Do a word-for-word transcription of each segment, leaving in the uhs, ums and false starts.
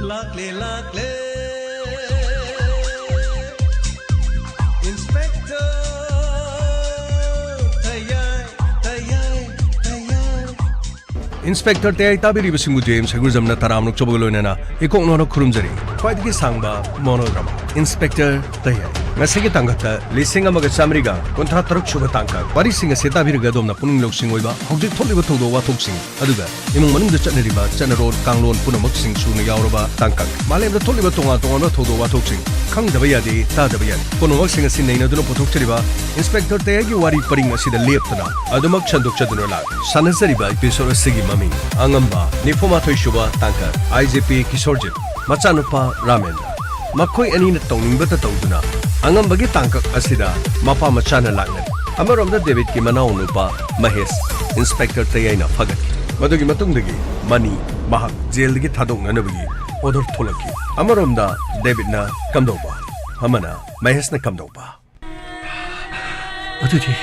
ꯂꯥꯛꯂꯦ, ꯂꯥꯛꯂꯦ, Inspector ꯇꯌꯥꯏ, ꯇꯌꯥꯏ, ꯇꯌꯥꯏ꯫ Inspector ꯇꯌꯥꯏ ꯇꯥꯕꯤꯔꯤꯕꯁꯤꯡꯕꯨ James ꯍꯩꯒ꯭ꯔꯨꯖꯝꯅ ꯇꯔꯥꯝꯅ ꯑꯣꯛꯆꯕꯒ ꯂꯣꯏꯅꯅ ꯏꯀꯣꯛ ꯅꯣꯟꯅ ꯈꯨꯔꯨꯝꯖꯔꯤ꯫ ꯈ꯭ꯋꯥꯏꯗꯒꯤ ꯁꯥꯡꯕ monodrama Inspector ꯇꯌꯥꯏ꯫ ꯉꯁꯤꯒꯤ ꯇꯥꯡꯀꯛꯇ ꯂꯤꯁꯤꯡ ꯑꯃꯒ ꯆꯥꯃꯔꯤꯒ ꯀꯨꯟꯊ꯭ꯔꯥ ꯇꯔꯨꯛ ꯁꯨꯕ ꯇꯥꯡꯀꯛ꯫ ꯋꯥꯔꯤꯁꯤꯡ ꯑꯁꯤ ꯇꯥꯕꯤꯔꯒ ꯑꯗꯣꯝꯅ ꯄꯨꯛꯅꯤꯡ ꯂꯧꯁꯤꯡ ꯑꯣꯏꯕ ꯍꯧꯖꯤꯛ ꯊꯣꯛꯂꯤꯕ ꯊꯧꯗꯣꯛ ꯋꯥꯊꯣꯛꯁꯤꯡ, ꯑꯗꯨꯒ ꯏꯃꯨꯡ ꯃꯅꯨꯡꯗ ꯆꯠꯅꯔꯤꯕ ꯆꯠꯅꯔꯣꯟ ꯀꯥꯡꯂꯣꯟ ꯄꯨꯝꯅꯃꯛꯁꯤꯡ ꯁꯨꯅ ꯌꯥꯎꯔꯕ ꯇꯥꯡꯀꯛ꯫ ꯃꯥꯂꯦꯝꯗ ꯊꯣꯛꯂꯤꯕ ꯇꯣꯉꯥꯟ ꯇꯣꯉꯥꯟꯕ ꯊꯧꯗꯣꯛ ꯋꯥꯊꯣꯛꯁꯤꯡ, ꯈꯪꯗꯕ ꯌꯥꯗꯦ, ꯇꯥꯗꯕ ꯌꯥꯗꯦ ꯄꯨꯝꯅꯃꯛꯁꯤꯡ ꯑꯁꯤ ꯅꯩꯅꯗꯨꯅ ꯄꯨꯊꯣꯛꯆꯔꯤꯕ Inspector ꯇꯌꯥꯏꯒꯤ ꯋꯥꯔꯤ ꯄꯔꯤꯡ ꯑꯁꯤꯗ ꯂꯦꯞꯇꯅ ꯑꯗꯨꯃꯛ ꯁꯟꯗꯣꯛꯆꯗꯨꯅ ꯂꯥꯛꯂꯤ꯫ ꯁꯥꯟꯅꯖꯔꯤꯕ episode ꯑꯁꯤꯒꯤ ꯃꯃꯤꯡ ꯑꯉꯝꯕ ꯅꯤꯐꯨꯃꯥꯊꯣꯏ ꯁꯨꯕ ꯇꯥꯡꯀꯛ꯫ ꯑꯥꯏ ꯖꯦ ꯄꯤ ꯀꯤꯁꯣꯔꯖꯤꯠ, ꯃꯆꯥꯅꯨꯄꯥ ꯔꯥꯃꯦꯟꯗ꯭ꯔ꯫ ꯃꯈꯣꯏ ꯑꯅꯤꯅ ꯇꯧꯅꯤꯡꯕꯇ ꯇꯧꯗꯨꯅ ꯑꯉꯝꯕꯒꯤ ꯇꯥꯡꯀꯛ ꯑꯁꯤꯗ ꯃꯄꯥ ꯃꯆꯥꯅ ꯂꯥꯛꯅꯔꯤ꯫ ꯑꯃꯔꯣꯝꯗ ꯗꯦꯕꯤꯠꯀꯤ ꯃꯅꯥꯎ ꯅꯨꯄꯥ ꯃꯍꯦꯁ Inspector ꯇꯌꯥꯏꯅ ꯐꯒꯠꯈꯤ꯫ ꯃꯗꯨꯒꯤ ꯃꯇꯨꯡꯗꯒꯤ ꯃꯅꯤ ꯃꯍꯥꯛ ꯖꯦꯜꯗꯒꯤ ꯊꯥꯗꯣꯛꯅꯅꯕꯒꯤ order ꯊꯣꯛꯂꯛꯈꯤ꯫ ꯑꯃꯔꯣꯝꯗ ꯗꯦꯕꯤꯠꯅ ꯀꯝꯗꯧꯕ, ꯑꯃꯅ ꯃꯍꯦꯁꯅ ꯀꯝꯗꯧꯕ꯫ ꯑꯗꯨꯗꯤ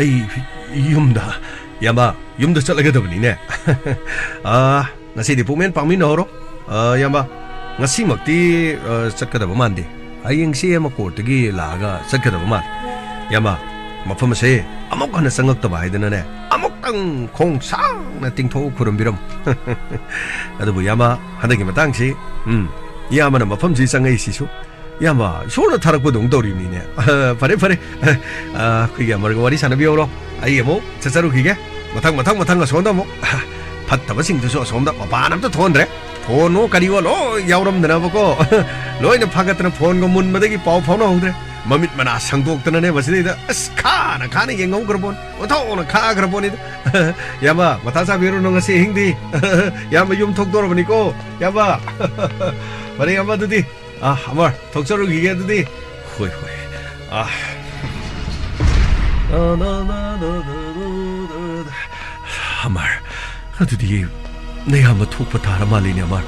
ꯑꯩ ꯌꯨꯝꯗ, ꯏꯌꯥꯝꯕ, ꯌꯨꯝꯗ ꯆꯠꯂꯒꯗꯕꯅꯤꯅꯦ꯫ ꯑꯥ, ꯉꯁꯤꯗꯤ ꯄꯨꯛꯃꯦꯟ ꯄꯥꯡꯃꯤꯟꯅꯍꯧꯔꯣ꯫ ꯑꯥ, ꯏꯌꯥꯝꯕ, ꯉꯁꯤꯃꯛꯇꯤ, ꯑꯥ, ꯆꯠꯀꯗꯕ ꯃꯥꯟꯗꯦ꯫ ꯍꯌꯦꯡꯁꯤ ꯑꯃ ꯀꯣꯔꯠꯇꯒꯤ ꯂꯥꯛꯑꯒ ꯆꯠꯀꯗꯕ ꯃꯥꯜꯂꯦ꯫ ꯏꯌꯥꯝꯕ, ꯃꯐꯝ ꯑꯁꯦ ꯑꯃꯨꯛ ꯍꯟꯅ ꯆꯪꯉꯛꯇꯕ ꯍꯥꯏꯗꯅꯅꯦ, ꯑꯃꯨꯛꯇꯪ ꯈꯣꯡ ꯁꯥꯡꯅ ꯇꯤꯡꯊꯣꯛꯑ ꯈꯨꯔꯨꯝꯕꯤꯔꯝꯃꯨ꯫ ꯑꯗꯨꯕꯨ ꯏꯌꯥꯝꯕ, ꯍꯟꯗꯛꯀꯤ ꯃꯇꯥꯡꯁꯤ, ꯎꯝ, ꯏꯌꯥꯝꯕꯅ ꯃꯐꯝꯁꯤ ꯆꯪꯉꯛꯏꯁꯤꯁꯨ ꯏꯌꯥꯝꯕ, ꯏꯁꯣꯔꯅ ꯊꯥꯔꯛꯄꯗꯧꯅ ꯇꯧꯔꯤꯕꯅꯤꯅꯦ꯫ ꯐꯔꯦ, ꯐꯔꯦ꯫ ꯑ, ꯑꯩꯈꯣꯏꯒꯤ ꯑꯃꯔꯒ ꯋꯥꯔꯤ ꯁꯥꯟꯅꯕꯤꯍꯧꯔꯣ꯫ ꯑꯩ ꯑꯃꯨꯛ ꯆꯠꯆꯔꯨꯈꯤꯒꯦ꯫ ꯃꯊꯪ, ꯃꯊꯪ, ꯃꯊꯪ ꯑꯁꯣꯝꯗ ꯑꯃꯨꯛ꯫ ꯐꯠꯇꯕꯁꯤꯡꯗꯨꯁꯨ ꯑꯁꯣꯝꯗ ꯃꯄꯥꯟ ꯑꯝꯇ ꯊꯣꯛꯍꯟꯗ꯭ꯔꯦ꯫ ꯐꯣꯟꯋꯣ ꯀꯔꯤꯋꯣ ꯂꯣꯏ ꯌꯥꯎꯔꯝꯗꯅꯕꯀꯣ꯫ ꯂꯣꯏꯅ ꯐꯥꯒꯠꯇꯅ ꯐꯣꯟꯒ ꯃꯨꯟꯕꯗꯒꯤ ꯄꯥꯎ ꯐꯥꯎꯅꯍꯧꯗ꯭ꯔꯦ꯫ ꯃꯃꯤꯠ ꯃꯅꯥ ꯁꯪꯗꯣꯛꯇꯅꯅꯦ ꯃꯁꯤꯗꯩꯗ ꯑꯁ ꯈꯥꯅ ꯈꯥꯅ ꯌꯦꯡꯍꯧꯈ꯭ꯔꯕꯣꯟ꯫ ꯑꯣꯟꯊꯣꯛꯅ ꯈꯥꯈ꯭ꯔꯕꯣꯟꯅꯤꯗ꯫ ꯏꯌꯥꯝꯕ, ꯃꯊꯥ ꯁꯥꯕꯤꯔꯨꯅꯨ ꯉꯁꯤ ꯑꯍꯤꯡꯗꯤ꯫ ꯏꯌꯥꯝꯕ ꯌꯨꯝ ꯊꯣꯛꯇꯣꯔꯕꯅꯤꯀꯣ꯫ ꯏꯌꯥꯝꯕ꯫ ꯐꯔꯦ ꯏꯌꯥꯝꯕ ꯑꯗꯨꯗꯤ꯫ ꯑꯥ, ꯑꯃꯔ, ꯊꯣꯛꯆꯔꯨꯈꯤꯒꯦ ꯑꯗꯨꯗꯤ꯫ ꯍꯣꯏ, ꯍꯣꯏ꯫ ꯑꯥ꯫ ꯑꯃꯔ, ꯑꯗꯨꯗꯤ ꯅꯌꯥꯝꯕ ꯊꯣꯛꯄ ꯇꯥꯔ ꯃꯥꯜꯂꯤꯅꯦ, ꯑꯃꯔ꯫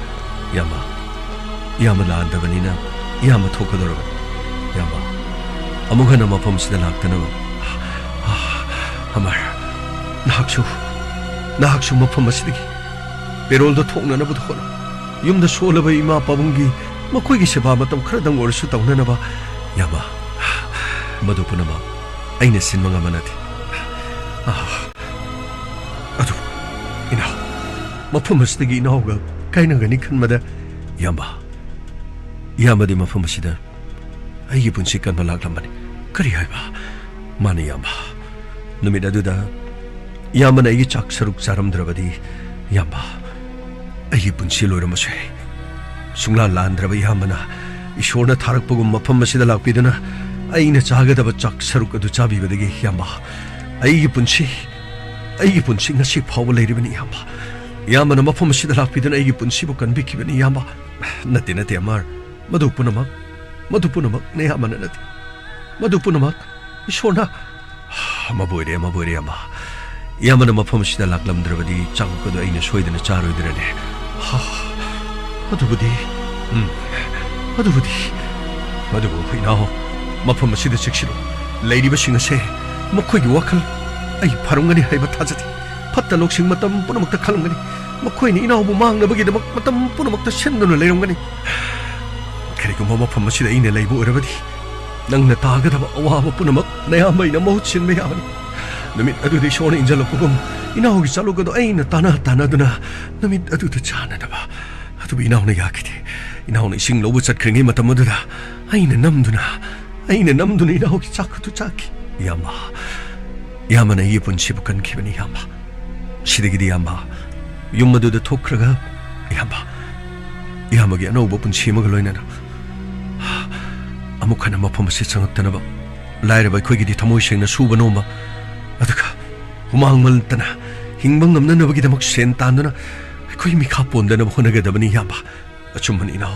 ꯏꯌꯥꯝꯕ, ꯏꯌꯥꯝꯕ ꯂꯥꯟꯗꯕꯅꯤꯅ ꯏꯌꯥꯝꯕ ꯊꯣꯛꯀꯗꯧꯔꯕꯅꯤ꯫ ꯏꯌꯥꯝꯕ, ꯑꯃꯨꯛ ꯍꯟꯅ ꯃꯐꯝꯁꯤꯗ ꯂꯥꯛꯇꯅꯕ꯫ ꯑꯃꯔ, ꯅꯍꯥꯛꯁꯨ, ꯅꯍꯥꯛꯁꯨ ꯃꯐꯝ ꯑꯁꯤꯗꯒꯤ ꯄꯦꯔꯣꯜꯗꯣ ꯊꯣꯛꯅꯅꯕꯗ ꯍꯣꯠꯅꯧ꯫ ꯌꯨꯝꯗ ꯁꯣꯜꯂꯕ ꯏꯃꯥ ꯄꯥꯕꯨꯡꯒꯤ ꯃꯈꯣꯏꯒꯤ ꯁꯦꯕꯥ ꯃꯇꯝ ꯈꯔꯗꯪ ꯑꯣꯏꯔꯁꯨ ꯇꯧꯅꯅꯕ꯫ ꯏꯌꯥꯝꯕ, ꯃꯗꯨ ꯄꯨꯝꯅꯃꯛ ꯑꯩꯅ ꯁꯤꯟꯕ ꯉꯝꯕ ꯅꯠꯇꯦ꯫ ꯑ, ꯑꯗꯨꯕꯨ, ꯏꯅꯥꯎ, ꯃꯐꯝ ꯑꯁꯤꯗꯒꯤ ꯏꯅꯥꯎꯒ ꯀꯥꯏꯅꯒꯅꯤ ꯈꯟꯕꯗ, ꯏꯌꯥꯝꯕ, ꯏꯌꯥꯝꯕꯗꯤ ꯃꯐꯝ ꯑꯁꯤꯗ ꯑꯩꯒꯤ ꯄꯨꯟꯁꯤ ꯀꯟꯕ ꯂꯥꯛꯂꯝꯕꯅꯤ꯫ ꯀꯔꯤ ꯍꯥꯏꯕ? ꯃꯥꯅꯤ, ꯏꯌꯥꯝꯕ꯫ ꯅꯨꯃꯤꯠ ꯑꯗꯨꯗ ꯏꯌꯥꯝꯕꯅ ꯑꯩꯒꯤ ꯆꯥꯛ ꯁꯔꯨꯛ ꯆꯥꯔꯝꯗ꯭ꯔꯕꯗꯤ, ꯏꯌꯥꯝꯕ, ꯑꯩꯒꯤ ꯄꯨꯟꯁꯤ ꯂꯣꯏꯔꯝꯕꯁꯨ ꯌꯥꯏ꯫ ꯁꯨꯡꯂꯥꯟ ꯂꯥꯟꯗ꯭ꯔꯕ ꯏꯌꯥꯝꯕꯅ ꯏꯁꯣꯔꯅ ꯊꯥꯔꯛꯄꯒꯨꯝ ꯃꯐꯝ ꯑꯁꯤꯗ ꯂꯥꯛꯄꯤꯗꯨꯅ ꯑꯩꯅ ꯆꯥꯒꯗꯕ ꯆꯥꯛ ꯁꯔꯨꯛ ꯑꯗꯨ ꯆꯥꯕꯤꯕꯗꯒꯤ, ꯏꯌꯥꯝꯕ, ꯑꯩꯒꯤ ꯄꯨꯟꯁꯤ, ꯑꯩꯒꯤ ꯄꯨꯟꯁꯤ ꯉꯁꯤ ꯐꯥꯎꯕ ꯂꯩꯔꯤꯕꯅꯤ, ꯏꯌꯥꯝꯕ꯫ ꯏꯌꯥꯝꯕꯅ ꯃꯐꯝ ꯑꯁꯤꯗ ꯂꯥꯛꯄꯤꯗꯨꯅ ꯑꯩꯒꯤ ꯄꯨꯟꯁꯤꯕꯨ ꯀꯟꯕꯤꯈꯤꯕꯅꯤ, ꯏꯌꯥꯝꯕ꯫ ꯅꯠꯇꯦ, ꯅꯠꯇꯦ, ꯑꯃꯔ꯫ ꯃꯗꯨ ꯄꯨꯝꯅꯃꯛ, ꯃꯗꯨ ꯄꯨꯝꯅꯃꯛ ꯅꯌꯥꯝꯕꯅ ꯅꯠꯇꯦ꯫ ꯃꯗꯨ ꯄꯨꯝꯅꯃꯛ ꯏꯁꯣꯔꯅ꯫ ꯑꯃꯕꯨ ꯑꯣꯏꯔꯦ, ꯑꯃꯕꯨ ꯑꯣꯏꯔꯦ, ꯏꯌꯥꯝꯕ꯫ ꯏꯌꯥꯝꯕꯅ ꯃꯐꯝ ꯑꯁꯤꯗ ꯂꯥꯛꯂꯝꯗ꯭ꯔꯕꯗꯤ ꯆꯥꯛ ꯑꯗꯨ ꯑꯩꯅ ꯁꯣꯏꯗꯅ ꯆꯥꯔꯣꯏꯗ꯭ꯔꯅꯦ? ꯍꯥ, ꯑꯗꯨꯕꯨꯗꯤ, ꯎꯝ, ꯑꯗꯨꯕꯨꯗꯤ꯫ ꯑꯗꯨꯕꯨ ꯏꯅꯥꯎ, ꯃꯐꯝ ꯑꯁꯤꯗ ꯆꯦꯛꯁꯤꯜꯂꯨ꯫ ꯂꯩꯔꯤꯕꯁꯤꯡ ꯑꯁꯦ ꯃꯈꯣꯏꯒꯤ ꯋꯥꯈꯜ ꯑꯩ ꯐꯔꯝꯒꯅꯤ ꯍꯥꯏꯕ ꯊꯥꯖꯗꯦ꯫ ꯐꯠꯇ ꯂꯧꯁꯤꯡ ꯃꯇꯝ ꯄꯨꯝꯅꯃꯛꯇ ꯈꯜꯂꯝꯒꯅꯤ꯫ ꯃꯈꯣꯏꯅ ꯏꯅꯥꯎꯕꯨ ꯃꯥꯡꯅꯕꯒꯤꯗꯃꯛ ꯃꯇꯝ ꯄꯨꯝꯅꯃꯛꯇ ꯁꯤꯟꯗꯨꯅ ꯂꯩꯔꯝꯒꯅꯤ꯫ ꯀꯔꯤꯒꯨꯝꯕ ꯃꯐꯝ ꯑꯁꯤꯗ ꯑꯩꯅ ꯂꯩꯕ ꯑꯣꯏꯔꯕꯗꯤ, ꯅꯪꯅ ꯇꯥꯒꯗꯕ ꯑꯋꯥꯕ ꯄꯨꯝꯅꯃꯛ ꯅꯌꯥꯝꯕ ꯑꯩꯅ ꯃꯍꯨꯠ ꯁꯤꯟꯕ ꯌꯥꯕꯅꯤ꯫ ꯅꯨꯃꯤꯠ ꯑꯗꯨꯗ ꯏꯁꯣꯔꯅ ꯏꯟꯖꯜꯂꯛꯄꯒꯨꯝ, ꯏꯅꯥꯎꯒꯤ ꯆꯥꯂꯨꯛ ꯑꯗꯨ ꯑꯩꯅ ꯇꯥꯟꯅ ꯇꯥꯟꯅꯗꯨꯅ ꯅꯨꯃꯤꯠ ꯑꯗꯨꯗ ꯆꯥꯅꯅꯕ꯫ ꯑꯗꯨꯕꯨ ꯏꯅꯥꯎꯅ ꯌꯥꯈꯤꯗꯦ꯫ ꯏꯅꯥꯎꯅ ꯏꯁꯤꯡ ꯂꯧꯕ ꯆꯠꯈ꯭ꯔꯤꯉꯩ ꯃꯇꯝ ꯑꯗꯨꯗ ꯑꯩꯅ ꯅꯝꯗꯨꯅ, ꯑꯩꯅ ꯅꯝꯗꯨꯅ ꯏꯅꯥꯎꯒꯤ ꯆꯥꯛ ꯑꯗꯨ ꯆꯥꯈꯤ꯫ ꯏꯌꯥꯝꯕ, ꯏꯌꯥꯝꯕꯅ ꯑꯩꯒꯤ ꯄꯨꯟꯁꯤꯕꯨ ꯀꯟꯈꯤꯕꯅꯤ, ꯏꯌꯥꯝꯕ꯫ ꯁꯤꯗꯒꯤꯗꯤ, ꯏꯌꯥꯝꯕ, ꯌꯨꯝ ꯑꯗꯨꯗ ꯊꯣꯛꯈ꯭ꯔꯒ, ꯏꯌꯥꯝꯕ, ꯏꯌꯥꯝꯕꯒꯤ ꯑꯅꯧꯕ ꯄꯨꯟꯁꯤ ꯑꯃꯒ ꯂꯣꯏꯅꯅ ꯑꯃꯨꯛ ꯍꯟꯅ ꯃꯐꯝ ꯑꯁꯤ ꯆꯪꯉꯛꯇꯅꯕ, ꯂꯥꯏꯔꯕ ꯑꯩꯈꯣꯏꯒꯤꯗꯤ ꯊꯃꯣꯏ ꯁꯦꯡꯅ ꯁꯨꯕ ꯅꯣꯝꯕ, ꯑꯗꯨꯒ ꯍꯨꯃꯥꯡ ꯃꯟꯇꯅ ꯍꯤꯡꯕ ꯉꯝꯅꯅꯕꯒꯤꯗꯃꯛ ꯁꯦꯟ ꯇꯥꯟꯗꯨꯅ ꯑꯩꯈꯣꯏ ꯃꯤꯈꯥ ꯄꯣꯟꯗꯅꯕ ꯍꯣꯠꯅꯒꯗꯕꯅꯤ, ꯏꯌꯥꯝꯕ꯫ ꯑꯆꯨꯝꯕꯅꯤ, ꯏꯅꯥꯎ꯫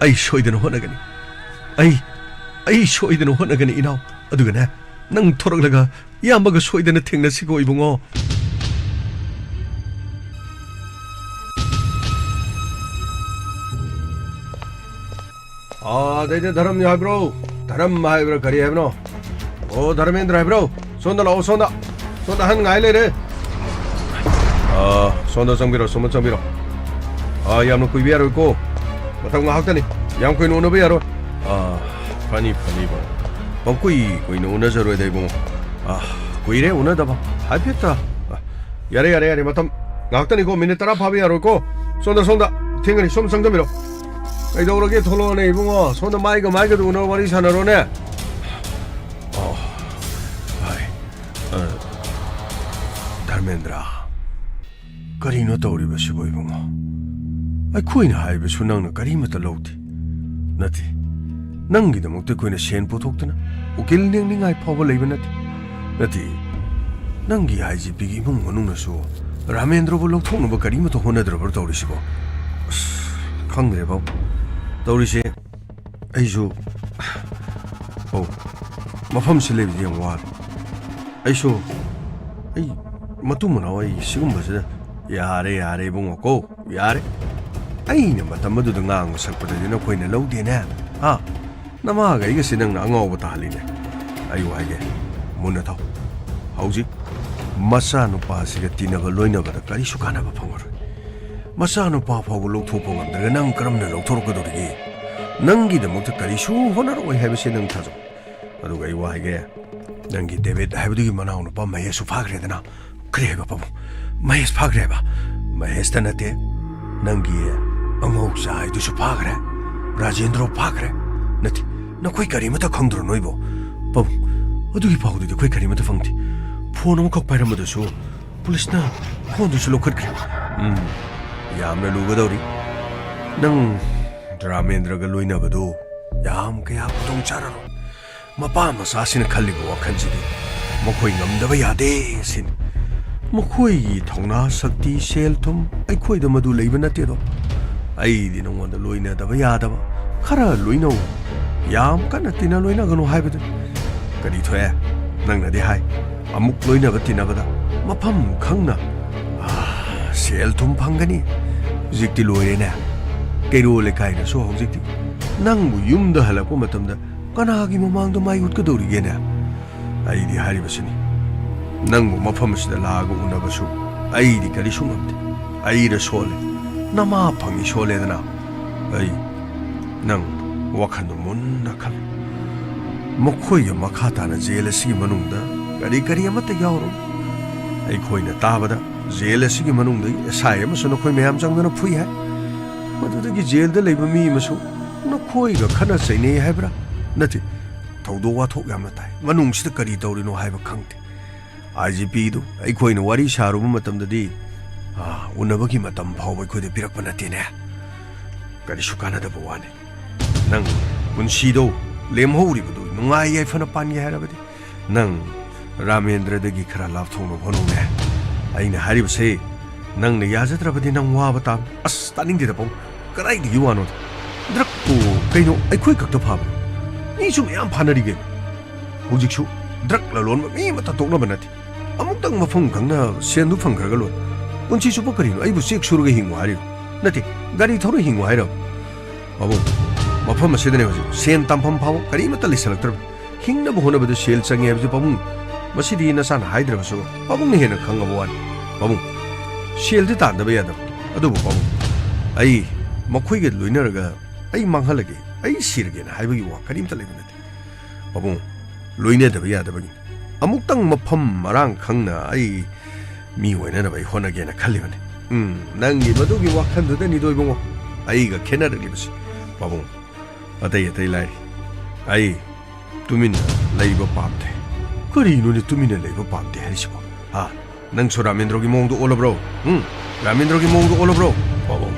ꯑꯩ ꯁꯣꯏꯗꯅ ꯍꯣꯠꯅꯒꯅꯤ꯫ ꯑꯩ, ꯑꯩ ꯁꯣꯏꯗꯅ ꯍꯣꯠꯅꯒꯅꯤ, ꯏꯅꯥꯎ꯫ ꯑꯗꯨꯒꯅꯦ, ꯅꯪ ꯊꯣꯔꯛꯂꯒ ꯏꯌꯥꯝꯕꯒ ꯁꯣꯏꯗꯅ ꯊꯦꯡꯅꯁꯤꯀꯣ, ꯏꯕꯨꯡꯉꯣ꯫ ꯑꯥ, ꯑꯗꯩꯗ ꯙꯔꯝ ꯍꯥꯏꯕ꯭ꯔꯣ? ꯙꯔꯝ ꯍꯥꯏꯕ꯭ꯔꯥ ꯀꯔꯤ ꯍꯥꯏꯕꯅꯣ? ꯑꯣ, ꯙꯔꯃꯦꯟꯗ꯭ꯔ ꯍꯥꯏꯕ꯭ꯔꯣ? ꯁꯣꯝꯗ ꯂꯥꯛꯑꯣ, ꯁꯣꯝꯗ꯫ ꯁꯣꯝꯗ ꯑꯍꯟ ꯉꯥꯏ ꯂꯩꯔꯦ꯫ ꯑꯥ, ꯁꯣꯝꯗ ꯆꯪꯕꯤꯔꯣ, ꯁꯣꯝꯗ ꯆꯪꯕꯤꯔꯣ꯫ ꯑꯥ, ꯌꯥꯝꯅ ꯀꯨꯏꯕ ꯌꯥꯔꯣꯏꯀꯣ꯫ ꯃꯇꯝ ꯉꯥꯏꯍꯥꯛꯇꯅꯤ꯫ ꯌꯥꯝ ꯀꯨꯏꯅ ꯎꯅꯕ ꯌꯥꯔꯣꯏ꯫ ꯑꯥ, ꯐꯅꯤ, ꯐꯅꯤ, ꯏꯕꯨꯡꯉꯣ꯫ ꯄꯪꯀꯨꯏ ꯀꯨꯏꯅ ꯎꯅꯖꯔꯣꯏꯗ, ꯏꯕꯨꯡꯉꯣ꯫ ꯑꯥ, ꯀꯨꯏꯔꯦ ꯎꯅꯗꯕ꯫ ꯍꯥꯏꯐꯦꯠꯇ꯫ ꯑꯥ, ꯌꯥꯔꯦ, ꯌꯥꯔꯦ, ꯌꯥꯔꯦ꯫ ꯃꯇꯝ ꯉꯥꯏꯍꯥꯛꯇꯅꯤꯀꯣ꯫ ꯃꯤꯅꯤꯠ ꯇꯔꯥ ꯐꯥꯕ ꯌꯥꯔꯣꯏꯀꯣ꯫ ꯁꯣꯝꯗ, ꯁꯣꯝꯗ꯫ ꯊꯦꯡꯒꯅꯤ꯫ ꯁꯣꯝ ꯆꯪꯁꯤꯟꯕꯤꯔꯣ꯫ ꯀꯩꯗꯧꯔꯒꯦ? ꯊꯣꯛꯂꯛꯑꯣꯅꯦ, ꯏꯕꯨꯡꯉꯣ꯫ ꯁꯣꯝꯗ ꯃꯥꯏꯒ ꯃꯥꯏꯒꯗ ꯎꯅꯔ ꯋꯥꯔꯤ ꯁꯥꯟꯅꯔꯣꯅꯦ꯫ ꯑꯣ, ꯍꯣꯏ꯫ ꯑ, ꯙꯔꯃꯦꯟꯗ꯭ꯔ꯫ ꯀꯔꯤꯅꯣ ꯇꯧꯔꯤꯕꯁꯤꯕꯨ, ꯏꯕꯨꯡꯉꯣ? ꯑꯩꯈꯣꯏꯅ ꯍꯥꯏꯕꯁꯨ ꯅꯪꯅ ꯀꯔꯤꯃꯠꯇ ꯂꯧꯗꯦ꯫ ꯅꯠꯇꯦ, ꯅꯪꯒꯤꯗꯃꯛꯇ ꯑꯩꯈꯣꯏꯅ ꯁꯦꯟ ꯄꯨꯊꯣꯛꯇꯅ ꯎꯀꯤꯜ ꯅꯦꯛꯅꯤꯡꯉꯥꯏ ꯐꯥꯎꯕ ꯂꯩꯕ ꯅꯠꯇꯦ꯫ ꯅꯠꯇꯦ, ꯅꯪꯒꯤ ꯑꯥꯏ ꯖꯤ ꯄꯤꯒꯤ ꯏꯃꯨꯡ ꯃꯅꯨꯡꯅꯁꯨ ꯔꯥꯃꯦꯟꯗ꯭ꯔꯕꯨ ꯂꯧꯊꯣꯛꯅꯕ ꯀꯔꯤꯃꯠꯇ ꯍꯣꯠꯅꯗ꯭ꯔꯕ꯭ꯔꯥ ꯇꯧꯔꯤꯁꯤꯕꯣ? ꯑꯁ, ꯈꯪꯗ꯭ꯔꯦ ꯕꯥꯕꯨ꯫ ꯇꯧꯔꯤꯁꯦ, ꯑꯩꯁꯨ, ꯑꯧ, ꯃꯐꯝꯁꯤ ꯂꯩꯕꯗꯤ ꯌꯥꯝ ꯋꯥꯔꯦ꯫ ꯑꯩꯁꯨ, ꯑꯩ ꯃꯇꯨꯡ ꯃꯅꯥꯎ ꯑꯩ ꯁꯤꯒꯨꯝꯕꯁꯤꯗ, ꯌꯥꯔꯦ, ꯌꯥꯔꯦ, ꯏꯕꯨꯡꯉꯣ ꯀꯣ, ꯌꯥꯔꯦ꯫ ꯑꯩꯅ ꯃꯇꯝ ꯑꯗꯨꯗ ꯉꯥꯡꯕ ꯁꯛꯄꯗꯗꯤ ꯅꯈꯣꯏꯅ ꯂꯧꯗꯦꯅꯦ, ꯍꯥ? ꯅꯃꯥꯒ ꯑꯩꯒꯁꯦ ꯅꯪꯅ ꯑꯉꯥꯎꯕ ꯇꯥꯍꯜꯂꯤꯅꯦ꯫ ꯑꯩ ꯋꯥ ꯍꯥꯏꯒꯦ, ꯃꯨꯟꯅ ꯊꯥꯎ꯫ ꯍꯧꯖꯤꯛ ꯃꯆꯥꯅꯨꯄꯥꯁꯤꯒ ꯇꯤꯟꯅꯕ ꯂꯣꯏꯅꯕꯗ ꯀꯔꯤꯁꯨ ꯀꯥꯟꯅꯕ ꯐꯪꯉꯔꯣꯏ꯫ ꯃꯆꯥꯅꯨꯄꯥ ꯐꯥꯎꯕ ꯂꯧꯊꯣꯛꯄ ꯉꯝꯗ꯭ꯔꯒ ꯅꯪ ꯀꯔꯝꯅ ꯂꯧꯊꯣꯔꯛꯀꯗꯧꯔꯤꯒꯦ? ꯅꯪꯒꯤꯗꯃꯛꯇ ꯀꯔꯤꯁꯨ ꯍꯣꯠꯅꯔꯛꯑꯣꯏ ꯍꯥꯏꯕꯁꯦ ꯅꯪ ꯊꯥꯖꯧ꯫ ꯑꯗꯨꯒ ꯑꯩ ꯋꯥ ꯍꯥꯏꯒꯦ, ꯅꯪꯒꯤ ꯗꯦꯕꯤꯠ ꯍꯥꯏꯕꯗꯨꯒꯤ ꯃꯅꯥꯎꯅꯨꯄꯥ ꯃꯍꯦꯁꯁꯨ ꯐꯥꯈ꯭ꯔꯦꯗꯅ꯫ ꯀꯔꯤ ꯍꯥꯏꯕ ꯄꯥꯕꯨꯡ? ꯃꯍꯦꯁ ꯐꯥꯈ꯭ꯔꯦ ꯍꯥꯏꯕ? ꯃꯍꯦꯁꯇ ꯅꯠꯇꯦ, ꯅꯪꯒꯤ ꯑꯉꯧꯆꯥ ꯍꯥꯏꯗꯨꯁꯨ ꯐꯥꯈ꯭ꯔꯦ, ꯔꯥꯖꯦꯟꯗ꯭ꯔꯣ ꯐꯥꯈ꯭ꯔꯦ꯫ ꯅꯠꯇꯦ, ꯅꯈꯣꯏ ꯀꯔꯤꯃꯠꯇ ꯈꯪꯗ꯭ꯔꯣ ꯅꯣꯏꯕꯣ? ꯄꯥꯕꯨꯡ, ꯑꯗꯨꯒꯤ ꯄꯥꯎꯗꯨꯗꯤ ꯑꯩꯈꯣꯏ ꯀꯔꯤꯃꯠꯇ ꯐꯪꯗꯦ꯫ ꯐꯣꯟ ꯑꯃꯈꯛ ꯄꯥꯏꯔꯝꯕꯗꯨꯁꯨ ꯄꯨꯂꯤꯁꯅ ꯐꯣꯟꯗꯨꯁꯨ ꯂꯧꯈꯠꯈ꯭ꯔꯦ꯫ ꯎꯝ, ꯌꯥꯝꯅ ꯂꯨꯒꯗꯧꯔꯤ꯫ ꯅꯪ ꯔꯥꯃꯦꯟꯗ꯭ꯔꯒ ꯂꯣꯏꯅꯕꯗꯨ ꯌꯥꯝ ꯀꯌꯥ ꯈꯨꯗꯣꯡ ꯆꯥꯔꯔꯣꯏ꯫ ꯃꯄꯥ ꯃꯆꯥꯁꯤꯅ ꯈꯜꯂꯤꯕ ꯋꯥꯈꯜꯁꯤꯗꯤ ꯃꯈꯣꯏ ꯉꯝꯗꯕ ꯌꯥꯗꯦ ꯁꯤꯅꯤ꯫ ꯃꯈꯣꯏꯒꯤ ꯊꯧꯅꯥ ꯁꯛꯇꯤ, ꯁꯦꯜ ꯊꯨꯝ ꯑꯩꯈꯣꯏꯗ ꯃꯗꯨ ꯂꯩꯕ ꯅꯠꯇꯦꯗꯣ꯫ ꯑꯩꯗꯤ ꯅꯉꯣꯟꯗ ꯂꯣꯏꯅꯗꯕ ꯌꯥꯗꯕ ꯈꯔ ꯂꯣꯏꯅꯧ, ꯌꯥꯝ ꯀꯟꯅ ꯇꯤꯟꯅ ꯂꯣꯏꯅꯒꯅꯨ ꯍꯥꯏꯕꯗꯨꯅꯤ꯫ ꯀꯔꯤ ꯊꯣꯛꯑꯦ? ꯅꯪꯅꯗꯤ ꯍꯥꯏ, ꯑꯃꯨꯛ ꯂꯣꯏꯅꯕ ꯇꯤꯟꯅꯕꯗ ꯃꯐꯝ ꯈꯪꯅ, ꯑꯥ, ꯁꯦꯜ ꯊꯨꯝ ꯐꯪꯒꯅꯤ꯫ ꯍꯧꯖꯤꯛꯇꯤ ꯂꯣꯏꯔꯦꯅꯦ꯫ ꯀꯩꯔꯣꯜ ꯂꯩꯀꯥꯏꯅꯁꯨ ꯍꯧꯖꯤꯛꯇꯤ ꯅꯪꯕꯨ ꯌꯨꯝꯗ ꯍꯜꯂꯛꯄ ꯃꯇꯝꯗ ꯀꯅꯥꯒꯤ ꯃꯃꯥꯡꯗ ꯃꯥꯏ ꯎꯠꯀꯗꯧꯔꯤꯒꯦꯅꯦ? ꯑꯩꯗꯤ ꯍꯥꯏꯔꯤꯕꯁꯤꯅꯤ, ꯅꯪꯕꯨ ꯃꯐꯝ ꯑꯁꯤꯗ ꯂꯥꯛꯑꯒ ꯎꯅꯕꯁꯨ ꯑꯩꯗꯤ ꯀꯔꯤꯁꯨ ꯉꯝꯗꯦ꯫ ꯑꯩꯔ ꯁꯣꯜꯂꯦ꯫ ꯅꯃꯥ ꯐꯪꯉꯤ ꯁꯣꯜꯂꯦꯗꯅ꯫ ꯑꯩ ꯅꯪ ꯋꯥꯈꯜꯗꯣ ꯃꯨꯟꯅ ꯈꯜꯂꯨ꯫ ꯃꯈꯣꯏꯒ ꯃꯈꯥ ꯇꯥꯅ ꯖꯦꯜ ꯑꯁꯤꯒꯤ ꯃꯅꯨꯡꯗ ꯀꯔꯤ ꯀꯔꯤ ꯑꯃꯠꯇ ꯌꯥꯎꯔꯣꯏ꯫ ꯑꯩꯈꯣꯏꯅ ꯇꯥꯕꯗ ꯖꯦꯜ ꯑꯁꯤꯒꯤ ꯃꯅꯨꯡꯗ ꯑꯦꯁ ꯑꯥꯏ ꯑꯃꯁꯨ ꯅꯈꯣꯏ ꯃꯌꯥꯝ ꯆꯪꯗꯨꯅ ꯐꯨꯏ ꯍꯥꯏ꯫ ꯃꯗꯨꯗꯒꯤ ꯖꯦꯜꯗ ꯂꯩꯕ ꯃꯤ ꯑꯃꯁꯨ ꯅꯈꯣꯏꯒ ꯈꯠꯅ ꯆꯩꯅꯩ ꯍꯥꯏꯕ꯭ꯔꯥ? ꯅꯠꯇꯦ, ꯊꯧꯗꯣꯛ ꯋꯥꯊꯣꯛ ꯌꯥꯝꯅ ꯇꯥꯏ꯫ ꯃꯅꯨꯡꯁꯤꯗ ꯀꯔꯤ ꯇꯧꯔꯤꯅꯣ ꯍꯥꯏꯕ ꯈꯪꯗꯦ꯫ ꯑꯥꯏ ꯖꯤ ꯄꯤꯗꯨ ꯑꯩꯈꯣꯏꯅ ꯋꯥꯔꯤ ꯁꯥꯔꯨꯕ ꯃꯇꯝꯗꯗꯤ, ꯑꯥ, ꯎꯅꯕꯒꯤ ꯃꯇꯝ ꯐꯥꯎꯕ ꯑꯩꯈꯣꯏꯗ ꯄꯤꯔꯛꯄ ꯅꯠꯇꯦꯅꯦ꯫ ꯀꯔꯤꯁꯨ ꯀꯥꯟꯅꯗꯕ ꯋꯥꯅꯤ꯫ ꯅꯪ ꯄꯨꯟꯁꯤꯗꯣ ꯂꯦꯝꯍꯧꯔꯤꯕꯗꯨ ꯅꯨꯡꯉꯥꯏ ꯌꯥꯏꯐꯅ ꯄꯥꯟꯒꯦ ꯍꯥꯏꯔꯕꯗꯤ, ꯅꯪ ꯔꯥꯃꯦꯟꯗ꯭ꯔꯗꯒꯤ ꯈꯔ ꯂꯥꯞꯊꯣꯛꯅꯕ ꯍꯣꯠꯅꯧꯅꯦ꯫ ꯑꯩꯅ ꯍꯥꯏꯔꯤꯕꯁꯦ ꯅꯪꯅ ꯌꯥꯖꯗ꯭ꯔꯕꯗꯤ ꯅꯪ ꯋꯥꯕ ꯇꯥꯕꯅꯤ꯫ ꯑꯁ, ꯇꯥꯅꯤꯡꯗꯦꯗ ꯄꯥꯕꯨꯡ꯫ ꯀꯗꯥꯏꯗꯒꯤ ꯋꯥꯅꯣꯗ? ꯗ꯭ꯔꯛꯄꯨ ꯀꯩꯅꯣ ꯑꯩꯈꯣꯏ ꯈꯛꯇ ꯐꯥꯕ꯭ꯔꯣ? ꯃꯤꯁꯨ ꯃꯌꯥꯝ ꯐꯥꯅꯔꯤ ꯀꯩꯅꯣ꯫ ꯍꯧꯖꯤꯛꯁꯨ ꯗ꯭ꯔꯛ ꯂꯂꯣꯟꯕ ꯃꯤ ꯑꯃꯠꯇ ꯇꯣꯛꯅꯕ ꯅꯠꯇꯦ꯫ ꯑꯃꯨꯛꯇꯪ ꯃꯐꯝ ꯈꯪꯅ ꯁꯦꯟꯗꯨ ꯐꯪꯈ꯭ꯔꯒ ꯂꯣꯏꯔꯦ꯫ ꯄꯨꯟꯁꯤ ꯆꯨꯞꯄ ꯀꯔꯤꯅꯣ ꯑꯩꯕꯨ ꯆꯦꯛ ꯁꯨꯔꯒ ꯍꯤꯡꯉꯨ ꯍꯥꯏꯔꯤꯔꯣ? ꯅꯠꯇꯦ, ꯒꯥꯔꯤ ꯊꯧꯔ ꯍꯤꯡꯉꯨ ꯍꯥꯏꯔꯕ? ꯄꯥꯕꯨꯡ, ꯃꯐꯝ ꯑꯁꯤꯗꯅꯦ ꯍꯧꯖꯤꯛ ꯁꯦꯟ ꯇꯥꯟꯐꯝ ꯐꯥꯎꯕ ꯀꯔꯤꯃꯠꯇ ꯂꯩꯁꯜꯂꯛꯇ꯭ꯔꯕꯅꯤ꯫ ꯍꯤꯡꯅꯕ ꯍꯣꯠꯅꯕꯗ ꯁꯦꯜ ꯆꯪꯉꯦ ꯍꯥꯏꯕꯁꯤ ꯄꯥꯕꯨꯡ, ꯃꯁꯤꯗꯤ ꯅꯆꯥꯅ ꯍꯥꯏꯗ꯭ꯔꯕꯁꯨ ꯄꯥꯕꯨꯡꯅ ꯍꯦꯟꯅ ꯈꯪꯉꯕ ꯋꯥꯅꯤ꯫ ꯄꯥꯕꯨꯡ, ꯁꯦꯜꯗꯤ ꯇꯥꯟꯗꯕ ꯌꯥꯗꯕ꯫ ꯑꯗꯨꯕꯨ ꯄꯥꯕꯨꯡ, ꯑꯩ ꯃꯈꯣꯏꯒ ꯂꯣꯏꯅꯔꯒ ꯑꯩ ꯃꯥꯡꯍꯜꯂꯒꯦ, ꯑꯩ ꯁꯤꯔꯒꯦꯅ ꯍꯥꯏꯕꯒꯤ ꯋꯥ ꯀꯔꯤꯝꯇ ꯂꯩꯕ ꯅꯠꯇꯦ꯫ ꯄꯥꯕꯨꯡ, ꯂꯣꯏꯅꯗꯕ ꯌꯥꯗꯕꯒꯤꯅꯤ꯫ ꯑꯃꯨꯛꯇꯪ ꯃꯐꯝ ꯃꯔꯥꯡ ꯈꯪꯅ ꯑꯩ ꯃꯤ ꯑꯣꯏꯅꯅꯕ ꯑꯩ ꯍꯣꯠꯅꯒꯦꯅ ꯈꯜꯂꯤꯕꯅꯤ꯫ ꯎꯝ, ꯅꯪꯒꯤ ꯃꯗꯨꯒꯤ ꯋꯥꯈꯜꯗꯨꯗꯅꯤꯗꯣ ꯏꯕꯨꯡꯉꯣ ꯑꯩꯒ ꯈꯦꯠꯅꯔꯛꯂꯤꯕꯁꯤ꯫ ꯄꯥꯕꯨꯡ, ꯑꯇꯩ ꯑꯇꯩ ꯂꯥꯏꯔꯤ꯫ ꯑꯩ ꯇꯨꯃꯤꯟꯅ ꯂꯩꯕ ꯄꯥꯝꯗꯦ꯫ ꯀꯔꯤꯅꯣꯅꯦ ꯇꯨꯃꯤꯟꯅ ꯂꯩꯕ ꯄꯥꯝꯗꯦ ꯍꯥꯏꯔꯤꯁꯤꯕꯣ? ꯍꯥ? ꯅꯪꯁꯨ ꯔꯥꯃꯦꯟꯗ꯭ꯔꯣꯒꯤ ꯃꯑꯣꯡꯗ ꯑꯣꯜꯂꯕ꯭ꯔꯣ? ꯎꯝ? ꯔꯥꯃꯦꯟꯗ꯭ꯔꯣꯒꯤ ꯃꯑꯣꯡꯗ ꯑꯣꯜꯂꯕ꯭ꯔꯣ? ꯄꯥꯕꯨꯡ,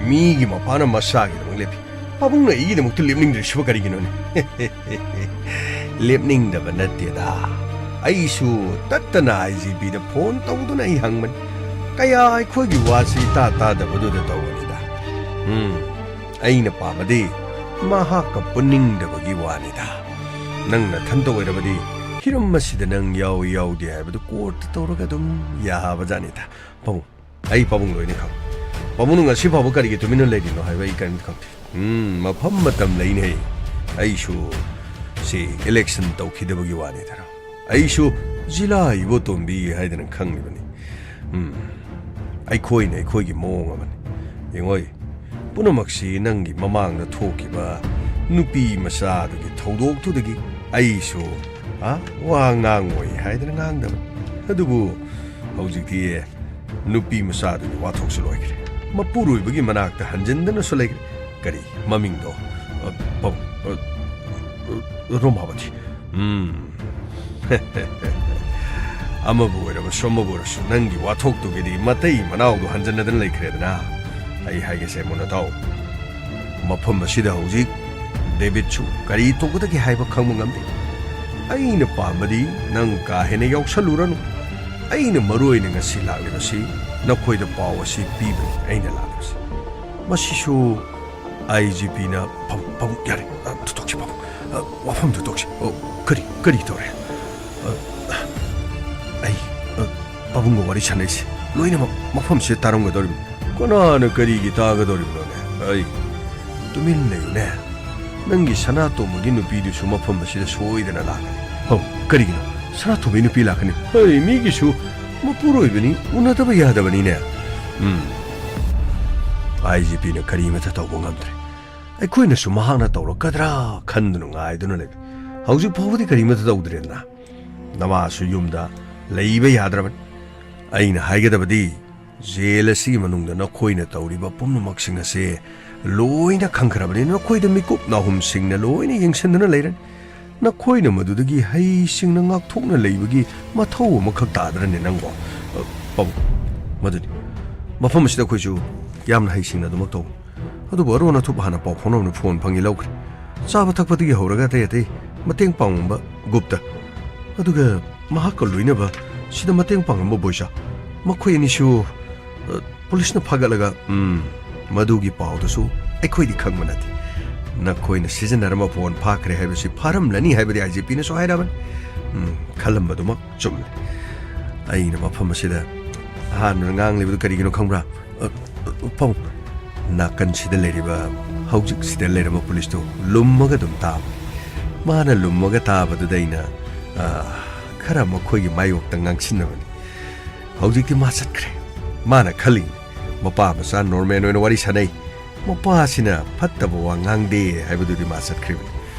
ꯃꯤꯒꯤ ꯃꯄꯥꯅ ꯃꯆꯥꯒꯤꯗꯃꯛ ꯂꯦꯞꯄꯤ꯫ ꯄꯥꯕꯨꯡꯅ ꯑꯩꯒꯤꯗꯃꯛꯇ ꯂꯦꯞꯅꯤꯡꯗ꯭ꯔꯤꯁꯤꯕꯨ ꯀꯔꯤꯒꯤꯅꯣꯅꯦ? ꯂꯦꯞꯅꯤꯡꯗꯕ ꯅꯠꯇꯦꯗ꯫ ꯑꯩꯁꯨ ꯇꯠꯇꯅ ꯑꯥꯏ ꯖꯤ ꯄꯤꯗ ꯐꯣꯟ ꯇꯧꯗꯨꯅ ꯑꯩ ꯍꯪꯕꯅꯤ꯫ ꯀꯌꯥ ꯑꯩꯈꯣꯏꯒꯤ ꯋꯥꯁꯤ ꯏꯇꯥ ꯇꯥꯗꯕꯗꯨꯗ ꯇꯧꯕꯅꯤꯗ꯫ ꯎꯝ, ꯑꯩꯅ ꯄꯥꯝꯕꯗꯤ ꯃꯍꯥꯛꯀ ꯄꯨꯟꯅꯤꯡꯗꯕꯒꯤ ꯋꯥꯅꯤꯗ꯫ ꯅꯪ ꯅꯊꯟꯇ ꯑꯣꯏꯔꯕꯗꯤ ꯍꯤꯔꯝ ꯑꯁꯤꯗ ꯅꯪ ꯌꯥꯎꯏ ꯌꯥꯎꯗꯦ ꯍꯥꯏꯕꯗꯨ ꯀꯣꯔꯠꯇ ꯇꯧꯔꯒ ꯑꯗꯨꯝ ꯌꯥꯕꯖꯥꯠꯅꯤꯗ꯫ ꯄꯥꯕꯨꯡ, ꯑꯩ ꯄꯥꯕꯨꯡ ꯂꯣꯏꯅ ꯈꯪ꯫ ꯄꯥꯕꯨꯡꯅ ꯉꯁꯤ ꯐꯥꯎꯕ ꯀꯔꯤꯒꯤ ꯇꯨꯃꯤꯟꯅ ꯂꯩꯔꯤꯅꯣ ꯍꯥꯏꯕ ꯑꯩ ꯀꯔꯤꯝꯇ ꯈꯪꯗꯦ꯫ ꯎꯝ, ꯃꯐꯝ ꯃꯇꯝ ꯂꯩꯅꯦ꯫ ꯑꯩꯁꯨ ꯁꯤ ꯏꯂꯦꯛꯁꯟ ꯇꯧꯈꯤꯗꯕꯒꯤ ꯋꯥꯅꯤꯗꯅ꯫ ꯑꯩꯁꯨ ꯖꯤꯂꯥ ꯏꯕꯣꯇꯣꯝꯕꯤ ꯍꯥꯏꯗꯅ ꯈꯪꯂꯤꯕꯅꯤ꯫ ꯎꯝ, ꯑꯩꯈꯣꯏꯅ ꯑꯩꯈꯣꯏꯒꯤ ꯃꯑꯣꯡ ꯑꯃꯅꯤ꯫ ꯌꯦꯡꯉꯣꯏ, ꯄꯨꯝꯅꯃꯛꯁꯤ ꯅꯪꯒꯤ ꯃꯃꯥꯡꯗ ꯊꯣꯛꯈꯤꯕ ꯅꯨꯄꯤ ꯃꯆꯥꯗꯨꯒꯤ ꯊꯧꯗꯣꯛꯇꯨꯗꯒꯤ ꯑꯩꯁꯨ, ꯑ, ꯋꯥ ꯉꯥꯡꯉꯣꯏ ꯍꯥꯏꯗꯅ ꯉꯥꯡꯗꯕꯅꯤ꯫ ꯑꯗꯨꯕꯨ ꯍꯧꯖꯤꯛꯇꯤ ꯅꯨꯄꯤ ꯃꯆꯥꯗꯨꯒꯤ ꯋꯥꯊꯣꯛꯁꯨ ꯂꯣꯏꯈ꯭ꯔꯦ꯫ ꯃꯄꯨꯔꯣꯏꯕꯒꯤ ꯃꯅꯥꯛꯇ ꯍꯟꯖꯤꯟꯗꯅꯁꯨ ꯂꯩꯈ꯭ꯔꯦ꯫ ꯀꯔꯤ ꯃꯃꯤꯡꯗꯣ? ꯑ, ꯄ-, ꯑ, ꯑ, ꯔꯣꯃꯥꯕꯇꯤ꯫ ꯎꯝ꯫ ꯑꯃꯕꯨ ꯑꯣꯏꯔꯕꯁꯨ ꯑꯃꯕꯨ ꯑꯣꯏꯔꯁꯨ ꯅꯪꯒꯤ ꯋꯥꯊꯣꯛꯇꯨꯒꯤꯗꯤ ꯃꯇꯩ ꯃꯅꯥꯎꯗꯣ ꯍꯟꯖꯟꯅꯗꯅ ꯂꯩꯈ꯭ꯔꯦꯗꯅ꯫ ꯑꯩ ꯍꯥꯏꯒꯦꯁꯦ ꯃꯨꯟꯅ ꯇꯥꯎ꯫ ꯃꯐꯝ ꯑꯁꯤꯗ ꯍꯧꯖꯤꯛ ꯗꯦꯕꯤꯠꯁꯨ ꯀꯔꯤ ꯇꯧꯒꯗꯒꯦ ꯍꯥꯏꯕ ꯈꯪꯕ ꯉꯝꯗꯦ꯫ ꯑꯩꯅ ꯄꯥꯝꯕꯗꯤ ꯅꯪ ꯀꯥ ꯍꯦꯟꯅ ꯌꯥꯎꯁꯜꯂꯨꯔꯅꯨ꯫ ꯑꯩꯅ ꯃꯔꯨ ꯑꯣꯏꯅ ꯉꯁꯤ ꯂꯥꯛꯂꯤꯕꯁꯤ ꯅꯈꯣꯏꯗ ꯄꯥꯎ ꯑꯁꯤ ꯄꯤꯕꯅꯤ ꯑꯩꯅ ꯂꯥꯛꯂꯤꯕꯁꯤ꯫ ꯃꯁꯤꯁꯨ ꯑꯥꯏ ꯖꯤ ꯄꯤꯅ ꯄꯥꯕꯨꯡ, ꯄꯥꯕꯨꯡ, ꯌꯥꯔꯦ, ꯑ, ꯊꯣꯛꯁꯤ ꯄꯥꯕꯨꯡ꯫ ꯑ, ꯋꯥꯐꯝꯗꯨ ꯊꯣꯛꯁꯤ꯫ ꯑ, ꯀꯔꯤ, ꯀꯔꯤ ꯇꯧꯔꯦ? ꯑ, ꯑꯩ, ꯑ, ꯄꯥꯕꯨꯡꯒ ꯋꯥꯔꯤ ꯁꯥꯟꯅꯩꯁꯦ ꯂꯣꯏꯅꯃꯛ ꯃꯐꯝꯁꯤꯗ ꯇꯥꯔꯝꯒꯗꯧꯔꯤꯕꯅꯤ꯫ ꯀꯅꯥꯅ ꯀꯔꯤꯒꯤ ꯇꯥꯒꯗꯧꯔꯤꯕꯅꯣꯅꯦ? ꯑꯩ, ꯇꯨꯃꯤꯟ ꯂꯩꯌꯨꯅꯦ꯫ ꯅꯪꯒꯤ ꯁꯅꯥꯇꯣꯝꯕꯒꯤ ꯅꯨꯄꯤꯗꯨꯁꯨ ꯃꯐꯝ ꯑꯁꯤꯗ ꯁꯣꯏꯗꯅ ꯂꯥꯛꯀꯅꯤ꯫ ꯍꯧ, ꯀꯔꯤꯒꯤꯅꯣ? ꯁꯅꯥꯇꯣꯝꯕꯒꯤ ꯅꯨꯄꯤ ꯂꯥꯛꯀꯅꯤ? ꯍꯩ, ꯃꯤꯒꯤꯁꯨ ꯃꯄꯨꯔꯣꯏꯕꯅꯤ, ꯎꯅꯗꯕ ꯌꯥꯗꯕꯅꯤꯅꯦ꯫ ꯎꯝ꯫ ꯑꯥꯏ ꯖꯤ ꯄꯤꯅ ꯀꯔꯤꯃꯠꯇ ꯇꯧꯕ ꯉꯝꯗ꯭ꯔꯦ꯫ ꯑꯩꯈꯣꯏꯅꯁꯨ ꯃꯍꯥꯛꯅ ꯇꯧꯔꯛꯀꯗ꯭ꯔꯥ ꯈꯟꯗꯨꯅ ꯉꯥꯏꯗꯨꯅ ꯂꯩꯕ꯫ ꯍꯧꯖꯤꯛ ꯐꯥꯎꯕꯗꯤ ꯀꯔꯤꯃꯠꯇ ꯇꯧꯗ꯭ꯔꯦꯗꯅ꯫ ꯅꯃꯥꯁꯨ ꯌꯨꯝꯗ ꯂꯩꯕ ꯌꯥꯗ꯭ꯔꯕꯅꯤ꯫ ꯑꯩꯅ ꯍꯥꯏꯒꯗꯕꯗꯤ, ꯖꯦꯜ ꯑꯁꯤꯒꯤ ꯃꯅꯨꯡꯗ ꯅꯈꯣꯏꯅ ꯇꯧꯔꯤꯕ ꯄꯨꯝꯅꯃꯛꯁꯤꯡ ꯑꯁꯦ ꯂꯣꯏꯅ ꯈꯪꯈ꯭ꯔꯕꯅꯤ꯫ ꯅꯈꯣꯏꯗ ꯃꯤꯀꯨꯞ ꯅꯥꯍꯨꯝꯁꯤꯡꯅ ꯂꯣꯏꯅ ꯌꯦꯡꯁꯤꯟꯗꯨꯅ ꯂꯩꯔꯅꯤ꯫ ꯅꯈꯣꯏꯅ ꯃꯗꯨꯗꯒꯤ ꯍꯩꯁꯤꯡꯅ ꯉꯥꯛꯊꯣꯛꯅ ꯂꯩꯕꯒꯤ ꯃꯊꯧ ꯑꯃꯈꯛ ꯇꯥꯗ꯭ꯔꯅꯦ ꯅꯪꯕꯣ? ꯑ, ꯄꯥꯕꯨꯡ, ꯃꯗꯨꯅꯤ꯫ ꯃꯐꯝ ꯑꯁꯤꯗ ꯑꯩꯈꯣꯏꯁꯨ ꯌꯥꯝꯅ ꯍꯩꯁꯤꯡꯅ ꯑꯗꯨꯃꯛ ꯇꯧꯕꯅꯤ꯫ ꯑꯗꯨꯕꯨ ꯑꯔꯣꯟ ꯑꯊꯨꯞ ꯍꯥꯟꯅ ꯄꯥꯎ ꯐꯥꯎꯅꯕꯅ ꯐꯣꯟ ꯐꯪꯉꯤ ꯂꯧꯈ꯭ꯔꯦ꯫ ꯆꯥꯕ ꯊꯛꯄꯗꯒꯤ ꯍꯧꯔꯒ ꯑꯇꯩ ꯑꯇꯩ ꯃꯇꯦꯡ ꯄꯥꯡꯕ ꯒꯨꯞꯇ꯫ ꯑꯗꯨꯒ ꯃꯍꯥꯛꯀ ꯂꯣꯏꯅꯕ ꯁꯤꯗ ꯃꯇꯦꯡ ꯄꯥꯡꯂꯝꯕ ꯕꯣꯏꯆꯥ꯫ ꯃꯈꯣꯏ ꯑꯅꯤꯁꯨ, ꯑ, ꯄꯨꯂꯤꯁꯅ ꯐꯥꯒꯠꯂꯒ, ꯎꯝ, ꯃꯗꯨꯒꯤ ꯄꯥꯎꯗꯨꯁꯨ ꯑꯩꯈꯣꯏꯗꯤ ꯈꯪꯕ ꯅꯠꯇꯦ꯫ ꯅꯈꯣꯏꯅ ꯁꯤꯖꯤꯟꯅꯔꯝꯕ ꯐꯣꯟ ꯐꯥꯈ꯭ꯔꯦ ꯍꯥꯏꯕꯁꯤ ꯐꯥꯔꯝꯂꯅꯤ ꯍꯥꯏꯕꯗꯤ ꯑꯥꯏ ꯖꯤ ꯄꯤꯅꯁꯨ ꯍꯥꯏꯔꯕꯅꯤ꯫ ꯎꯝ, ꯈꯜꯂꯝꯕꯗꯨꯃꯛ ꯆꯨꯝꯂꯦ꯫ ꯑꯩꯅ ꯃꯐꯝ ꯑꯁꯤꯗ ꯑꯍꯥꯟꯕꯗ ꯉꯥꯡꯂꯤꯕꯗꯨ ꯀꯔꯤꯒꯤꯅꯣ ꯈꯪꯕ꯭ꯔꯥ? ꯑ, ꯑ, ꯄꯥꯕꯨꯡ, ꯅꯥꯀꯟꯁꯤꯗ ꯂꯩꯔꯤꯕ, ꯍꯧꯖꯤꯛ ꯁꯤꯗ ꯂꯩꯔꯝꯕ ꯄꯨꯂꯤꯁꯇꯨ ꯂꯨꯝꯃꯒ ꯑꯗꯨꯝ ꯇꯥꯕ꯫ ꯃꯥꯅ ꯂꯨꯝꯃꯒ ꯇꯥꯕꯗꯨꯗ ꯑꯩꯅ, ꯑ, ꯈꯔ ꯃꯈꯣꯏꯒꯤ ꯃꯥꯌꯣꯛꯇ ꯉꯥꯡꯁꯤꯟꯅꯕꯅꯤ꯫ ꯍꯧꯖꯤꯛꯇꯤ ꯃꯥ ꯆꯠꯈ꯭ꯔꯦ꯫ ꯃꯥꯅ ꯈꯜꯂꯤ, ꯃꯄꯥ ꯃꯆꯥ ꯅꯣꯔꯃꯦꯜ ꯑꯣꯏꯅ ꯋꯥꯔꯤ ꯁꯥꯟꯅꯩ꯫ ꯃꯄꯥꯁꯤꯅ ꯐꯠꯇꯕ ꯋꯥ ꯉꯥꯡꯗꯦ ꯍꯥꯏꯕꯗꯨꯗꯤ ꯃꯥ ꯆꯠꯈ꯭ꯔꯤꯕꯅꯤ꯫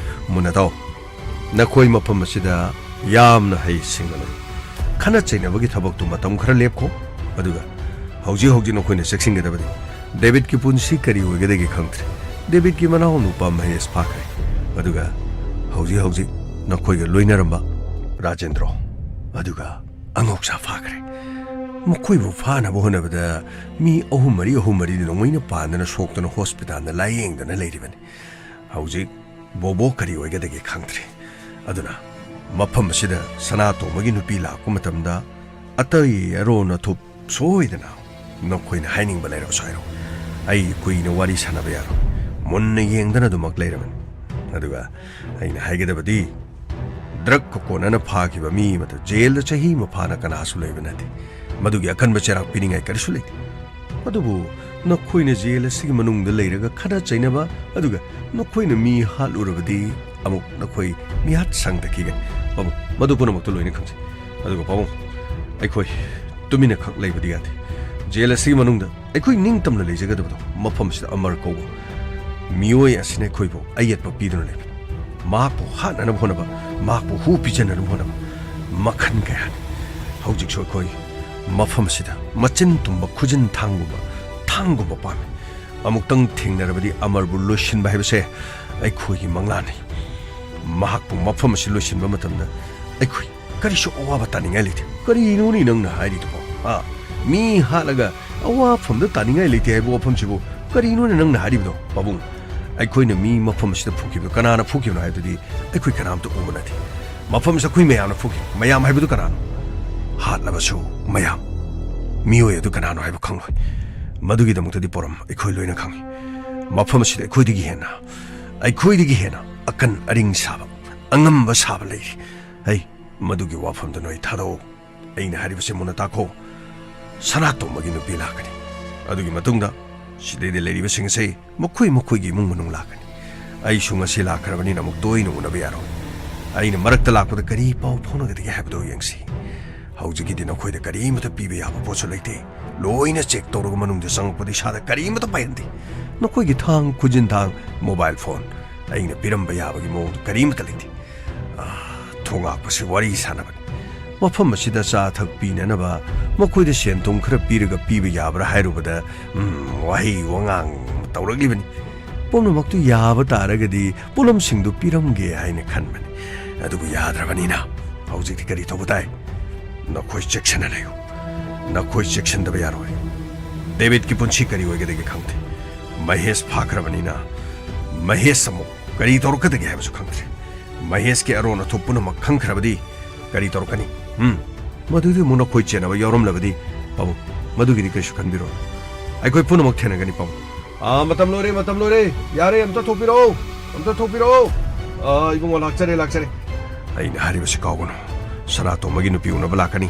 ꯃꯨꯟꯅ ꯇꯥꯎ, ꯅꯈꯣꯏ ꯃꯐꯝ ꯑꯁꯤꯗ ꯌꯥꯝꯅ ꯍꯩ ꯁꯤꯡꯒꯅꯨ꯫ ꯈꯠꯅ ꯆꯩꯅꯕꯒꯤ ꯊꯕꯛꯇꯨ ꯃꯇꯝ ꯈꯔ ꯂꯦꯞꯈꯣ꯫ ꯑꯗꯨꯒ ꯍꯧꯖꯤꯛ ꯍꯧꯖꯤꯛ ꯅꯈꯣꯏꯅ ꯆꯦꯛꯁꯤꯟꯒꯗꯕꯗꯤ ꯗꯦꯕꯤꯠꯀꯤ ꯄꯨꯟꯁꯤ ꯀꯔꯤ ꯑꯣꯏꯒꯗꯒꯦ ꯈꯪꯗ꯭ꯔꯦ꯫ ꯗꯦꯕꯤꯠꯀꯤ ꯃꯅꯥꯎ ꯅꯨꯄꯥ ꯃꯍꯦꯁ ꯐꯥꯈ꯭ꯔꯦ꯫ ꯑꯗꯨꯒ ꯍꯧꯖꯤꯛ ꯍꯧꯖꯤꯛ ꯅꯈꯣꯏꯒ ꯂꯣꯏꯅꯔꯝꯕ ꯔꯥꯖꯦꯟꯗ꯭ꯔꯣ, ꯑꯗꯨꯒ ꯑꯉꯧꯆꯥ ꯐꯥꯈ꯭ꯔꯦ꯫ ꯃꯈꯣꯏꯕꯨ ꯐꯥꯅꯕ ꯍꯣꯠꯅꯕꯗ ꯃꯤ ꯑꯍꯨꯝ ꯃꯔꯤ, ꯑꯍꯨꯝ ꯃꯔꯤꯗꯤ ꯅꯣꯡꯃꯩꯅ ꯄꯥꯟꯗꯅ ꯁꯣꯛꯇꯅ ꯍꯣꯁꯄꯤꯇꯥꯜꯗ ꯂꯥꯌꯦꯡꯗꯅ ꯂꯩꯔꯤꯕꯅꯤ꯫ ꯍꯧꯖꯤꯛ ꯕꯣꯕꯣ ꯀꯔꯤ ꯑꯣꯏꯒꯗꯒꯦ ꯈꯪꯗ꯭ꯔꯦ꯫ ꯑꯗꯨꯅ ꯃꯐꯝ ꯑꯁꯤꯗ ꯁꯅꯥꯇꯣꯝꯕꯒꯤ ꯅꯨꯄꯤ ꯂꯥꯛꯄ ꯃꯇꯝꯗ ꯑꯇꯩ ꯑꯔꯣꯟ ꯑꯊꯨꯞ ꯁꯣꯏꯗꯅ ꯅꯈꯣꯏꯅ ꯍꯥꯏꯅꯤꯡꯕ ꯂꯩꯔꯕꯁꯨ ꯍꯥꯏꯔꯣ꯫ ꯑꯩ ꯀꯨꯏꯅ ꯋꯥꯔꯤ ꯁꯥꯟꯅꯕ ꯌꯥꯔꯣꯏ꯫ ꯃꯨꯟꯅ ꯌꯦꯡꯗꯅ ꯑꯗꯨꯃꯛ ꯂꯩꯔꯕꯅꯤ꯫ ꯑꯗꯨꯒ ꯑꯩꯅ ꯍꯥꯏꯒꯗꯕꯗꯤ, ꯗ꯭ꯔꯒꯀ ꯀꯣꯟꯅꯅ ꯐꯥꯈꯤꯕ ꯃꯤ ꯑꯃꯗ ꯖꯦꯜꯗ ꯆꯍꯤ ꯑꯃ ꯐꯥꯅ ꯀꯅꯥꯁꯨ ꯂꯩꯕ ꯅꯠꯇꯦ꯫ ꯃꯗꯨꯒꯤ ꯑꯀꯟꯕ ꯆꯩꯔꯥꯛ ꯄꯤꯅꯤꯡꯉꯥꯏ ꯀꯔꯤꯁꯨ ꯂꯩꯇꯦ꯫ ꯑꯗꯨꯕꯨ ꯅꯈꯣꯏꯅ ꯖꯦꯜ ꯑꯁꯤꯒꯤ ꯃꯅꯨꯡꯗ ꯂꯩꯔꯒ ꯈꯠꯅ ꯆꯩꯅꯕ, ꯑꯗꯨꯒ ꯅꯈꯣꯏꯅ ꯃꯤ ꯍꯥꯠꯂꯨꯔꯕꯗꯤ ꯑꯃꯨꯛ ꯅꯈꯣꯏ ꯃꯤꯍꯥꯠ ꯁꯪꯗꯈꯤꯒꯅꯤ꯫ ꯄꯥꯕꯨꯡ, ꯃꯗꯨ ꯄꯨꯝꯅꯃꯛꯇꯨ ꯂꯣꯏꯅ ꯈꯪꯖꯩ꯫ ꯑꯗꯨꯒ ꯄꯥꯕꯨꯡ, ꯑꯩꯈꯣꯏ ꯇꯨꯃꯤꯟꯅ ꯈꯛ ꯂꯩꯕꯗꯤ ꯌꯥꯗꯦ꯫ ꯖꯦꯜ ꯑꯁꯤꯒꯤ ꯃꯅꯨꯡꯗ ꯑꯩꯈꯣꯏ ꯅꯤꯡꯇꯝꯅ ꯂꯩꯖꯒꯗꯕꯗꯣ ꯃꯐꯝꯁꯤꯗ ꯑꯃꯔ ꯀꯧꯕ ꯃꯤꯑꯣꯏ ꯑꯁꯤꯅ ꯑꯩꯈꯣꯏꯕꯨ ꯑꯌꯦꯠꯄ ꯄꯤꯗꯨꯅ ꯂꯩꯕꯅꯤ꯫ ꯃꯍꯥꯛꯄꯨ ꯍꯥꯠꯅꯅꯕ ꯍꯣꯠꯅꯕ, ꯃꯍꯥꯛꯄꯨ ꯍꯨ ꯄꯤꯖꯅꯅꯕ ꯍꯣꯠꯅꯕ ꯃꯈꯜ ꯀꯌꯥꯅꯤ꯫ ꯍꯧꯖꯤꯛꯁꯨ ꯑꯩꯈꯣꯏ ꯃꯐꯝ ꯑꯁꯤꯗ ꯃꯆꯤꯟ ꯇꯨꯝꯕ ꯈꯨꯖꯤꯟ ꯊꯥꯡꯒꯨꯝꯕ, ꯊꯥꯡꯒꯨꯝꯕ ꯄꯥꯝꯃꯤ꯫ ꯑꯃꯨꯛꯇꯪ ꯊꯦꯡꯅꯔꯕꯗꯤ ꯑꯃꯔꯕꯨ ꯂꯣꯏꯁꯤꯟꯕ ꯍꯥꯏꯕꯁꯦ ꯑꯩꯈꯣꯏꯒꯤ ꯃꯪꯂꯥꯟꯅꯤ꯫ ꯃꯍꯥꯛꯄꯨ ꯃꯐꯝ ꯑꯁꯤ ꯂꯣꯏꯁꯤꯟꯕ ꯃꯇꯝꯗ ꯑꯩꯈꯣꯏ ꯀꯔꯤꯁꯨ ꯑꯋꯥꯕ ꯇꯥꯅꯤꯡꯉꯥꯏ ꯂꯩꯇꯦ꯫ ꯀꯔꯤꯅꯣꯅꯦ ꯅꯪꯅ ꯍꯥꯏꯔꯤꯗꯨꯕꯣ? ꯍꯥ? ꯃꯤ ꯍꯥꯠꯂꯒ ꯑꯋꯥꯐꯝꯗ ꯇꯥꯅꯤꯡꯉꯥꯏ ꯂꯩꯇꯦ ꯍꯥꯏꯕ ꯋꯥꯐꯝꯁꯤꯕꯨ ꯀꯔꯤꯅꯣꯅꯦ ꯅꯪꯅ ꯍꯥꯏꯔꯤꯕꯗꯣ, ꯄꯥꯕꯨꯡ? ꯑꯩꯈꯣꯏꯅ ꯃꯤ ꯃꯐꯝ ꯑꯁꯤꯗ ꯐꯨꯈꯤꯕꯗꯣ ꯀꯅꯥꯅ ꯐꯨꯈꯤꯕꯅꯣ ꯍꯥꯏꯕꯗꯨꯗꯤ ꯑꯩꯈꯣꯏ ꯀꯅꯥꯝꯇ ꯎꯕ ꯅꯠꯇꯦ꯫ ꯃꯐꯝꯁꯤꯗ ꯑꯩꯈꯣꯏ ꯃꯌꯥꯝꯅ ꯐꯨꯈꯤ꯫ ꯃꯌꯥꯝ ꯍꯥꯏꯕꯗꯨ ꯀꯅꯥꯅꯣ? ꯍꯥꯠꯂꯕꯁꯨ ꯃꯌꯥꯝ꯫ ꯃꯤꯑꯣꯏ ꯑꯗꯨ ꯀꯅꯥꯅꯣ ꯍꯥꯏꯕ ꯈꯪꯂꯣꯏ꯫ ꯃꯗꯨꯒꯤꯗꯃꯛꯇꯗꯤ ꯄꯣꯔꯝ ꯑꯩꯈꯣꯏ ꯂꯣꯏꯅ ꯈꯪꯏ꯫ ꯃꯐꯝ ꯑꯁꯤꯗ ꯑꯩꯈꯣꯏꯗꯒꯤ ꯍꯦꯟꯅ, ꯑꯩꯈꯣꯏꯗꯒꯤ ꯍꯦꯟꯅ ꯑꯀꯟ ꯑꯔꯤꯡ ꯁꯥꯕ, ꯑꯉꯝꯕ ꯁꯥꯕ ꯂꯩꯔꯤ꯫ ꯍꯩ, ꯃꯗꯨꯒꯤ ꯋꯥꯐꯝꯗꯨ ꯅꯣꯏ ꯊꯥꯗꯣꯛꯎ꯫ ꯑꯩꯅ ꯍꯥꯏꯔꯤꯕꯁꯤ ꯃꯨꯟꯅ ꯇꯥꯈꯣ꯫ ꯁꯅꯥꯇꯣꯝꯕꯒꯤ ꯅꯨꯄꯤ ꯂꯥꯛꯀꯅꯤ꯫ ꯑꯗꯨꯒꯤ ꯃꯇꯨꯡꯗ ꯁꯤꯗꯩꯗ ꯂꯩꯔꯤꯕꯁꯤꯡꯁꯦ ꯃꯈꯣꯏ ꯃꯈꯣꯏꯒꯤ ꯏꯃꯨꯡ ꯃꯅꯨꯡ ꯂꯥꯛꯀꯅꯤ꯫ ꯑꯩꯁꯨ ꯉꯁꯤ ꯂꯥꯛꯈ꯭ꯔꯕꯅꯤꯅ ꯑꯃꯨꯛ ꯇꯣꯏꯅ ꯎꯅꯕ ꯌꯥꯔꯣꯏ꯫ ꯑꯩꯅ ꯃꯔꯛꯇ ꯂꯥꯛꯄꯗ ꯀꯔꯤ ꯄꯥꯎ ꯐꯥꯎꯅꯒꯗꯒꯦ ꯍꯥꯏꯕꯗꯨ ꯌꯦꯡꯁꯤ꯫ ꯍꯧꯖꯤꯛꯀꯤꯗꯤ ꯅꯈꯣꯏꯗ ꯀꯔꯤꯃꯠꯇ ꯄꯤꯕ ꯌꯥꯕ ꯄꯣꯠꯁꯨ ꯂꯩꯇꯦ꯫ ꯂꯣꯏꯅ ꯆꯦꯛ ꯇꯧꯔꯒ ꯃꯅꯨꯡꯗ ꯆꯪꯂꯛꯄꯗ ꯏꯁꯥꯗ ꯀꯔꯤꯃꯠꯇ ꯄꯥꯏꯍꯟꯗꯦ꯫ ꯅꯈꯣꯏꯒꯤ ꯊꯥꯡ, ꯈꯨꯖꯤꯟ ꯊꯥꯡ, ꯃꯣꯕꯥꯏꯜ ꯐꯣꯟ ꯑꯩꯅ ꯄꯤꯔꯝꯕ ꯌꯥꯕꯒꯤ ꯃꯑꯣꯡꯗ ꯀꯔꯤꯃꯠꯇ ꯂꯩꯇꯦ꯫ ꯑꯥ, ꯊꯣꯡ ꯉꯥꯛꯄꯁꯤ ꯋꯥꯔꯤ ꯁꯥꯟꯅꯕꯅꯤ꯫ ꯃꯐꯝ ꯑꯁꯤꯗ ꯆꯥ ꯊꯛ ꯄꯤꯅꯅꯕ ꯃꯈꯣꯏꯗ ꯁꯦꯟ ꯊꯨꯝ ꯈꯔ ꯄꯤꯔꯒ ꯄꯤꯕ ꯌꯥꯕ꯭ꯔꯥ ꯍꯥꯏꯔꯨꯕꯗ, ꯎꯝ, ꯋꯥꯍꯩ ꯋꯥꯉꯥꯡ ꯇꯧꯔꯛꯂꯤꯕꯅꯤ꯫ ꯄꯨꯝꯅꯃꯛꯇꯨ ꯌꯥꯕ ꯇꯥꯔꯒꯗꯤ ꯄꯣꯠꯂꯝꯁꯤꯡꯗꯨ ꯄꯤꯔꯝꯒꯦ ꯍꯥꯏꯅ ꯈꯟꯕꯅꯤ꯫ ꯑꯗꯨꯕꯨ ꯌꯥꯗ꯭ꯔꯕꯅꯤꯅ ꯍꯧꯖꯤꯛꯇꯤ ꯀꯔꯤ ꯇꯧꯕ ꯇꯥꯏ? ꯅꯈꯣꯏ ꯆꯦꯛꯁꯤꯟꯅ ꯂꯩꯌꯨ꯫ ꯅꯈꯣꯏ ꯆꯦꯛꯁꯤꯟꯗꯕ ꯌꯥꯔꯣꯏ꯫ ꯗꯦꯕꯤꯠꯀꯤ ꯄꯨꯟꯁꯤ ꯀꯔꯤ ꯑꯣꯏꯒꯗꯒꯦ ꯈꯪꯗꯦ꯫ ꯃꯍꯦꯁ ꯐꯥꯈ꯭ꯔꯕꯅꯤꯅ ꯃꯍꯦꯁ ꯑꯃꯨꯛ ꯀꯔꯤ ꯇꯧꯔꯛꯀꯗꯒꯦ ꯍꯥꯏꯕꯁꯨ ꯈꯪꯗ꯭ꯔꯦ꯫ ꯃꯍꯦꯁꯀꯤ ꯑꯔꯣꯟ ꯑꯊꯨꯞ ꯄꯨꯝꯅꯃꯛ ꯈꯪꯈ꯭ꯔꯕꯗꯤ ꯀꯔꯤ ꯇꯧꯔꯛꯀꯅꯤ? ꯎꯝ? ꯃꯗꯨꯗꯤ ꯑꯃꯨꯛ ꯅꯈꯣꯏ ꯆꯦꯟꯅꯕ ꯌꯥꯎꯔꯝꯂꯕꯗꯤ, ꯄꯥꯕꯨꯡ, ꯃꯗꯨꯒꯤꯗꯤ ꯀꯔꯤꯁꯨ ꯈꯟꯕꯤꯔꯨꯔꯅꯨ꯫ ꯑꯩꯈꯣꯏ ꯄꯨꯝꯅꯃꯛ ꯊꯦꯡꯅꯒꯅꯤ, ꯄꯥꯕꯨꯡ꯫ ꯑꯥ, ꯃꯇꯝ ꯂꯣꯏꯔꯦ, ꯃꯇꯝ ꯂꯣꯏꯔꯦ꯫ ꯌꯥꯔꯦ, ꯑꯝꯇ ꯊꯣꯛꯄꯤꯔꯛꯑꯣ꯫ ꯑꯝꯇ ꯊꯣꯛꯄꯤꯔꯛꯑꯣ꯫ ꯑꯥ, ꯏꯕꯨꯡꯉꯣ, ꯂꯥꯛꯆꯔꯦ, ꯂꯥꯛꯆꯔꯦ꯫ ꯑꯩꯅ ꯍꯥꯏꯔꯤꯕꯁꯤ ꯀꯥꯎꯒꯅꯨ꯫ ꯁꯅꯥꯇꯣꯝꯕꯒꯤ ꯅꯨꯄꯤ ꯎꯅꯕ ꯂꯥꯛꯀꯅꯤ꯫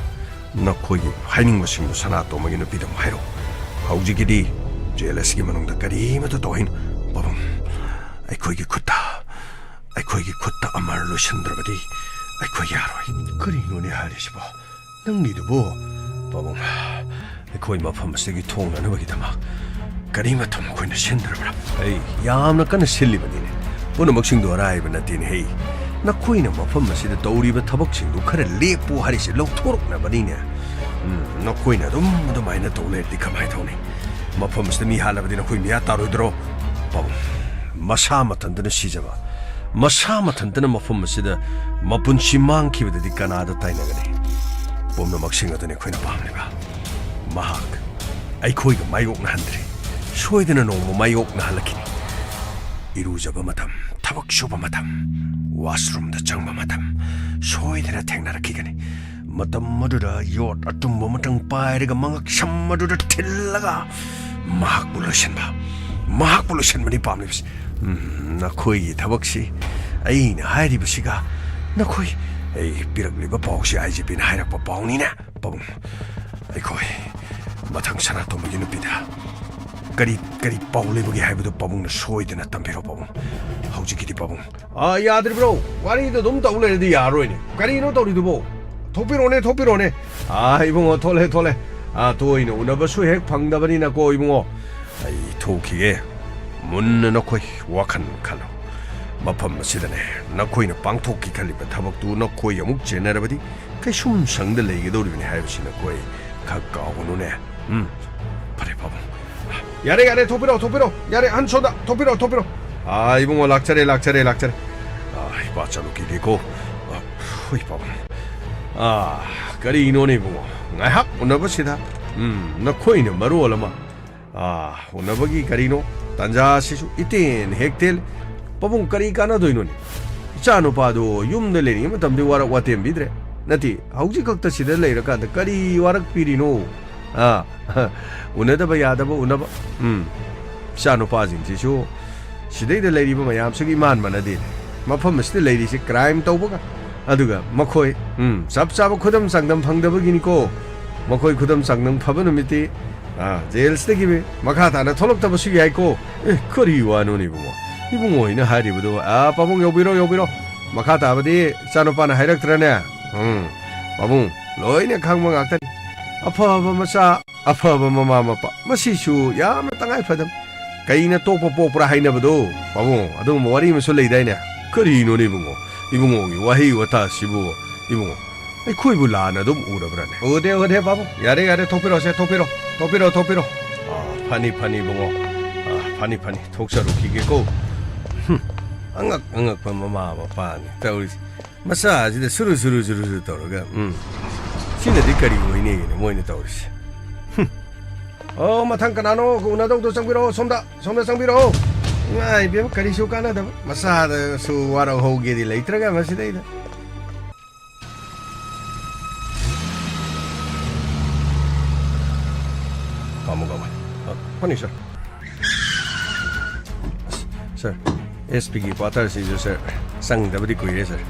ꯅꯈꯣꯏꯒꯤ ꯍꯥꯏꯅꯤꯡꯕꯁꯤꯡꯗꯨ ꯁꯅꯥꯇꯣꯝꯕꯒꯤ ꯅꯨꯄꯤꯗ ꯑꯃꯨꯛ ꯍꯥꯏꯔꯛꯎ꯫ ꯍꯧꯖꯤꯛꯀꯤꯗꯤ ꯖꯦꯜ ꯑꯁꯤꯒꯤ ꯃꯅꯨꯡꯗ ꯀꯔꯤꯃꯠꯇ ꯇꯧꯍꯩꯅꯨ꯫ ꯄꯥꯕꯨꯡ, ꯑꯩꯈꯣꯏꯒꯤ ꯈꯨꯠꯇ, ꯑꯩꯈꯣꯏꯒꯤ ꯈꯨꯠꯇ ꯑꯃꯔ ꯂꯣꯏꯁꯤꯟꯗ꯭ꯔꯕꯗꯤ ꯑꯩꯈꯣꯏ ꯌꯥꯔꯣꯏ꯫ ꯀꯔꯤꯅꯣꯅꯦ ꯍꯥꯏꯔꯤꯁꯤꯕꯣ? ꯅꯪꯒꯤꯗꯨꯕꯨ? ꯄꯥꯕꯨꯡ, ꯑꯩꯈꯣꯏ ꯃꯐꯝ ꯑꯁꯤꯒꯤ ꯊꯣꯡꯅꯅꯕꯒꯤꯗꯃꯛ ꯀꯔꯤꯃꯠꯇ ꯃꯈꯣꯏꯅ ꯁꯤꯟꯗ꯭ꯔꯕ꯭ꯔꯥ? ꯑꯩ ꯌꯥꯝꯅ ꯀꯟꯅ ꯁꯤꯜꯂꯤꯕꯅꯤꯅꯦ꯫ ꯄꯨꯝꯅꯃꯛꯁꯤꯡꯗꯣ ꯑꯔꯥꯏꯕ ꯅꯠꯇꯦꯅꯦ ꯍꯦ꯫ ꯅꯈꯣꯏꯅ ꯃꯐꯝ ꯑꯁꯤꯗ ꯇꯧꯔꯤꯕ ꯊꯕꯛꯁꯤꯡꯗꯨ ꯈꯔ ꯂꯦꯞꯄꯨ ꯍꯥꯏꯔꯤꯁꯦ ꯂꯧꯊꯣꯔꯛꯅꯕꯅꯤꯅꯦ꯫ ꯎꯝ, ꯅꯈꯣꯏꯅ ꯑꯗꯨꯝ ꯑꯗꯨꯃꯥꯏꯅ ꯇꯧ ꯂꯩꯔꯗꯤ ꯀꯃꯥꯏꯅ ꯇꯧꯅꯤ? ꯃꯐꯝ ꯑꯁꯤꯗ ꯃꯤ ꯍꯥꯠꯂꯕꯗꯤ ꯅꯈꯣꯏ ꯃꯤꯌꯥ ꯇꯥꯔꯣꯏꯗ꯭ꯔꯣ? ꯄꯥꯕꯨꯡ, ꯃꯁꯥ ꯃꯊꯟꯇꯅ ꯁꯤꯖꯕ, ꯃꯁꯥ ꯃꯊꯟꯇꯅ ꯃꯐꯝ ꯑꯁꯤꯗ ꯃꯄꯨꯟꯁꯤ ꯃꯥꯡꯈꯤꯕꯗꯗꯤ ꯀꯅꯥꯗ ꯇꯥꯏꯅꯒꯅꯤ? ꯄꯨꯝꯅꯃꯛꯁꯤꯡ ꯑꯗꯨꯅꯤ ꯑꯩꯈꯣꯏꯅ ꯄꯥꯝꯂꯤꯕ꯫ ꯃꯍꯥꯛ ꯑꯩꯈꯣꯏꯒ ꯃꯥꯌꯣꯛꯅꯍꯟꯗ꯭ꯔꯦ꯫ ꯁꯣꯏꯗꯅ ꯅꯣꯡꯃ ꯃꯥꯌꯣꯛꯅꯍꯜꯂꯛꯈꯤꯅꯤ꯫ ꯏꯔꯨꯖꯕ ꯃꯇꯝ, ꯊꯕꯛ ꯁꯨꯕ ꯃꯇꯝ, ꯋꯥꯁꯔꯨꯝꯗ ꯆꯪꯕ ꯃꯇꯝ ꯁꯣꯏꯗꯅ ꯊꯦꯡꯅꯔꯛꯈꯤꯒꯅꯤ꯫ ꯃꯇꯝ ꯑꯗꯨꯗ ꯌꯣꯠ ꯑꯇꯨꯝꯕ ꯑꯃꯇꯪ ꯄꯥꯏꯔꯒ ꯃꯉꯛꯁꯝ ꯑꯗꯨꯗ ꯊꯤꯜꯂꯒ ꯃꯍꯥꯛꯄꯨ ꯂꯣꯏꯁꯤꯟꯕ, ꯃꯍꯥꯛꯄꯨ ꯂꯣꯏꯁꯤꯟꯕꯅꯤ ꯄꯥꯝꯂꯤꯕꯁꯤ꯫ ꯎꯝ, ꯅꯈꯣꯏꯒꯤ ꯊꯕꯛꯁꯤ ꯑꯩꯅ ꯍꯥꯏꯔꯤꯕꯁꯤꯒ ꯅꯈꯣꯏ, ꯑꯩ ꯄꯤꯔꯛꯂꯤꯕ ꯄꯥꯎꯁꯤ ꯑꯥꯏ ꯖꯤ ꯄꯤꯅ ꯍꯥꯏꯔꯛꯄ ꯄꯥꯎꯅꯤꯅꯦ꯫ ꯄꯥꯕꯨꯡ, ꯑꯩꯈꯣꯏ ꯃꯊꯪ ꯁꯅꯥꯇꯣꯝꯕꯒꯤ ꯅꯨꯄꯤꯗ ꯀꯔꯤ, ꯀꯔꯤ ꯄꯥꯎ ꯂꯩꯕꯒꯦ ꯍꯥꯏꯕꯗꯨ ꯄꯥꯕꯨꯡꯅ ꯁꯣꯏꯗꯅ ꯇꯝꯕꯤꯔꯣ, ꯄꯥꯕꯨꯡ꯫ ꯍꯧꯖꯤꯛꯀꯤꯗꯤ, ꯄꯥꯕꯨꯡ꯫ ꯑꯥ, ꯌꯥꯗ꯭ꯔꯤꯕ꯭ꯔꯣ? ꯋꯥꯔꯤꯗꯣ ꯑꯗꯨꯝ ꯇꯧ ꯂꯩꯔꯗꯤ ꯌꯥꯔꯣꯏꯅꯦ꯫ ꯀꯔꯤꯅꯣ ꯇꯧꯔꯤꯗꯨꯕꯣ? ꯊꯣꯛꯄꯤꯔꯣꯅꯦ, ꯊꯣꯛꯄꯤꯔꯣꯅꯦ꯫ ꯑꯥ, ꯏꯕꯨꯡꯉꯣ, ꯊꯣꯛꯂꯦ, ꯊꯣꯛꯂꯦ꯫ ꯑꯥ, ꯇꯣꯏꯅ ꯎꯅꯕꯁꯨ ꯍꯦꯛ ꯐꯪꯗꯕꯅꯤꯅꯀꯣ, ꯏꯕꯨꯡꯉꯣ꯫ ꯑꯩ ꯊꯣꯛꯈꯤꯒꯦ꯫ ꯃꯨꯟꯅ ꯅꯈꯣꯏ ꯋꯥꯈꯜ ꯈꯜꯂꯨ꯫ ꯃꯐꯝ ꯑꯁꯤꯗꯅꯦ, ꯅꯈꯣꯏꯅ ꯄꯥꯡꯊꯣꯛꯀꯦ ꯈꯜꯂꯤꯕ ꯊꯕꯛꯇꯨ ꯅꯈꯣꯏ ꯑꯃꯨꯛ ꯆꯦꯟꯅꯔꯕꯗꯤ ꯀꯩꯁꯨꯝ ꯁꯪꯗ ꯂꯩꯒꯗꯧꯔꯤꯕꯅꯤ ꯍꯥꯏꯕꯁꯤ ꯅꯈꯣꯏ ꯈꯛ ꯀꯥꯎꯒꯅꯨꯅꯦ꯫ ꯎꯝ, ꯐꯔꯦ, ꯄꯥꯕꯨꯡ꯫ ꯌꯥꯔꯦ, ꯌꯥꯔꯦ, ꯊꯣꯛꯄꯤꯔꯣ, ꯊꯣꯛꯄꯤꯔꯣ꯫ ꯌꯥꯔꯦ, ꯑꯍꯟ ꯁꯣꯝꯗ, ꯊꯣꯛꯄꯤꯔꯣ, ꯊꯣꯛꯄꯤꯔꯣ꯫ ꯑꯥ, ꯏꯕꯨꯡꯉꯣ, ꯂꯥꯛꯆꯔꯦ, ꯂꯥꯛꯆꯔꯦ, ꯂꯥꯛꯆꯔꯦ꯫ ꯑꯥ, ꯏꯄꯥ ꯆꯠꯂꯨꯈꯤꯒꯦꯀꯣ꯫ ꯑꯥ, ꯍꯨꯏ, ꯄꯥꯕꯨꯡ꯫ ꯑꯥ, ꯀꯔꯤꯅꯣꯅꯦ, ꯏꯕꯨꯡꯉꯣ? ꯉꯥꯏꯍꯥꯛ ꯎꯅꯕꯁꯤꯗ, ꯎꯝ, ꯅꯈꯣꯏꯅ ꯃꯔꯣꯜ ꯑꯃ꯫ ꯑꯥ, ꯎꯅꯕꯒꯤ ꯀꯔꯤꯅꯣ? ꯇꯥꯟꯖꯥ ꯑꯁꯤꯁꯨ ꯏꯇꯦꯟ ꯍꯦꯛ ꯇꯦꯜꯂꯦ꯫ ꯄꯥꯕꯨꯡ, ꯀꯔꯤ ꯀꯥꯟꯅꯗꯣꯏꯅꯣꯅꯦ? ꯏꯆꯥ ꯅꯨꯄꯥꯗꯣ ꯌꯨꯝꯗ ꯂꯩꯔꯤꯉꯩ ꯃꯇꯝꯗꯤ ꯋꯥꯔꯛ ꯋꯥꯇꯦꯝꯕꯤꯗ꯭ꯔꯦ꯫ ꯅꯠꯇꯦ, ꯍꯧꯖꯤꯛ ꯈꯛꯇ ꯁꯤꯗ ꯂꯩꯔꯀꯥꯟꯗ ꯀꯔꯤ ꯋꯥꯔꯛꯄꯤꯔꯤꯅꯣ? ꯑꯥ, ꯎꯅꯗꯕ ꯌꯥꯗꯕ ꯎꯅꯕ꯫ ꯎꯝ, ꯏꯆꯥ ꯅꯨꯄꯥꯁꯤꯡꯁꯤꯁꯨ ꯁꯤꯗꯩꯗ ꯂꯩꯔꯤꯕ ꯃꯌꯥꯝꯁꯤꯒ ꯏꯃꯥꯟ ꯃꯥꯟꯅꯗꯦꯅꯦ꯫ ꯃꯐꯝ ꯑꯁꯤꯗ ꯂꯩꯔꯤꯁꯤ crime ꯇꯧꯕꯒ, ꯑꯗꯨꯒ ꯃꯈꯣꯏ, ꯎꯝ, ꯆꯞ ꯆꯥꯕ ꯈꯨꯗꯝ ꯆꯥꯡꯗꯝ ꯐꯪꯗꯕꯒꯤꯅꯤꯀꯣ꯫ ꯃꯈꯣꯏ ꯈꯨꯗꯝ ꯆꯥꯡꯗꯝ ꯐꯕ ꯅꯨꯃꯤꯠꯇꯤ, ꯑꯥ, ꯖꯦꯜꯁꯤꯗꯒꯤ ꯃꯈꯥ ꯇꯥꯅ ꯊꯣꯛꯂꯛꯇꯕꯁꯨ ꯌꯥꯏꯀꯣ꯫ ꯑꯦ, ꯀꯔꯤ ꯋꯥꯅꯣꯅꯦ, ꯏꯕꯨꯡꯉꯣ? ꯏꯕꯨꯡꯉꯣ ꯍꯣꯏꯅ ꯍꯥꯏꯔꯤꯕꯗꯨ, ꯑꯥ, ꯄꯥꯕꯨꯡ, ꯌꯧꯕꯤꯔꯣ, ꯌꯧꯕꯤꯔꯣ꯫ ꯃꯈꯥ ꯇꯥꯕꯗꯤ ꯏꯆꯥꯅꯨꯄꯥꯅ ꯍꯥꯏꯔꯛꯇ꯭ꯔꯅꯦ? ꯎꯝ, ꯄꯥꯕꯨꯡ, ꯂꯣꯏꯅ ꯈꯪꯕ ꯉꯥꯛꯇꯅꯤ꯫ ꯑꯐꯕ ꯃꯆꯥ, ꯑꯐꯕ ꯃꯃꯥ ꯃꯄꯥ, ꯃꯁꯤꯁꯨ ꯌꯥꯝꯅ ꯇꯉꯥꯏ ꯐꯗꯕ꯫ ꯀꯩꯅ ꯇꯣꯛꯄ ꯄꯣꯛꯄ꯭ꯔꯥ ꯍꯥꯏꯅꯕꯗꯣ, ꯄꯥꯕꯨꯡ, ꯑꯗꯨꯒꯨꯝꯕ ꯋꯥꯔꯤ ꯑꯃꯁꯨ ꯂꯩꯗꯥꯏꯅꯦ? ꯀꯔꯤꯅꯣꯅꯦ, ꯏꯕꯨꯡꯉꯣ? ꯏꯕꯨꯡꯉꯣꯒꯤ ꯋꯥꯍꯩ ꯋꯥꯇꯥꯁꯤꯕꯨ, ꯏꯕꯨꯡꯉꯣ, ꯑꯩꯈꯣꯏꯕꯨ ꯂꯥꯟꯅ ꯑꯗꯨꯝ ꯎꯔꯕ꯭ꯔꯥꯅꯦ? ꯎꯗꯦ, ꯎꯗꯦ, ꯄꯥꯕꯨꯡ꯫ ꯌꯥꯔꯦ, ꯌꯥꯔꯦ, ꯊꯣꯛꯄꯤꯔꯣꯁꯦ, ꯊꯣꯛꯄꯤꯔꯣ, ꯊꯣꯛꯄꯤꯔꯣ, ꯊꯣꯛꯄꯤꯔꯣ꯫ ꯑꯥ, ꯐꯅꯤ, ꯐꯅꯤ, ꯏꯕꯨꯡꯉꯣ꯫ ꯑꯥ, ꯐꯅꯤ, ꯐꯅꯤ, ꯊꯣꯛꯆꯔꯨꯈꯤꯒꯦꯀꯣ꯫ ꯍꯨꯝ, ꯑꯉꯛ ꯑꯉꯛꯄ ꯃꯃꯥ ꯃꯄꯥꯅꯤ ꯇꯧꯔꯤꯁꯦ꯫ ꯃꯆꯥꯁꯤꯗ ꯁꯨꯔꯨ, ꯁꯨꯔꯨ, ꯁꯨꯔꯨ, ꯁꯨꯔꯨ ꯇꯧꯔꯒ, ꯎꯝ, ꯁꯤꯅꯗꯤ ꯀꯔꯤ ꯑꯣꯏꯅꯤꯒꯦꯅꯦ ꯃꯣꯏꯅ ꯇꯧꯔꯤꯁꯦ? ꯍꯨꯝ꯫ ꯑꯣ, ꯃꯊꯪ ꯀꯅꯥꯅꯣ ꯎꯅꯗꯧꯗꯣ? ꯆꯪꯕꯤꯔꯛꯑꯣ, ꯁꯣꯝꯗ, ꯁꯣꯝꯗ ꯆꯪꯕꯤꯔꯛꯑꯣ꯫ ꯏꯃꯥ ꯏꯕꯦꯝꯃ, ꯀꯔꯤꯁꯨ ꯀꯥꯟꯅꯗꯕ, ꯃꯆꯥꯗꯁꯨ ꯋꯥꯔꯧꯍꯧꯒꯦꯗꯤ ꯂꯩꯇ꯭ꯔꯒ ꯃꯁꯤꯗꯩꯗ꯫ ꯄꯥꯝꯃꯨ ꯀꯃꯥꯏ? ꯑ, ꯐꯅꯤ, ꯁꯥꯔ꯫ ꯑꯁ, ꯁꯥꯔ, ꯑꯦꯁ ꯄꯤꯒꯤ ꯀ꯭ꯋꯥꯇꯔꯁꯤꯁꯨ, ꯁꯥꯔ, ꯆꯪꯗꯕꯗꯤ ꯀꯨꯏꯔꯦ, ꯁꯥꯔ꯫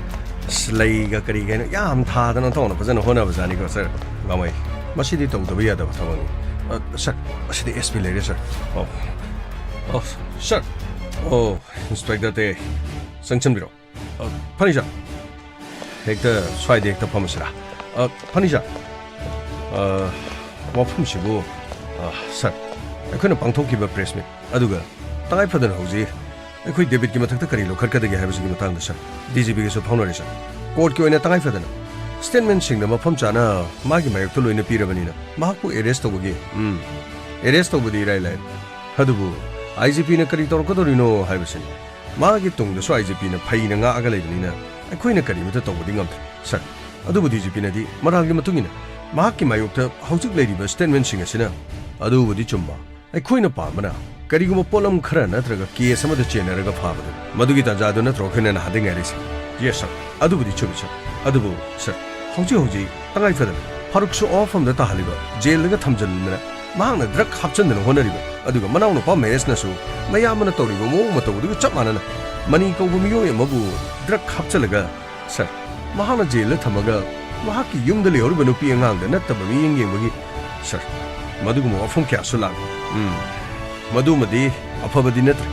ꯑꯁ, ꯂꯩꯒ ꯀꯔꯤꯒ ꯍꯥꯏꯅ ꯌꯥꯝ ꯊꯥꯗꯅ ꯊꯣꯛꯅ ꯐꯖꯅ ꯍꯣꯠꯅꯕꯖꯥꯠꯅꯤꯀꯣ, ꯁꯥꯔ꯫ ꯒꯥꯃꯩ, ꯃꯁꯤꯗꯤ ꯇꯧꯗꯕ ꯌꯥꯗꯕ ꯊꯕꯛꯅꯤ꯫ ꯑ, ꯁꯥꯔ, ꯑꯁꯤꯗ ꯑꯦꯁ ꯄꯤ ꯂꯩꯔꯦ, ꯁꯥꯔ꯫ ꯑꯣ, ꯑꯣ, ꯁꯥꯔ꯫ ꯑꯣ, ꯏꯟꯁꯄꯦꯛꯇꯔ ꯇꯦ, ꯆꯪꯁꯤꯟꯕꯤꯔꯣ꯫ ꯑ, ꯐꯅꯤ, ꯁꯥꯔ꯫ ꯍꯦꯛꯇ ꯁ꯭ꯋꯥꯏꯗ ꯍꯦꯛꯇ ꯐꯝꯃꯁꯤꯔꯥ? ꯑ, ꯐꯅꯤ, ꯁꯥꯔ꯫ ꯑ, ꯋꯥꯐꯝꯁꯤꯕꯨ, ꯑ, ꯁꯥꯔ, ꯑꯩꯈꯣꯏꯅ ꯄꯥꯡꯊꯣꯛꯈꯤꯕ ꯄ꯭ꯔꯦꯁ ꯃꯤꯠ ꯑꯗꯨꯒ ꯇꯉꯥꯏ ꯐꯗꯅ ꯍꯧꯖꯤꯛ ꯑꯩꯈꯣꯏ ꯗꯦꯕꯤꯠꯀꯤ ꯃꯊꯛꯇ ꯀꯔꯤ ꯂꯧꯈꯠꯀꯗꯒꯦ ꯍꯥꯏꯕꯁꯤꯒꯤ ꯃꯇꯥꯡꯗ, ꯁꯥꯔ, ꯗꯤ ꯖꯤ ꯄꯤꯒꯁꯨ ꯐꯥꯎꯅꯔꯦ, ꯁꯥꯔ꯫ ꯀꯣꯔꯠꯀꯤ ꯑꯣꯏꯅ ꯇꯉꯥꯏ ꯐꯗꯅ ꯁ꯭ꯇꯦꯠꯃꯦꯟꯁꯤꯡꯗ ꯃꯐꯝ ꯆꯥꯅ ꯃꯥꯒꯤ ꯃꯥꯌꯣꯛꯇ ꯂꯣꯏꯅ ꯄꯤꯔꯕꯅꯤꯅ ꯃꯍꯥꯛꯄꯨ ꯑꯦꯔꯦꯁ ꯇꯧꯕꯒꯤ, ꯎꯝ, ꯑꯦꯔꯦꯁ ꯇꯧꯕꯗꯤ ꯏꯔꯥꯏ ꯂꯥꯏ꯫ ꯑꯗꯨꯕꯨ ꯑꯥꯏ ꯖꯤ ꯄꯤꯅ ꯀꯔꯤ ꯇꯧꯔꯛꯀꯗꯧꯔꯤꯅꯣ ꯍꯥꯏꯕꯁꯤꯅꯤ꯫ ꯃꯥꯒꯤ ꯇꯨꯡꯗꯁꯨ ꯑꯥꯏ ꯖꯤ ꯄꯤꯅ ꯐꯩꯅ ꯉꯥꯛꯑꯒ ꯂꯩꯕꯅꯤꯅ ꯑꯩꯈꯣꯏꯅ ꯀꯔꯤꯃꯠꯇ ꯇꯧꯕꯗꯤ ꯉꯝꯗ꯭ꯔꯦ, ꯁꯥꯔ꯫ ꯑꯗꯨꯕꯨ ꯗꯤ ꯖꯤ ꯄꯤꯅꯗꯤ ꯃꯔꯥꯜꯒꯤ ꯃꯇꯨꯡ ꯏꯟꯅ ꯃꯍꯥꯛꯀꯤ ꯃꯥꯌꯣꯛꯇ ꯍꯧꯖꯤꯛ ꯂꯩꯔꯤꯕ ꯁ꯭ꯇꯦꯠꯃꯦꯟꯁꯤꯡ ꯑꯁꯤꯅ꯫ ꯑꯗꯨꯕꯨꯗꯤ ꯆꯨꯝꯕ꯫ ꯑꯩꯈꯣꯏꯅ ꯄꯥꯝꯕꯅ ꯀꯔꯤꯒꯨꯝꯕ ꯄꯣꯠꯂꯝ ꯈꯔ ꯅꯠꯇ꯭ꯔꯒ ꯀꯦꯁ ꯑꯃꯗ ꯆꯦꯟꯅꯔꯒ ꯐꯥꯕꯗꯨ꯫ ꯃꯗꯨꯒꯤ ꯇꯥꯟꯖꯥꯗꯨ ꯅꯠꯇ꯭ꯔꯣ ꯑꯩꯈꯣꯏꯅ ꯅꯍꯥꯟꯗꯩ ꯉꯥꯏꯔꯤꯁꯦ? ꯌꯦꯁ, ꯁꯥꯔ꯫ ꯑꯗꯨꯕꯨꯗꯤ ꯆꯨꯝꯃꯤ, ꯁꯥꯔ꯫ ꯑꯗꯨꯕꯨ, ꯁꯥꯔ, ꯍꯧꯖꯤꯛ ꯍꯧꯖꯤꯛ ꯇꯉꯥꯏ ꯐꯗꯅ ꯐꯥꯔꯨꯛꯁꯨ ꯑꯣꯐ ꯑꯃꯗ ꯇꯥꯍꯜꯂꯤꯕ, ꯖꯦꯜꯗꯒ ꯊꯝꯖꯤꯟꯗꯅ ꯃꯍꯥꯛꯅ ꯗ꯭ꯔꯒ ꯍꯥꯞꯆꯤꯟꯗꯅ ꯍꯣꯠꯅꯔꯤꯕ, ꯑꯗꯨꯒ ꯃꯅꯥꯎꯅꯨꯄꯥ ꯃꯍꯦꯁꯅꯁꯨ ꯃꯌꯥꯝꯕꯅ ꯇꯧꯔꯤꯕ ꯃꯑꯣꯡ ꯃꯇꯧ ꯑꯗꯨꯒ ꯆꯞ ꯃꯥꯟꯅꯅ ꯃꯅꯤ ꯀꯧꯕ ꯃꯤꯑꯣꯏ ꯑꯃꯕꯨ ꯗ꯭ꯔꯒ ꯍꯥꯞꯆꯤꯜꯂꯒ, ꯁꯥꯔ, ꯃꯍꯥꯛꯅ ꯖꯦꯜꯗ ꯊꯝꯃꯒ ꯃꯍꯥꯛꯀꯤ ꯌꯨꯝꯗ ꯂꯩꯍꯧꯔꯤꯕ ꯅꯨꯄꯤ ꯑꯉꯥꯡꯗ ꯅꯠꯇꯕ ꯃꯤꯠꯌꯦꯡ ꯌꯦꯡꯕꯒꯤ, ꯁꯥꯔ, ꯃꯗꯨꯒꯨꯝꯕ ꯋꯥꯐꯝ ꯀꯌꯥꯁꯨ ꯂꯥꯛꯂꯤ꯫ ꯎꯝ, ꯃꯗꯨꯃꯗꯤ ꯑꯐꯕꯗꯤ ꯅꯠꯇ꯭ꯔꯦ꯫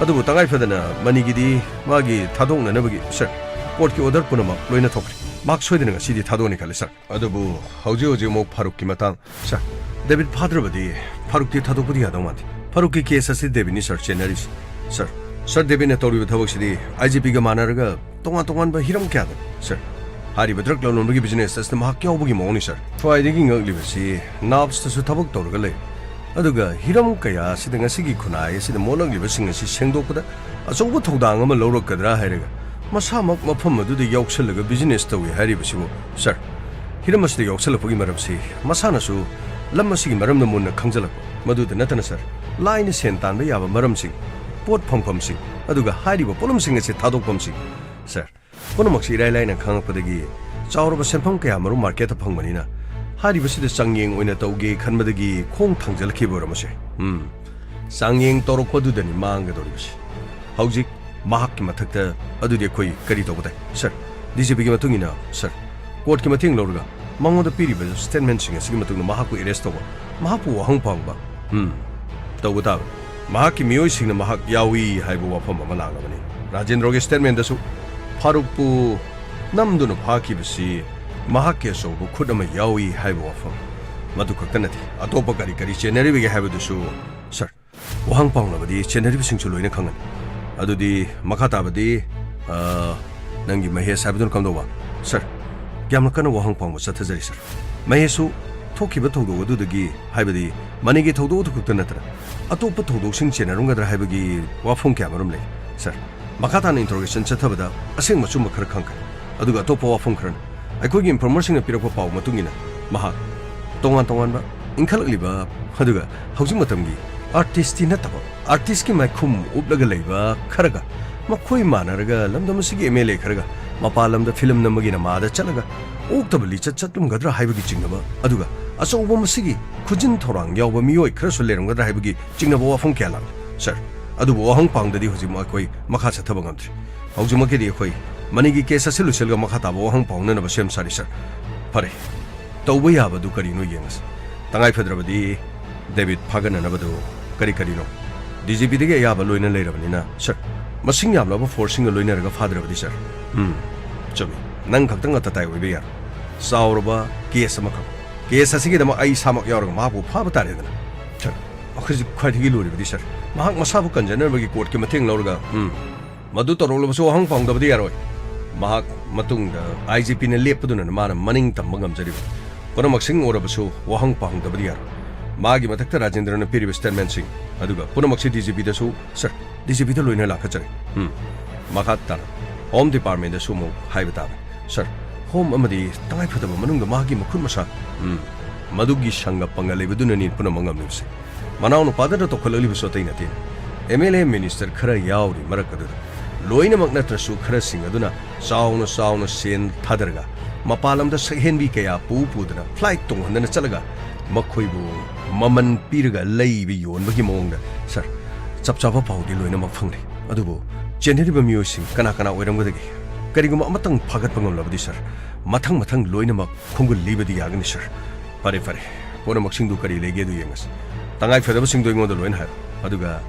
ꯑꯗꯨꯕꯨ ꯇꯉꯥꯏ ꯐꯗꯅ ꯃꯅꯤꯒꯤꯗꯤ ꯃꯥꯒꯤ ꯊꯥꯗꯣꯛꯅꯅꯕꯒꯤ, ꯁꯥꯔ, ꯀꯣꯔꯠꯀꯤ ꯑꯣꯔꯗꯔ ꯄꯨꯝꯅꯃꯛ ꯂꯣꯏꯅ ꯊꯣꯛꯈ꯭ꯔꯦ꯫ ꯃꯍꯥꯛ ꯁꯣꯏꯗꯅ ꯉꯁꯤꯗꯤ ꯊꯥꯗꯣꯛꯑꯅꯤ ꯈꯜꯂꯤ, ꯁꯥꯔ꯫ ꯑꯗꯨꯕꯨ ꯍꯧꯖꯤꯛ ꯍꯧꯖꯤꯛ ꯑꯃꯨꯛ ꯐꯥꯔꯨꯛꯀꯤ ꯃꯇꯥꯡ꯫ ꯁꯥꯔ, ꯗꯦꯕꯤꯠ ꯐꯥꯗ꯭ꯔꯕꯗꯤ ꯐꯥꯔꯨꯛꯇꯤ ꯊꯥꯗꯣꯛꯄꯗꯤ ꯌꯥꯗꯧ ꯃꯥꯟꯗꯦ꯫ ꯐꯥꯔꯨꯛꯀꯤ ꯀꯦꯁ ꯑꯁꯤ ꯗꯦꯕꯤꯠꯅꯤ, ꯁꯥꯔ, ꯆꯦꯟꯅꯔꯤꯁꯤ꯫ ꯁꯥꯔ, ꯁꯥꯔ, ꯗꯦꯕꯤꯠꯅ ꯇꯧꯔꯤꯕ ꯊꯕꯛꯁꯤꯗꯤ ꯑꯥꯏ ꯖꯤ ꯄꯤꯒ ꯃꯥꯟꯅꯔꯒ ꯇꯣꯉꯥꯟ ꯇꯣꯉꯥꯟꯕ ꯍꯤꯔꯝ ꯀꯌꯥꯗ, ꯁꯥꯔ, ꯍꯥꯏꯔꯤꯕ ꯗ꯭ꯔꯒ ꯂꯂꯣꯟꯕꯒꯤ ꯕꯤꯖꯤꯅꯦꯁ ꯑꯁꯤꯗ ꯃꯍꯥꯛ ꯌꯥꯎꯕꯒꯤ ꯃꯑꯣꯡꯅꯤ, ꯁꯥꯔ꯫ ꯈ꯭ꯋꯥꯏꯗꯒꯤ ꯉꯛꯂꯤꯕꯁꯤ ꯅꯥꯞꯁꯇꯁꯨ ꯊꯕꯛ ꯇꯧꯔꯒ ꯂꯩ꯫ ꯑꯗꯨꯒ ꯍꯤꯔꯝ ꯀꯌꯥ ꯑꯁꯤꯗ ꯉꯁꯤꯒꯤ ꯈꯨꯟꯅꯥꯏ ꯑꯁꯤꯗ ꯃꯣꯠꯂꯛꯂꯤꯕꯁꯤꯡ ꯑꯁꯤ ꯁꯦꯡꯗꯣꯛꯄꯗ ꯑꯆꯧꯕ ꯊꯧꯗꯥꯡ ꯑꯃ ꯂꯧꯔꯛꯀꯗ꯭ꯔꯥ ꯍꯥꯏꯔꯒ ꯃꯁꯥꯃꯛ ꯃꯐꯝ ꯑꯗꯨꯗ ꯌꯥꯎꯁꯜꯂꯒ ꯕꯤꯖꯤꯅꯦꯁ ꯇꯧꯏ ꯍꯥꯏꯔꯤꯕꯁꯤꯕꯨ, ꯁꯥꯔ, ꯍꯤꯔꯝ ꯑꯁꯤꯗ ꯌꯥꯎꯁꯜꯂꯛꯄꯒꯤ ꯃꯔꯝꯁꯤ ꯃꯁꯥꯅꯁꯨ ꯂꯝ ꯑꯁꯤꯒꯤ ꯃꯔꯝꯗ ꯃꯨꯟꯅ ꯈꯪꯖꯜꯂꯛꯄ꯫ ꯃꯗꯨꯗ ꯅꯠꯇꯅ, ꯁꯥꯔ, ꯂꯥꯏꯅ ꯁꯦꯟ ꯇꯥꯟꯕ ꯌꯥꯕ ꯃꯔꯝꯁꯤꯡ, ꯄꯣꯠ ꯐꯪꯐꯝꯁꯤꯡ, ꯑꯗꯨꯒ ꯍꯥꯏꯔꯤꯕ ꯄꯣꯠꯂꯝꯁꯤꯡ ꯑꯁꯤ ꯊꯥꯗꯣꯛꯐꯝꯁꯤꯡ, ꯁꯥꯔ, ꯄꯨꯝꯅꯃꯛꯁꯤ ꯏꯔꯥꯏ ꯂꯥꯏꯅ ꯈꯪꯂꯛꯄꯗꯒꯤ ꯆꯥꯎꯔꯕ ꯁꯦꯟꯐꯝ ꯀꯌꯥ ꯃꯔꯨꯝ ꯃꯥꯔꯀꯦꯠꯇ ꯐꯪꯕꯅꯤꯅ ꯍꯥꯏꯔꯤꯕꯁꯤꯗ ꯆꯥꯡꯌꯦꯡ ꯑꯣꯏꯅ ꯇꯧꯒꯦ ꯈꯟꯕꯗꯒꯤ ꯈꯣꯡ ꯊꯥꯡꯖꯜꯂꯛꯈꯤꯕ ꯑꯣꯏꯔꯝꯃꯁꯦ꯫ ꯎꯝ, ꯆꯥꯡꯌꯦꯡ ꯇꯧꯔꯛꯄꯗꯨꯗꯅꯤ ꯃꯥꯡꯒꯗꯧꯔꯤꯕꯁꯤ꯫ ꯍꯧꯖꯤꯛ ꯃꯍꯥꯛꯀꯤ ꯃꯊꯛꯇ ꯑꯗꯨꯗꯤ ꯑꯩꯈꯣꯏ ꯀꯔꯤ ꯇꯧꯕ ꯇꯥꯏ? ꯁꯥꯔ, ꯗꯤ ꯖꯤ ꯄꯤꯒꯤ ꯃꯇꯨꯡ ꯏꯟꯅ, ꯁꯥꯔ, ꯀꯣꯔꯠꯀꯤ ꯃꯇꯦꯡ ꯂꯧꯔꯒ ꯃꯉꯣꯟꯗ ꯄꯤꯔꯤꯕ ꯁ꯭ꯇꯦꯠꯃꯦꯟꯁꯤꯡ ꯑꯁꯤꯒꯤ ꯃꯇꯨꯡꯗ ꯃꯍꯥꯛꯄꯨ ꯑꯦꯔꯦꯁ ꯇꯧꯕ, ꯃꯍꯥꯛꯄꯨ ꯋꯥꯍꯪ ꯄꯥꯡꯕ, ꯎꯝ, ꯇꯧꯕ ꯇꯥꯕꯅꯤ꯫ ꯃꯍꯥꯛꯀꯤ ꯃꯤꯑꯣꯏꯁꯤꯡꯅ ꯃꯍꯥꯛ ꯌꯥꯎꯏ ꯍꯥꯏꯕ ꯋꯥꯐꯝ ꯑꯃ ꯂꯥꯛꯂꯕꯅꯤ꯫ ꯔꯥꯖꯦꯟꯗ꯭ꯔꯣꯒꯤ ꯁ꯭ꯇꯦꯠꯃꯦꯟꯗꯁꯨ ꯐꯥꯔꯨꯛꯄꯨ ꯅꯝꯗꯨꯅ ꯐꯥꯈꯤꯕꯁꯤ ꯃꯍꯥꯛꯀꯤ ꯑꯆꯧꯕ ꯈꯨꯠ ꯑꯃ ꯌꯥꯎꯏ ꯍꯥꯏꯕ ꯋꯥꯐꯝ꯫ ꯃꯗꯨ ꯈꯛꯇ ꯅꯠꯇꯦ, ꯑꯇꯣꯞꯄ ꯀꯔꯤ ꯀꯔꯤ ꯆꯦꯟꯅꯔꯤꯕꯒꯦ ꯍꯥꯏꯕꯗꯨꯁꯨ, ꯁꯥꯔ, ꯋꯥꯍꯪ ꯄꯥꯎꯅꯕꯗꯤ ꯆꯦꯟꯅꯔꯤꯕꯁꯤꯡꯁꯨ ꯂꯣꯏꯅ ꯈꯪꯒꯅꯤ꯫ ꯑꯗꯨꯗꯤ ꯃꯈꯥ ꯇꯥꯕꯗꯤ, ꯑ, ꯅꯪꯒꯤ ꯃꯍꯦꯁ ꯍꯥꯏꯕꯗꯨꯅ ꯀꯝꯗꯧꯕ? ꯁꯥꯔ, ꯌꯥꯝꯅ ꯀꯟꯅ ꯋꯥꯍꯪ ꯄꯥꯎꯅꯕ ꯆꯠꯊꯖꯔꯤ, ꯁꯥꯔ꯫ ꯃꯍꯦꯁꯁꯨ ꯊꯣꯛꯈꯤꯕ ꯊꯧꯗꯣꯛ ꯑꯗꯨꯗꯒꯤ, ꯍꯥꯏꯕꯗꯤ ꯃꯅꯤꯒꯤ ꯊꯧꯗꯣꯛ ꯑꯗꯨ ꯈꯛꯇ ꯅꯠꯇꯅ ꯑꯇꯣꯞꯄ ꯊꯧꯗꯣꯛꯁꯤꯡ ꯆꯦꯟꯅꯔꯝꯒꯗ꯭ꯔꯥ ꯍꯥꯏꯕꯒꯤ ꯋꯥꯐꯝ ꯀꯌꯥ ꯃꯔꯨꯝ ꯂꯩ, ꯁꯥꯔ꯫ ꯃꯈꯥ ꯇꯥꯅ interrogation ꯆꯠꯊꯕꯗ ꯑꯁꯦꯡꯕ ꯑꯆꯨꯝꯕ ꯈꯔ ꯈꯪꯈ꯭ꯔꯦ꯫ ꯑꯗꯨꯒ ꯑꯇꯣꯞꯄ ꯋꯥꯐꯝ ꯈꯔꯅ, ꯑꯩꯈꯣꯏꯒꯤ informerꯁꯤꯡꯅ ꯄꯤꯔꯛꯄ ꯄꯥꯎ ꯃꯇꯨꯡ ꯏꯟꯅ, ꯃꯍꯥꯛ ꯇꯣꯉꯥꯟ ꯇꯣꯉꯥꯟꯕ ꯏꯟꯈꯠꯂꯛꯂꯤꯕ, ꯑꯗꯨꯒ ꯍꯧꯖꯤꯛ ꯃꯇꯝꯒꯤ artistꯇꯤ ꯅꯠꯇꯕ, artistꯀꯤ ꯃꯥꯏꯈꯨꯝ ꯎꯞꯂꯒ ꯂꯩꯕ ꯈꯔꯒ, ꯃꯈꯣꯏ ꯃꯥꯟꯅꯔꯒ ꯂꯝꯗꯝ ꯑꯁꯤꯒꯤ MLA ꯈꯔꯒ ꯃꯄꯥꯟ ꯂꯝꯗ film ꯅꯝꯕꯒꯤ ꯅꯃꯥꯗ ꯆꯠꯂꯒ ꯑꯣꯛꯇꯕ ꯂꯤꯆꯠ ꯆꯠꯂꯝꯒꯗ꯭ꯔꯥ ꯍꯥꯏꯕꯒꯤ ꯆꯤꯡꯅꯕ, ꯑꯗꯨꯒ ꯑꯆꯧꯕ ꯃꯁꯤꯒꯤ ꯈꯨꯖꯤꯟ ꯊꯧꯔꯥꯡ ꯌꯥꯎꯕ ꯃꯤꯑꯣꯏ ꯈꯔꯁꯨ ꯂꯩꯔꯝꯒꯗ꯭ꯔꯥ ꯍꯥꯏꯕꯒꯤ ꯆꯤꯡꯅꯕ ꯋꯥꯐꯝ ꯀꯌꯥ ꯂꯥꯛꯂꯤ, ꯁꯥꯔ꯫ ꯑꯗꯨꯕꯨ ꯋꯥꯍꯪ ꯄꯥꯎꯗꯗꯤ ꯍꯧꯖꯤꯛꯃꯛ ꯑꯩꯈꯣꯏ ꯃꯈꯥ ꯆꯠꯊꯕ ꯉꯝꯗ꯭ꯔꯤ꯫ ꯍꯧꯖꯤꯛꯃꯛꯀꯤꯗꯤ ꯑꯩꯈꯣꯏ ꯃꯅꯤꯒꯤ case ꯑꯁꯤ ꯂꯣꯏꯁꯤꯜꯂꯒ ꯃꯈꯥ ꯇꯥꯕ ꯋꯥꯍꯪ ꯄꯥꯎꯅꯅꯕ ꯁꯦꯝ ꯁꯥꯔꯤ, ꯁꯥꯔ꯫ ꯐꯔꯦ, ꯇꯧꯕ ꯌꯥꯕꯗꯨ ꯀꯔꯤꯅꯣ ꯌꯦꯡꯉꯁꯤ꯫ ꯇꯉꯥꯏ ꯐꯗ꯭ꯔꯕꯗꯤ ꯗꯦꯕꯤꯠ ꯐꯥꯒꯠꯅꯅꯕꯗꯨ ꯀꯔꯤ ꯀꯔꯤꯅꯣ? DGPꯗꯒꯤ ꯑꯌꯥꯕ ꯂꯣꯏꯅ ꯂꯩꯔꯕꯅꯤꯅ, ꯁꯥꯔ, ꯃꯁꯤꯡ ꯌꯥꯝꯂꯕ forceꯁꯤꯡꯒ ꯂꯣꯏꯅꯔꯒ ꯐꯥꯗ꯭ꯔꯕꯗꯤ, ꯁꯥꯔ꯫ ꯎꯝ, ꯆꯨꯝꯃꯤ꯫ ꯅꯪ ꯈꯛꯇꯪ ꯑꯇꯇꯥꯏ ꯑꯣꯏꯕ ꯌꯥꯔꯣꯏ꯫ ꯆꯥꯎꯔꯕ case ꯑꯃꯈꯛ꯫ Case ꯑꯁꯤꯒꯤꯗꯃꯛ ꯑꯩ ꯏꯁꯥꯃꯛ ꯌꯥꯎꯔꯒ ꯃꯍꯥꯛꯄꯨ ꯐꯥꯕ ꯇꯥꯔꯦꯗꯅ, ꯁꯥꯔ꯫ ꯑꯩꯈꯣꯏꯁꯨ ꯈ꯭ꯋꯥꯏꯗꯒꯤ ꯂꯨꯔꯤꯕꯗꯤ, ꯁꯥꯔ, ꯃꯍꯥꯛ ꯃꯁꯥꯕꯨ ꯀꯟꯖꯅꯕꯒꯤ courtꯀꯤ ꯃꯇꯦꯡ ꯂꯧꯔꯒ, ꯎꯝ, ꯃꯗꯨ ꯇꯧꯔꯛꯂꯕꯁꯨ ꯋꯥꯍꯪ ꯄꯥꯎꯗꯕꯗꯤ ꯌꯥꯔꯣꯏ꯫ ꯃꯍꯥꯛ ꯃꯇꯨꯡꯗ IGPꯅ ꯂꯦꯞꯄꯗꯨꯅ ꯃꯥꯅ ꯃꯅꯤꯡ ꯇꯝꯕ ꯉꯝꯖꯔꯤꯕ꯫ ꯄꯨꯝꯅꯃꯛꯁꯤꯡ ꯑꯣꯏꯔꯕꯁꯨ ꯋꯥꯍꯪ ꯄꯥꯎꯗꯕꯗꯤ ꯌꯥꯔꯣꯏ꯫ ꯃꯥꯒꯤ ꯃꯊꯛꯇ ꯔꯥꯖꯦꯟꯗ꯭ꯔꯅ ꯄꯤꯔꯤꯕ statementꯁꯤꯡ ꯑꯗꯨꯒ ꯄꯨꯝꯅꯃꯛꯁꯤ DGPꯗꯁꯨ, ꯁꯥꯔ, DGPꯗ ꯂꯣꯏꯅ ꯂꯥꯛꯀꯠꯆꯔꯤ꯫ ꯎꯝ, ꯃꯈꯥ ꯇꯥꯅ Home Departmentꯗꯁꯨ ꯑꯃꯨꯛ ꯍꯥꯏꯕ ꯇꯥꯕꯅꯤ꯫ ꯁꯥꯔ, Home ꯑꯃꯗꯤ ꯇꯉꯥꯏꯐꯗꯕ ꯃꯅꯨꯡꯗ ꯃꯍꯥꯛꯀꯤ ꯃꯈꯨꯠ ꯃꯁꯥ, ꯎꯝ, ꯃꯗꯨꯒꯤ ꯁꯪꯒ ꯄꯪꯒ ꯂꯩꯕꯗꯨꯅꯅꯤ ꯄꯨꯝꯅꯃꯛ ꯉꯝꯂꯤꯕꯁꯦ꯫ ꯃꯅꯥꯎꯅꯨꯄꯥꯗꯅ ꯇꯧꯈꯠꯂꯛꯂꯤꯕꯁꯨ ꯑꯇꯩ ꯅꯠꯇꯦ꯫ MLA minister ꯈꯔ ꯌꯥꯎꯔꯤ ꯃꯔꯛ ꯑꯗꯨꯗ꯫ ꯂꯣꯏꯅꯃꯛ ꯅꯠꯇ꯭ꯔꯁꯨ ꯈꯔꯁꯤꯡ ꯑꯗꯨꯅ ꯆꯥꯎꯅ ꯆꯥꯎꯅ ꯁꯦꯟ ꯊꯥꯗꯔꯒ ꯃꯄꯥꯟ ꯂꯝꯗ ꯁꯛꯍꯦꯟꯕꯤ ꯀꯌꯥ ꯄꯨ ꯄꯨꯗꯨꯅ flight ꯇꯣꯡꯍꯟꯗꯅ ꯆꯠꯂꯒ ꯃꯈꯣꯏꯕꯨ ꯃꯃꯜ ꯄꯤꯔꯒ ꯂꯩꯕ ꯌꯣꯟꯕꯒꯤ ꯃꯑꯣꯡꯗ, ꯁꯥꯔ, ꯆꯞ ꯆꯥꯕ ꯄꯥꯎꯗꯤ ꯂꯣꯏꯅꯃꯛ ꯐꯪꯂꯦ꯫ ꯑꯗꯨꯕꯨ ꯆꯦꯟꯅꯔꯤꯕ ꯃꯤꯑꯣꯏꯁꯤꯡ ꯀꯅꯥ ꯀꯅꯥ ꯑꯣꯏꯔꯝꯒꯗꯒꯦ? ꯀꯔꯤꯒꯨꯝꯕ ꯑꯃꯇꯪ ꯐꯥꯒꯠꯄ ꯉꯝꯂꯕꯗꯤ, ꯁꯥꯔ, ꯃꯊꯪ ꯃꯊꯪ ꯂꯣꯏꯅꯃꯛ ꯈꯣꯡꯒꯨꯜ ꯂꯤꯕꯗꯤ ꯌꯥꯒꯅꯤ, ꯁꯥꯔ꯫ ꯐꯔꯦ, ꯐꯔꯦ꯫ ꯄꯨꯝꯅꯃꯛꯁꯤꯡꯗꯨ ꯀꯔꯤ ꯂꯩꯒꯦꯗꯨ ꯌꯦꯡꯉꯁꯤ꯫ ꯇꯉꯥꯏ ꯐꯗꯕꯁꯤꯡꯗꯨ ꯑꯩꯉꯣꯟꯗ ꯂꯣꯏꯅ ꯍꯥꯏꯔꯣ꯫ ꯑꯗꯨꯒ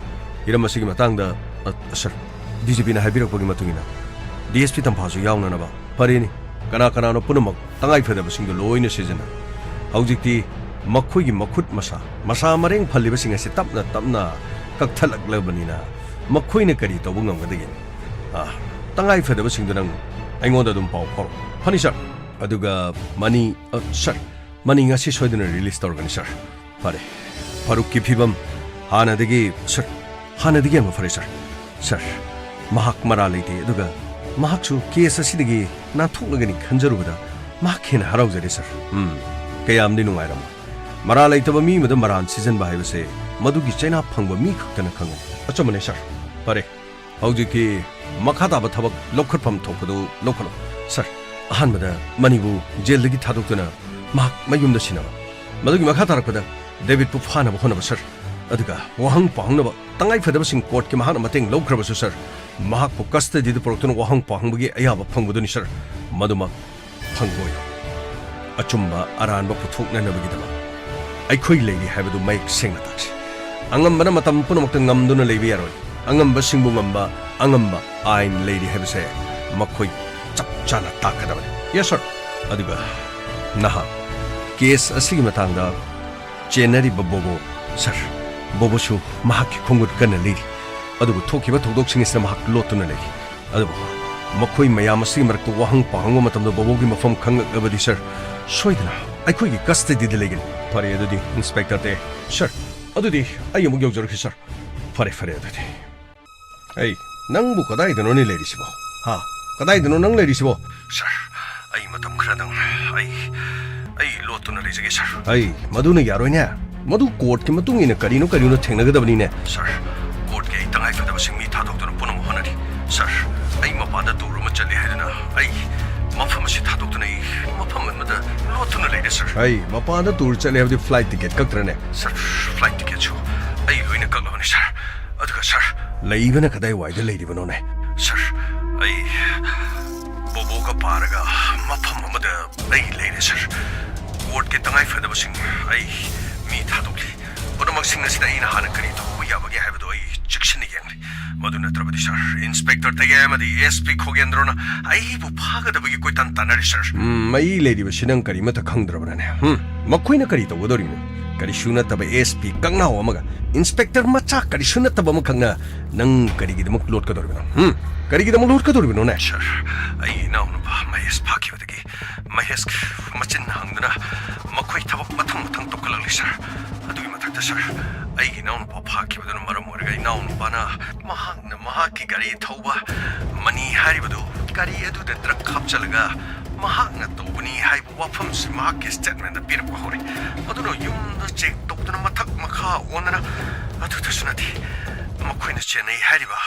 ꯍꯤꯔꯝ ꯑꯁꯤꯒꯤ ꯃꯇꯥꯡꯗ, ꯑ, ꯁꯥꯔ, DGPꯅ ꯍꯥꯏꯕꯤꯔꯛꯄꯒꯤ ꯃꯇꯨꯡ ꯏꯟꯅ DSP ꯇꯝꯐꯥꯁꯨ ꯌꯥꯎꯅꯅꯕ꯫ ꯐꯔꯦꯅꯤ, ꯀꯅꯥ ꯀꯅꯥꯅꯣ ꯄꯨꯝꯅꯃꯛ ꯇꯉꯥꯏ ꯐꯗꯕꯁꯤꯡꯗꯨ ꯂꯣꯏꯅ ꯁꯤꯖꯤꯟꯅꯔꯣ꯫ ꯍꯧꯖꯤꯛꯇꯤ ꯃꯈꯣꯏꯒꯤ ꯃꯈꯨꯠ ꯃꯁꯥ, ꯃꯁꯥ ꯃꯔꯦꯡ ꯐꯜꯂꯤꯕꯁꯤꯡ ꯑꯁꯤ ꯇꯞꯅ ꯇꯞꯅ ꯀꯛꯊꯠꯂꯛꯂꯕꯅꯤꯅ ꯃꯈꯣꯏꯅ ꯀꯔꯤ ꯇꯧꯕ ꯉꯝꯒꯗꯒꯦ? ꯑꯥ, ꯇꯉꯥꯏ ꯐꯗꯕꯁꯤꯡꯗꯨ ꯅꯪ ꯑꯩꯉꯣꯟꯗ ꯑꯗꯨꯝ ꯄꯥꯎ ꯐꯥꯎꯔꯛꯑꯣ꯫ ꯐꯅꯤ, ꯁꯥꯔ꯫ ꯑꯗꯨꯒ ꯃꯅꯤ, ꯑ, ꯁꯥꯔ, ꯃꯅꯤ ꯉꯁꯤ ꯁꯣꯏꯗꯅ ꯔꯤꯂꯤꯖ ꯇꯧꯔꯒꯅꯤ, ꯁꯥꯔ꯫ ꯐꯔꯦ, ꯐꯥꯔꯨꯛꯀꯤ ꯐꯤꯕꯝ ꯍꯥꯟꯅꯗꯒꯤ, ꯁꯥꯔ, ꯍꯥꯟꯅꯗꯒꯤ ꯌꯥꯝꯅ ꯐꯔꯦ, ꯁꯥꯔ꯫ ꯁꯥꯔ, ꯃꯍꯥꯛ ꯃꯔꯥ ꯂꯩꯇꯦ, ꯑꯗꯨꯒ ꯃꯍꯥꯛꯁꯨ ꯀꯦꯁ ꯑꯁꯤꯗꯒꯤ ꯅꯥꯟꯊꯣꯛꯂꯒꯅꯤ ꯈꯟꯖꯔꯨꯕꯗ ꯃꯍꯥꯛ ꯍꯦꯟꯅ ꯍꯔꯥꯎꯖꯔꯦ, ꯁꯥꯔ꯫ ꯎꯝ, ꯀꯌꯥꯝꯗꯤ ꯅꯨꯡꯉꯥꯏꯔꯝꯃꯣꯏ꯫ ꯃꯔꯥ ꯂꯩꯇꯕ ꯃꯤ ꯑꯃꯗ ꯃꯔꯥꯟ ꯁꯤꯖꯤꯟꯕ ꯍꯥꯏꯕꯁꯦ ꯃꯗꯨꯒꯤ ꯆꯩꯅꯥ ꯐꯪꯕ ꯃꯤ ꯈꯛꯇꯅ ꯈꯪꯒꯅꯤ꯫ ꯑꯆꯨꯝꯕꯅꯦ, ꯁꯥꯔ꯫ ꯐꯔꯦ, ꯍꯧꯖꯤꯛꯇꯤ ꯃꯈꯥ ꯇꯥꯕ ꯊꯕꯛ ꯂꯧꯈꯠꯐꯝ ꯊꯣꯛꯄꯗꯨ ꯂꯧꯈꯠꯂꯣ꯫ ꯁꯥꯔ, ꯑꯍꯥꯟꯕꯗ ꯃꯅꯤꯕꯨ ꯖꯦꯜꯗꯒꯤ ꯊꯥꯗꯣꯛꯇꯨꯅ ꯃꯍꯥꯛ ꯃꯌꯨꯝꯗ ꯁꯤꯟꯅꯕ, ꯃꯗꯨꯒꯤ ꯃꯈꯥ ꯇꯥꯔꯛꯄꯗ ꯗꯦꯕꯤꯠꯄꯨ ꯐꯥꯅꯕ ꯍꯣꯠꯅꯕ, ꯁꯥꯔ꯫ ꯑꯗꯨꯒ ꯋꯥꯍꯪ ꯄꯥꯎꯍꯪꯅꯕ ꯇꯉꯥꯏ ꯐꯗꯕꯁꯤꯡ ꯀꯣꯔꯠꯀꯤ ꯃꯍꯥꯛꯅ ꯃꯇꯦꯡ ꯂꯧꯈ꯭ꯔꯕꯁꯨ, ꯁꯥꯔ, ꯃꯍꯥꯛꯄꯨ ꯀꯁꯇꯗꯤꯗ ꯄꯨꯔꯛꯇꯨꯅ ꯋꯥꯍꯪ ꯄꯥꯎꯍꯪꯕꯒꯤ ꯑꯌꯥꯕ ꯐꯪꯕꯗꯨꯅꯤ, ꯁꯥꯔ꯫ ꯃꯗꯨꯃꯛ ꯐꯪꯕ ꯑꯣꯏꯔꯣ꯫ ꯑꯆꯨꯝꯕ ꯑꯔꯥꯟꯕ ꯄꯨꯊꯣꯛꯅꯅꯕꯒꯤꯗꯃꯛ ꯑꯩꯈꯣꯏ ꯂꯩꯔꯤ ꯍꯥꯏꯕꯗꯨ ꯃꯌꯦꯛ ꯁꯦꯡꯅ ꯇꯥꯛꯁꯤ꯫ ꯑꯉꯝꯕꯅ ꯃꯇꯝ ꯄꯨꯝꯅꯃꯛꯇ ꯉꯝꯗꯨꯅ ꯂꯩꯕ ꯌꯥꯔꯣꯏ꯫ ꯑꯉꯝꯕꯁꯤꯡꯕꯨ ꯉꯝꯕ ꯑꯉꯝꯕ ꯑꯥꯏꯟ ꯂꯩꯔꯤ ꯍꯥꯏꯕꯁꯦ ꯃꯈꯣꯏ ꯆꯞ ꯆꯥꯅ ꯇꯥꯛꯀꯗꯕꯅꯤ꯫ ꯌꯦꯁ, ꯁꯥꯔ꯫ ꯑꯗꯨꯒ ꯅꯍꯥꯛ ꯀꯦꯁ ꯑꯁꯤꯒꯤ ꯃꯇꯥꯡꯗ ꯆꯦꯟꯅꯔꯤꯕ ꯕꯣꯕꯣ, ꯁꯥꯔ, ꯕꯣꯕꯣꯁꯨ ꯃꯍꯥꯛꯀꯤ ꯈꯣꯡꯒꯨꯠ ꯀꯟꯅ ꯂꯤꯔꯤ꯫ ꯑꯗꯨꯕꯨ ꯊꯣꯛꯈꯤꯕ ꯊꯧꯗꯣꯛꯁꯤꯡ ꯑꯁꯤꯅ ꯃꯍꯥꯛ ꯂꯣꯠꯇꯨꯅ ꯂꯩꯔꯤ꯫ ꯑꯗꯨꯕꯨ ꯃꯈꯣꯏ ꯃꯌꯥꯝ ꯑꯁꯤꯒꯤ ꯃꯔꯛꯇ ꯋꯥꯍꯪ ꯄꯥꯎꯍꯪꯕ ꯃꯇꯝꯗ ꯕꯣꯕꯣꯒꯤ ꯃꯐꯝ ꯈꯪꯂꯛꯂꯕꯗꯤ, ꯁꯥꯔ, ꯁꯣꯏꯗꯅ ꯑꯩꯈꯣꯏꯒꯤ ꯀꯁꯇꯗꯤꯗ ꯂꯩꯒꯅꯤ꯫ ꯐꯔꯦ, ꯑꯗꯨꯗꯤ ꯏꯟꯁꯄꯦꯛꯇꯔ ꯇꯦ꯫ ꯁꯥꯔ, ꯑꯗꯨꯗꯤ ꯑꯩ ꯑꯃꯨꯛ ꯌꯧꯖꯔꯛꯀꯦ, ꯁꯥꯔ꯫ ꯐꯔꯦ, ꯐꯔꯦ, ꯑꯗꯨꯗꯤ꯫ ꯑꯩ, ꯅꯪꯕꯨ ꯀꯗꯥꯏꯗꯅꯣꯅꯦ ꯂꯩꯔꯤꯁꯤꯕꯣ? ꯍꯥ? ꯀꯗꯥꯏꯗꯅꯣ ꯅꯪ ꯂꯩꯔꯤꯁꯤꯕꯣ? ꯁꯥꯔ, ꯑꯩ ꯃꯇꯝ ꯈꯔꯗꯪ, ꯑꯩ, ꯑꯩ ꯂꯣꯠꯇꯨꯅ ꯂꯩꯖꯒꯦ, ꯁꯥꯔ꯫ ꯑꯩ, ꯃꯗꯨꯅ ꯌꯥꯔꯣꯏꯅꯦ꯫ ꯃꯗꯨ ꯀꯣꯔꯠꯀꯤ ꯃꯇꯨꯡ ꯏꯟꯅ ꯀꯔꯤꯅꯣ ꯀꯔꯤꯅꯣ ꯊꯦꯡꯅꯒꯗꯕꯅꯤꯅꯦ꯫ ꯁꯥꯔ, ꯀꯣꯔꯠꯀꯤ ꯑꯩ ꯇꯉꯥꯏ ꯐꯗꯕꯁꯤꯡ ꯃꯤ ꯊꯥꯗꯣꯛꯇꯨꯅ ꯄꯨꯝꯅꯃꯛ ꯍꯣꯠꯅꯔꯤ꯫ ꯁꯥꯔ, ꯑꯩ ꯃꯄꯥꯟꯗ ꯇꯨꯔ ꯑꯃ ꯆꯠꯂꯤ ꯍꯥꯏꯗꯨꯅ ꯑꯩ ꯃꯐꯝ ꯑꯁꯤ ꯊꯥꯗꯣꯛꯇꯨꯅ ꯑꯩ ꯃꯐꯝ ꯑꯃꯗ ꯂꯣꯠꯇꯨꯅ ꯂꯩꯔꯦ, ꯁꯥꯔ꯫ ꯑꯩ ꯃꯄꯥꯟꯗ ꯇꯨꯔ ꯆꯠꯂꯦ ꯍꯥꯏꯕꯗꯤ ꯐ꯭ꯂꯥꯏꯠ ꯇꯤꯀꯦꯠ ꯀꯛꯇ꯭ꯔꯅꯦ? ꯁꯥꯔ, ꯐ꯭ꯂꯥꯏꯠ ꯇꯤꯀꯦꯠꯁꯨ ꯑꯩ ꯂꯣꯏꯅ ꯀꯛꯂꯕꯅꯤ, ꯁꯥꯔ꯫ ꯑꯗꯨꯒ, ꯁꯥꯔ, ꯂꯩꯕꯅ ꯀꯗꯥꯏꯋꯥꯏꯗ ꯂꯩꯔꯤꯕꯅꯣꯅꯦ? ꯁꯥꯔ, ꯑꯩ ꯕꯣꯕꯣꯒ ꯄꯥꯔꯒ ꯃꯐꯝ ꯑꯃꯗ ꯑꯩ ꯂꯩꯔꯦ, ꯁꯥꯔ꯫ ꯀꯣꯔꯠꯀꯤ ꯇꯉꯥꯏ ꯐꯗꯕꯁꯤꯡ ꯑꯩ ꯃꯤ ꯊꯥꯗꯣꯛꯂꯤ꯫ ꯄꯨꯝꯅꯃꯛꯁꯤꯡ ꯑꯁꯤꯗ ꯑꯩꯅ ꯍꯥꯟꯅ ꯀꯔꯤ ꯇꯧꯕ ꯌꯥꯕꯒꯦ ꯍꯥꯏꯕꯗꯨ ꯑꯩ ꯆꯦꯛꯁꯤꯟꯅ ꯌꯦꯡꯂꯤ꯫ ꯃꯗꯨ ꯅꯠꯇ꯭ꯔꯕꯗꯤ, ꯁꯥꯔ, ꯏꯟꯁꯄꯦꯛꯇꯔ ꯇꯌꯥꯏ ꯑꯃꯗꯤ ꯑꯦꯁ ꯄꯤ ꯈꯣꯒꯦꯟꯗ꯭ꯔꯣꯅ ꯑꯩꯕꯨ ꯐꯥꯒꯗꯕꯒꯤ ꯀꯣꯏꯇꯥꯟ ꯇꯥꯟꯅꯔꯤ, ꯁꯥꯔ꯫ ꯎꯝ, ꯃꯩ ꯂꯩꯔꯤꯕꯁꯤ ꯅꯪ ꯀꯔꯤꯃꯠꯇ ꯈꯪꯗ꯭ꯔꯕ꯭ꯔꯅꯦ? ꯍꯨꯝ? ꯃꯈꯣꯏꯅ ꯀꯔꯤ ꯇꯧꯒꯗꯧꯔꯤꯕꯅꯣ? ꯀꯔꯤꯁꯨ ꯅꯠꯇꯕ ꯑꯦꯁ ꯄꯤ ꯀꯛꯅꯥꯎ ꯑꯃꯒ ꯏꯟꯁꯄꯦꯛꯇꯔ ꯃꯆꯥ ꯀꯔꯤꯁꯨ ꯅꯠꯇꯕ ꯑꯃꯈꯛꯅ ꯅꯪ ꯀꯔꯤꯒꯤꯗꯃꯛ ꯂꯣꯠꯀꯗꯧꯔꯤꯕꯅꯣ? ꯍꯨꯝ? ꯀꯔꯤꯒꯤꯗꯃꯛ ꯂꯣꯠꯀꯗꯧꯔꯤꯕꯅꯣꯅꯦ? ꯁꯥꯔ, ꯑꯩꯒꯤ ꯏꯅꯥꯎꯅꯨꯄꯥ ꯃꯍꯦꯁ ꯐꯥꯈꯤꯕꯗꯒꯤ ꯃꯍꯦꯁ ꯃꯆꯤꯟ ꯍꯪꯗꯨꯅ ꯃꯈꯣꯏ ꯊꯕꯛ ꯃꯊꯪ ꯃꯊꯪ ꯇꯧꯈꯠꯂꯛꯂꯤ, ꯁꯥꯔ꯫ ꯑꯗꯨꯒꯤ ꯃꯊꯛꯇ, ꯁꯥꯔ, ꯑꯩꯒꯤ ꯏꯅꯥꯎꯅꯨꯄꯥ ꯐꯥꯈꯤꯕꯗꯨꯅ ꯃꯔꯝ ꯑꯣꯏꯔꯒ ꯏꯅꯥꯎꯅꯨꯄꯥꯅ ꯃꯍꯥꯛꯅ ꯃꯍꯥꯛꯀꯤ ꯒꯥꯔꯤ ꯊꯧꯕ ꯃꯅꯤ ꯍꯥꯏꯔꯤꯕꯗꯨ ꯒꯥꯔꯤ ꯑꯗꯨꯗ ꯗ꯭ꯔꯒ ꯍꯥꯞꯆꯜꯂꯒ ꯃꯍꯥꯛꯅ ꯇꯧꯕꯅꯤ ꯍꯥꯏꯕ ꯋꯥꯐꯝꯁꯤ ꯃꯍꯥꯛꯀꯤ ꯁ꯭ꯇꯦꯠꯃꯦꯟꯗ ꯄꯤꯔꯛꯄ ꯍꯧꯔꯦ꯫ ꯑꯗꯨꯅ ꯌꯨꯝꯗ ꯆꯦꯛ ꯇꯧꯗꯨꯅ ꯃꯊꯛ ꯃꯈꯥ ꯑꯣꯟꯗꯅ, ꯑꯗꯨꯗꯁꯨ ꯅꯠꯇꯦ, ꯃꯈꯣꯏꯅ ꯆꯦꯟꯅꯩ ꯍꯥꯏꯔꯤꯕ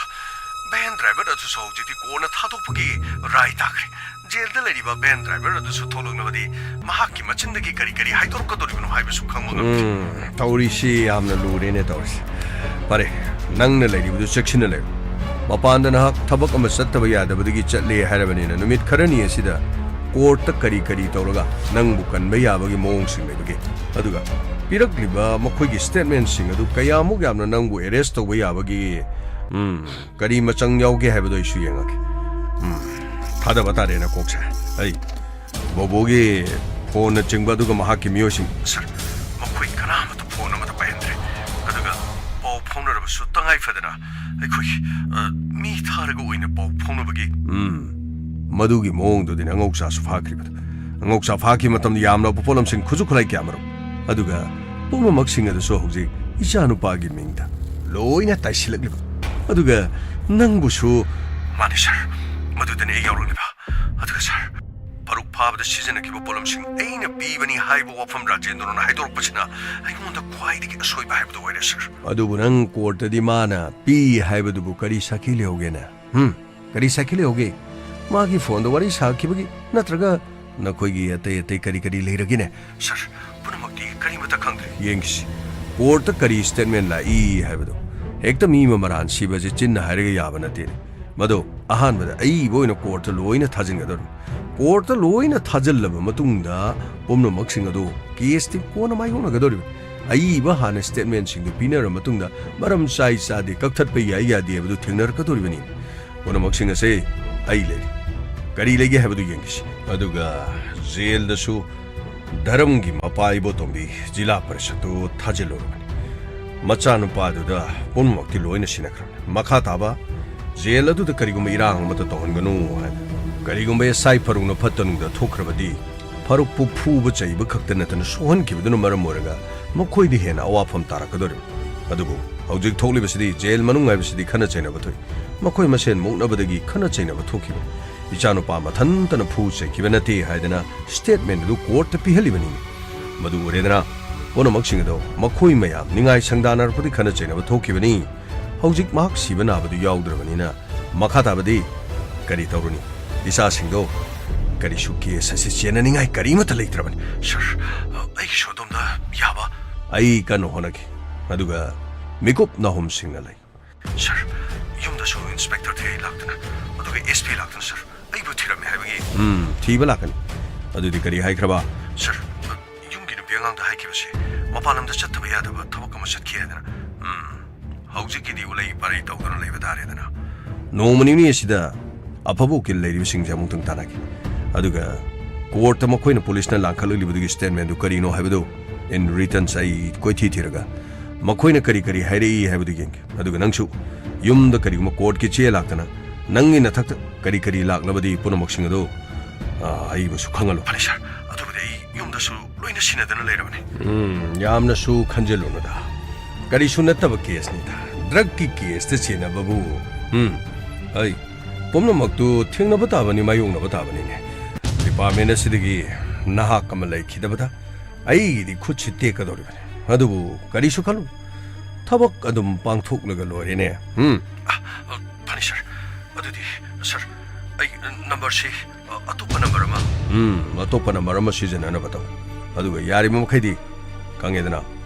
ꯚꯦꯟ ꯗ꯭ꯔꯥꯏꯚꯔ ꯑꯗꯨꯁꯨ ꯍꯧꯖꯤꯛꯇꯤ ꯀꯣꯔꯠꯅ ꯊꯥꯗꯣꯛꯄꯒꯤ ꯔꯥꯏ ꯇꯥꯈ꯭ꯔꯦ꯫ ꯖꯦꯜꯗ ꯂꯩꯔꯤꯕ ꯚꯦꯟ ꯗ꯭ꯔꯥꯏꯚꯔ ꯑꯗꯨꯁꯨ ꯊꯣꯛꯂꯛꯂꯕꯗꯤ ꯃꯍꯥꯛꯀꯤ ꯃꯆꯤꯟꯗꯒꯤ ꯀꯔꯤ ꯀꯔꯤ ꯍꯥꯏꯗꯣꯔꯛꯀꯗꯧꯔꯤꯕꯅꯣ ꯍꯥꯏꯕꯁꯨ ꯈꯪꯕ ꯉꯝꯗꯦ꯫ ꯎꯝ, ꯇꯧꯔꯤꯁꯤ ꯌꯥꯝꯅ ꯂꯨꯔꯦꯅꯦ ꯇꯧꯔꯤꯁꯤ꯫ ꯐꯔꯦ, ꯅꯪꯅ ꯂꯩꯔꯤꯕꯗꯨ ꯆꯦꯛꯁꯤꯟꯅ ꯂꯩꯌꯨ꯫ ꯃꯄꯥꯟꯗ ꯅꯍꯥꯛ ꯊꯕꯛ ꯑꯃ ꯆꯠꯇꯕ ꯌꯥꯗꯕꯗꯒꯤ ꯆꯠꯂꯦ ꯍꯥꯏꯔꯕꯅꯤꯅ ꯅꯨꯃꯤꯠ ꯈꯔꯅꯤ ꯑꯁꯤꯗ ꯀꯣꯔꯠꯇ ꯀꯔꯤ ꯀꯔꯤ ꯇꯧꯔꯒ ꯅꯪꯕꯨ ꯀꯟꯕ ꯌꯥꯕꯒꯤ ꯃꯑꯣꯡꯁꯤꯡ ꯂꯩꯕꯒꯦ? ꯑꯗꯨꯒ ꯄꯤꯔꯛꯂꯤꯕ ꯃꯈꯣꯏꯒꯤ ꯁ꯭ꯇꯦꯠꯃꯦꯟꯁꯤꯡ ꯑꯗꯨ ꯀꯌꯥꯃꯨꯛ ꯌꯥꯝꯅ ꯅꯪꯕꯨ ꯑꯦꯔꯦꯁ ꯇꯧꯕ ꯌꯥꯕꯒꯦ? ꯎꯝ, ꯀꯔꯤ ꯃꯆꯪ ꯌꯥꯎꯒꯦ ꯍꯥꯏꯕꯗꯣ ꯑꯩꯁꯨ ꯌꯦꯡꯉꯒꯦ꯫ ꯎꯝ, ꯊꯥꯗꯕ ꯇꯥꯔꯦꯅ ꯀꯣꯛꯁꯦ꯫ ꯑꯩ ꯕꯣꯕꯣꯒꯤ ꯐꯣꯟꯅꯆꯤꯡꯕ ꯑꯗꯨꯒ ꯃꯍꯥꯛꯀꯤ ꯃꯤꯑꯣꯏꯁꯤꯡ, ꯁꯥꯔ, ꯃꯈꯣꯏ ꯀꯅꯥꯃꯠꯇ ꯐꯣꯟ ꯑꯃꯠꯇ ꯄꯥꯏꯍꯟꯗ꯭ꯔꯦ꯫ ꯑꯗꯨꯒ ꯄꯥꯎ ꯐꯥꯎꯅꯔꯕꯁꯨ ꯇꯉꯥꯏ ꯐꯗꯅ ꯑꯩꯈꯣꯏ, ꯑ, ꯃꯤ ꯊꯥꯔꯒ ꯑꯣꯏꯅ ꯄꯥꯎ ꯐꯥꯎꯅꯕꯒꯤ꯫ ꯎꯝ, ꯃꯗꯨꯒꯤ ꯃꯑꯣꯡꯗꯨꯗꯤꯅꯦ ꯑꯉꯧꯆꯥꯁꯨ ꯐꯥꯈ꯭ꯔꯤꯕꯗꯨ꯫ ꯑꯉꯧꯆꯥ ꯐꯥꯈꯤꯕ ꯃꯇꯝꯗ ꯌꯥꯝꯂꯕ ꯄꯣꯠꯂꯝꯁꯤꯡ, ꯈꯨꯠꯁꯨ ꯈꯨꯠꯂꯥꯏ ꯀꯌꯥꯃꯔꯨꯝ꯫ ꯑꯗꯨꯒ ꯄꯨꯝꯅꯃꯛꯁꯤꯡ ꯑꯗꯨꯁꯨ ꯍꯧꯖꯤꯛ ꯏꯆꯥꯅꯨꯄꯥꯒꯤ ꯃꯤꯡꯗ ꯂꯣꯏꯅ ꯇꯥꯏꯁꯤꯜꯂꯛꯂꯤꯕ꯫ ꯑꯗꯨꯒ ꯅꯪꯕꯨꯁꯨ꯫ ꯃꯥꯅꯤ, ꯁꯥꯔ꯫ ꯃꯗꯨꯗꯅꯤ ꯑꯩ ꯌꯥꯎꯔꯛꯂꯤꯕ꯫ ꯑꯗꯨꯒ, ꯁꯥꯔ, ꯄꯔꯨꯛ ꯐꯥꯕꯗ ꯁꯤꯖꯤꯟꯅꯈꯤꯕ ꯄꯣꯠꯂꯝꯁꯤꯡ ꯑꯩꯅ ꯄꯤꯕꯅꯤ ꯍꯥꯏꯕ ꯋꯥꯐꯝ ꯔꯥꯖꯦꯟꯗ꯭ꯔꯣꯅ ꯍꯥꯏꯗꯣꯔꯛꯄꯁꯤꯅ ꯑꯩꯉꯣꯟꯗ ꯈ꯭ꯋꯥꯏꯗꯒꯤ ꯑꯁꯣꯏꯕ ꯍꯥꯏꯕꯗꯨ ꯑꯣꯏꯔꯦ, ꯁꯥꯔ꯫ ꯑꯗꯨꯕꯨ ꯅꯪ ꯀꯣꯔꯠꯇꯗꯤ ꯃꯥꯅ ꯄꯤ ꯍꯥꯏꯕꯗꯨꯕꯨ ꯀꯔꯤ ꯁꯥꯈꯤ ꯂꯩꯍꯧꯒꯦꯅꯦ? ꯍꯨꯝ? ꯀꯔꯤ ꯁꯥꯈꯤ ꯂꯩꯍꯧꯒꯦ? ꯃꯥꯒꯤ ꯐꯣꯟꯗ ꯋꯥꯔꯤ ꯁꯥꯈꯤꯕꯒꯤ ꯅꯠꯇ꯭ꯔꯒ ꯅꯈꯣꯏꯒꯤ ꯑꯇꯩ ꯑꯇꯩ ꯀꯔꯤ ꯀꯔꯤ ꯂꯩꯔꯒꯦꯅꯦ? ꯁꯥꯔ, ꯄꯨꯝꯅꯃꯛꯇꯤ ꯀꯔꯤꯃꯠꯇ ꯈꯪꯗ꯭ꯔꯦ꯫ ꯌꯦꯡꯁꯤ, ꯀꯣꯔꯠꯇ ꯀꯔꯤ ꯁ꯭ꯇꯦꯠꯃꯦꯟ ꯂꯥꯛꯏ ꯍꯥꯏꯕꯗꯣ꯫ ꯍꯦꯛꯇ ꯃꯤ ꯑꯃ ꯃꯔꯥꯟ ꯁꯤꯕꯁꯦ ꯆꯤꯟꯅ ꯍꯥꯏꯔꯒ ꯌꯥꯕ ꯅꯠꯇꯦꯅꯦ꯫ ꯃꯗꯣ ꯑꯍꯥꯟꯕꯗ ꯑꯏꯕ ꯑꯣꯏꯅ ꯀꯣꯔꯠꯇ ꯂꯣꯏꯅ ꯊꯥꯖꯤꯟꯒꯗꯧꯔꯤꯕꯅꯤ꯫ ꯀꯣꯔꯠꯇ ꯂꯣꯏꯅ ꯊꯥꯖꯤꯜꯂꯕ ꯃꯇꯨꯡꯗ ꯄꯨꯝꯅꯃꯛꯁꯤꯡ ꯑꯗꯨ ꯀꯦꯁꯇꯤ ꯀꯣꯟꯅ ꯃꯥꯏꯌꯣꯛꯅꯒꯗꯧꯔꯤꯕꯅꯤ꯫ ꯑꯏꯕ ꯍꯥꯟꯅ ꯁ꯭ꯇꯦꯠꯃꯦꯟꯁꯤꯡꯗꯨ ꯄꯤꯅꯔꯕ ꯃꯇꯨꯡꯗ ꯃꯔꯝ ꯆꯥꯏ ꯆꯥꯗꯦ, ꯀꯛꯊꯠꯄ ꯌꯥꯏ ꯌꯥꯗꯦ ꯍꯥꯏꯕꯗꯨ ꯊꯦꯡꯅꯔꯛꯀꯗꯧꯔꯤꯕꯅꯤ꯫ ꯄꯨꯝꯅꯃꯛꯁꯤꯡ ꯑꯁꯦ ꯑꯩ ꯂꯩꯔꯤ꯫ ꯀꯔꯤ ꯂꯩꯒꯦ ꯍꯥꯏꯕꯗꯨ ꯌꯦꯡꯈꯤꯁꯤ꯫ ꯑꯗꯨꯒ ꯖꯦꯜꯗꯁꯨ ꯙꯔꯝꯒꯤ ꯃꯄꯥ ꯏꯕꯣꯇꯣꯝꯕꯤ ꯖꯤꯂꯥ ꯄꯔꯤꯁꯠꯇꯨ ꯊꯥꯖꯤꯜꯂꯨꯔꯕꯅꯤ꯫ ꯃꯆꯥꯅꯨꯄꯥꯗꯨꯗ ꯄꯨꯝꯅꯃꯛꯇꯤ ꯂꯣꯏꯅ ꯁꯤꯟꯅꯈ꯭ꯔꯕꯅꯤ꯫ ꯃꯈꯥ ꯇꯥꯕ ꯖꯦꯜ ꯑꯗꯨꯗ ꯀꯔꯤꯒꯨꯝꯕ ꯏꯔꯥꯡ ꯑꯃꯠꯇ ꯇꯧꯍꯟꯒꯅꯨ ꯍꯥꯏꯅ꯫ ꯀꯔꯤꯒꯨꯝꯕ ꯑꯦꯁ ꯑꯥꯏ ꯐꯥꯔꯨꯛꯅ ꯐꯠꯇ ꯅꯨꯡꯗ ꯊꯣꯛꯈ꯭ꯔꯕꯗꯤ ꯐꯥꯔꯨꯛꯄꯨ ꯐꯨꯕ ꯆꯩꯕ ꯈꯛꯇ ꯅꯠꯇꯅ ꯁꯣꯛꯍꯟꯈꯤꯕꯗꯨꯅ ꯃꯔꯝ ꯑꯣꯏꯔꯒ ꯃꯈꯣꯏꯗ ꯍꯦꯟꯅ ꯑꯋꯥꯐꯝ ꯇꯥꯔꯛꯀꯗꯧꯔꯤꯕꯅꯤ꯫ ꯑꯗꯨꯕꯨ ꯍꯧꯖꯤꯛ ꯊꯣꯛꯂꯤꯕꯁꯤꯗꯤ ꯖꯦꯜ ꯃꯅꯨꯡ ꯍꯥꯏꯕꯁꯤꯗꯤ ꯈꯠꯅ ꯆꯩꯅꯕ ꯊꯣꯛꯏ꯫ ꯃꯈꯣꯏ ꯃꯁꯦꯟ ꯃꯨꯛꯅꯕꯗꯒꯤ ꯈꯠꯅ ꯆꯩꯅꯕ ꯊꯣꯛꯈꯤꯕꯅꯤ꯫ ꯏꯆꯥꯅꯨꯄꯥ ꯃꯊꯟꯇꯅ ꯐꯨ ꯆꯩꯈꯤꯕ ꯅꯠꯇꯦ ꯍꯥꯏꯗꯅ ꯁ꯭ꯇꯦꯠꯃꯦꯟ ꯑꯗꯨ ꯀꯣꯔꯠꯇ ꯄꯤꯍꯜꯂꯤꯕꯅꯤ꯫ ꯃꯗꯨ ꯎꯔꯦꯗꯅ, ꯄꯨꯝꯅꯃꯛꯁꯤꯡ ꯑꯗꯣ ꯃꯈꯣꯏ ꯃꯌꯥꯝ ꯅꯤꯡꯉꯥꯏ ꯁꯪꯗꯥꯅꯔꯛꯄꯗꯤ ꯈꯠꯅ ꯆꯩꯅꯕ ꯊꯣꯛꯈꯤꯕꯅꯤ꯫ ꯍꯧꯖꯤꯛ ꯃꯍꯥꯛ ꯁꯤꯕ ꯅꯥꯕꯗꯨ ꯌꯥꯎꯗ꯭ꯔꯕꯅꯤꯅ ꯃꯈꯥ ꯇꯥꯕꯗꯤ ꯀꯔꯤ ꯇꯧꯔꯨꯅꯤ? ꯏꯆꯥꯁꯤꯡꯗꯣ ꯀꯔꯤꯁꯨ ꯀꯦꯁ ꯑꯁꯤ ꯆꯦꯟꯅꯅꯤꯡꯉꯥꯏ ꯀꯔꯤꯃꯠꯇ ꯂꯩꯇ꯭ꯔꯕꯅꯤ꯫ ꯁꯥꯔ, ꯑꯩꯒꯤꯁꯨ ꯑꯗꯣꯝꯗ ꯌꯥꯕ꯫ ꯑꯩ ꯀꯟꯅ ꯍꯣꯠꯅꯒꯦ꯫ ꯑꯗꯨꯒ ꯃꯤꯀꯨꯞ ꯅꯥꯍꯨꯝꯁꯤꯡꯅ ꯂꯩ꯫ ꯁꯥꯔ, ꯌꯨꯝꯗꯁꯨ ꯏꯟꯁꯄꯦꯛꯇꯔ ꯊꯤꯔꯩ ꯂꯥꯛꯇꯅ, ꯑꯗꯨꯒ ꯑꯦꯁ ꯄꯤ ꯂꯥꯛꯇꯅ, ꯁꯥꯔ, ꯑꯩꯕꯨ ꯊꯤꯔꯝꯃꯦ ꯍꯥꯏꯕꯒꯤ꯫ ꯎꯝ, ꯊꯤꯕ ꯂꯥꯛꯀꯅꯤ꯫ ꯑꯗꯨꯗꯤ ꯀꯔꯤ ꯍꯥꯏꯈ꯭ꯔꯕ? ꯁꯥꯔ, ꯌꯨꯝꯒꯤ ꯅꯨꯄꯤ ꯑꯉꯥꯡꯗ ꯍꯥꯏꯈꯤꯕꯁꯦ ꯃꯄꯥꯟ ꯂꯝꯗ ꯆꯠꯇꯕ ꯌꯥꯗꯕ ꯊꯕꯛ ꯑꯃ ꯆꯠꯈꯤ ꯍꯥꯏꯗꯅ꯫ ꯎꯝ, ꯍꯧꯖꯤꯛꯀꯤꯗꯤ ꯎꯂꯩ ꯄꯥꯔꯩ ꯇꯧꯗꯨꯅ ꯂꯩꯕ ꯇꯥꯔꯦꯗꯅ꯫ ꯅꯣꯡꯃ ꯅꯤꯅꯤ ꯑꯁꯤꯗ ꯑꯐꯕ ꯎꯀꯤꯜ ꯂꯩꯔꯤꯕꯁꯤꯡꯁꯦ ꯑꯃꯨꯛꯇꯪ ꯇꯥꯟꯅꯒꯦ꯫ ꯑꯗꯨꯒ ꯀꯣꯔꯠꯇ ꯃꯈꯣꯏꯅ ꯄꯨꯂꯤꯁꯅ ꯂꯥꯡꯈꯠꯂꯛꯂꯤꯕꯗꯨꯒꯤ ꯁ꯭ꯇꯦꯠꯃꯦꯟꯗꯨ ꯀꯔꯤꯅꯣ ꯍꯥꯏꯕꯗꯨ in returns ꯑꯩ ꯀꯣꯏꯊꯤ ꯊꯤꯔꯒ ꯃꯈꯣꯏꯅ ꯀꯔꯤ ꯀꯔꯤ ꯍꯥꯏꯔꯛꯏ ꯍꯥꯏꯕꯗꯨ ꯌꯦꯡꯒꯦ꯫ ꯑꯗꯨꯒ ꯅꯪꯁꯨ ꯌꯨꯝꯗ ꯀꯔꯤꯒꯨꯝꯕ ꯀꯣꯔꯠꯀꯤ ꯆꯦ ꯂꯥꯛꯇꯅ ꯅꯪꯒꯤ ꯅꯊꯛꯇ ꯀꯔꯤ ꯀꯔꯤ ꯂꯥꯛꯂꯕꯗꯤ ꯄꯨꯝꯅꯃꯛꯁꯤꯡ ꯑꯗꯨ, ꯑ, ꯑꯩꯕꯨꯁꯨ ꯈꯪꯍꯜꯂꯨ꯫ ꯐꯅꯤ ꯁꯥꯔ, ꯑꯗꯨꯕꯨꯗꯤ ꯑꯩ ꯌꯨꯝꯗꯁꯨ ꯂꯣꯏꯅ ꯁꯤꯟꯅꯗꯅ ꯂꯩꯔꯕꯅꯤ꯫ ꯎꯝ, ꯌꯥꯝꯅꯁꯨ ꯈꯟꯖꯤꯜꯂꯨꯅꯨꯗ꯫ ꯀꯔꯤꯁꯨ ꯅꯠꯇꯕ ꯀꯦꯁꯅꯤꯗ꯫ ꯗ꯭ꯔꯒꯀꯤ ꯀꯦꯁꯇ ꯆꯦꯟꯅꯕꯕꯨ꯫ ꯎꯝ, ꯑꯩ ꯄꯨꯝꯅꯃꯛꯇꯨ ꯊꯦꯡꯅꯕ ꯇꯥꯕꯅꯤ, ꯃꯥꯌꯣꯛꯅꯕ ꯇꯥꯕꯅꯤꯅꯦ꯫ ꯗꯤꯄꯥꯔꯠꯃꯦꯟ ꯑꯁꯤꯗꯒꯤ ꯅꯍꯥꯛ ꯑꯃ ꯂꯩꯈꯤꯗꯕꯗ ꯑꯩꯒꯤꯗꯤ ꯈꯨꯠꯁꯤ ꯇꯦꯛꯀꯗꯧꯔꯤꯕꯅꯤ꯫ ꯑꯗꯨꯕꯨ ꯀꯔꯤꯁꯨ ꯈꯜꯂꯨ, ꯊꯕꯛ ꯑꯗꯨꯝ ꯄꯥꯡꯊꯣꯛꯂꯒ ꯂꯣꯏꯔꯦꯅꯦ꯫ ꯎꯝ꯫ ꯑ, ꯑ, ꯐꯅꯤ ꯁꯥꯔ꯫ ꯑꯗꯨꯗꯤ ꯁꯥꯔ, ꯑꯩ ꯅꯝꯕꯔꯁꯤ, ꯑ, ꯑꯇꯣꯞꯄ ꯅꯝꯕꯔ ꯑꯃ꯫ ꯎꯝ, ꯑꯇꯣꯞꯄ ꯅꯝꯕꯔ ꯑꯃ ꯁꯤꯖꯤꯟꯅꯅꯕ ꯇꯧ꯫ ꯑꯗꯨꯒ ꯌꯥꯔꯤꯕ ꯃꯈꯩꯗꯤ, ꯈꯪꯉꯦꯗꯅ,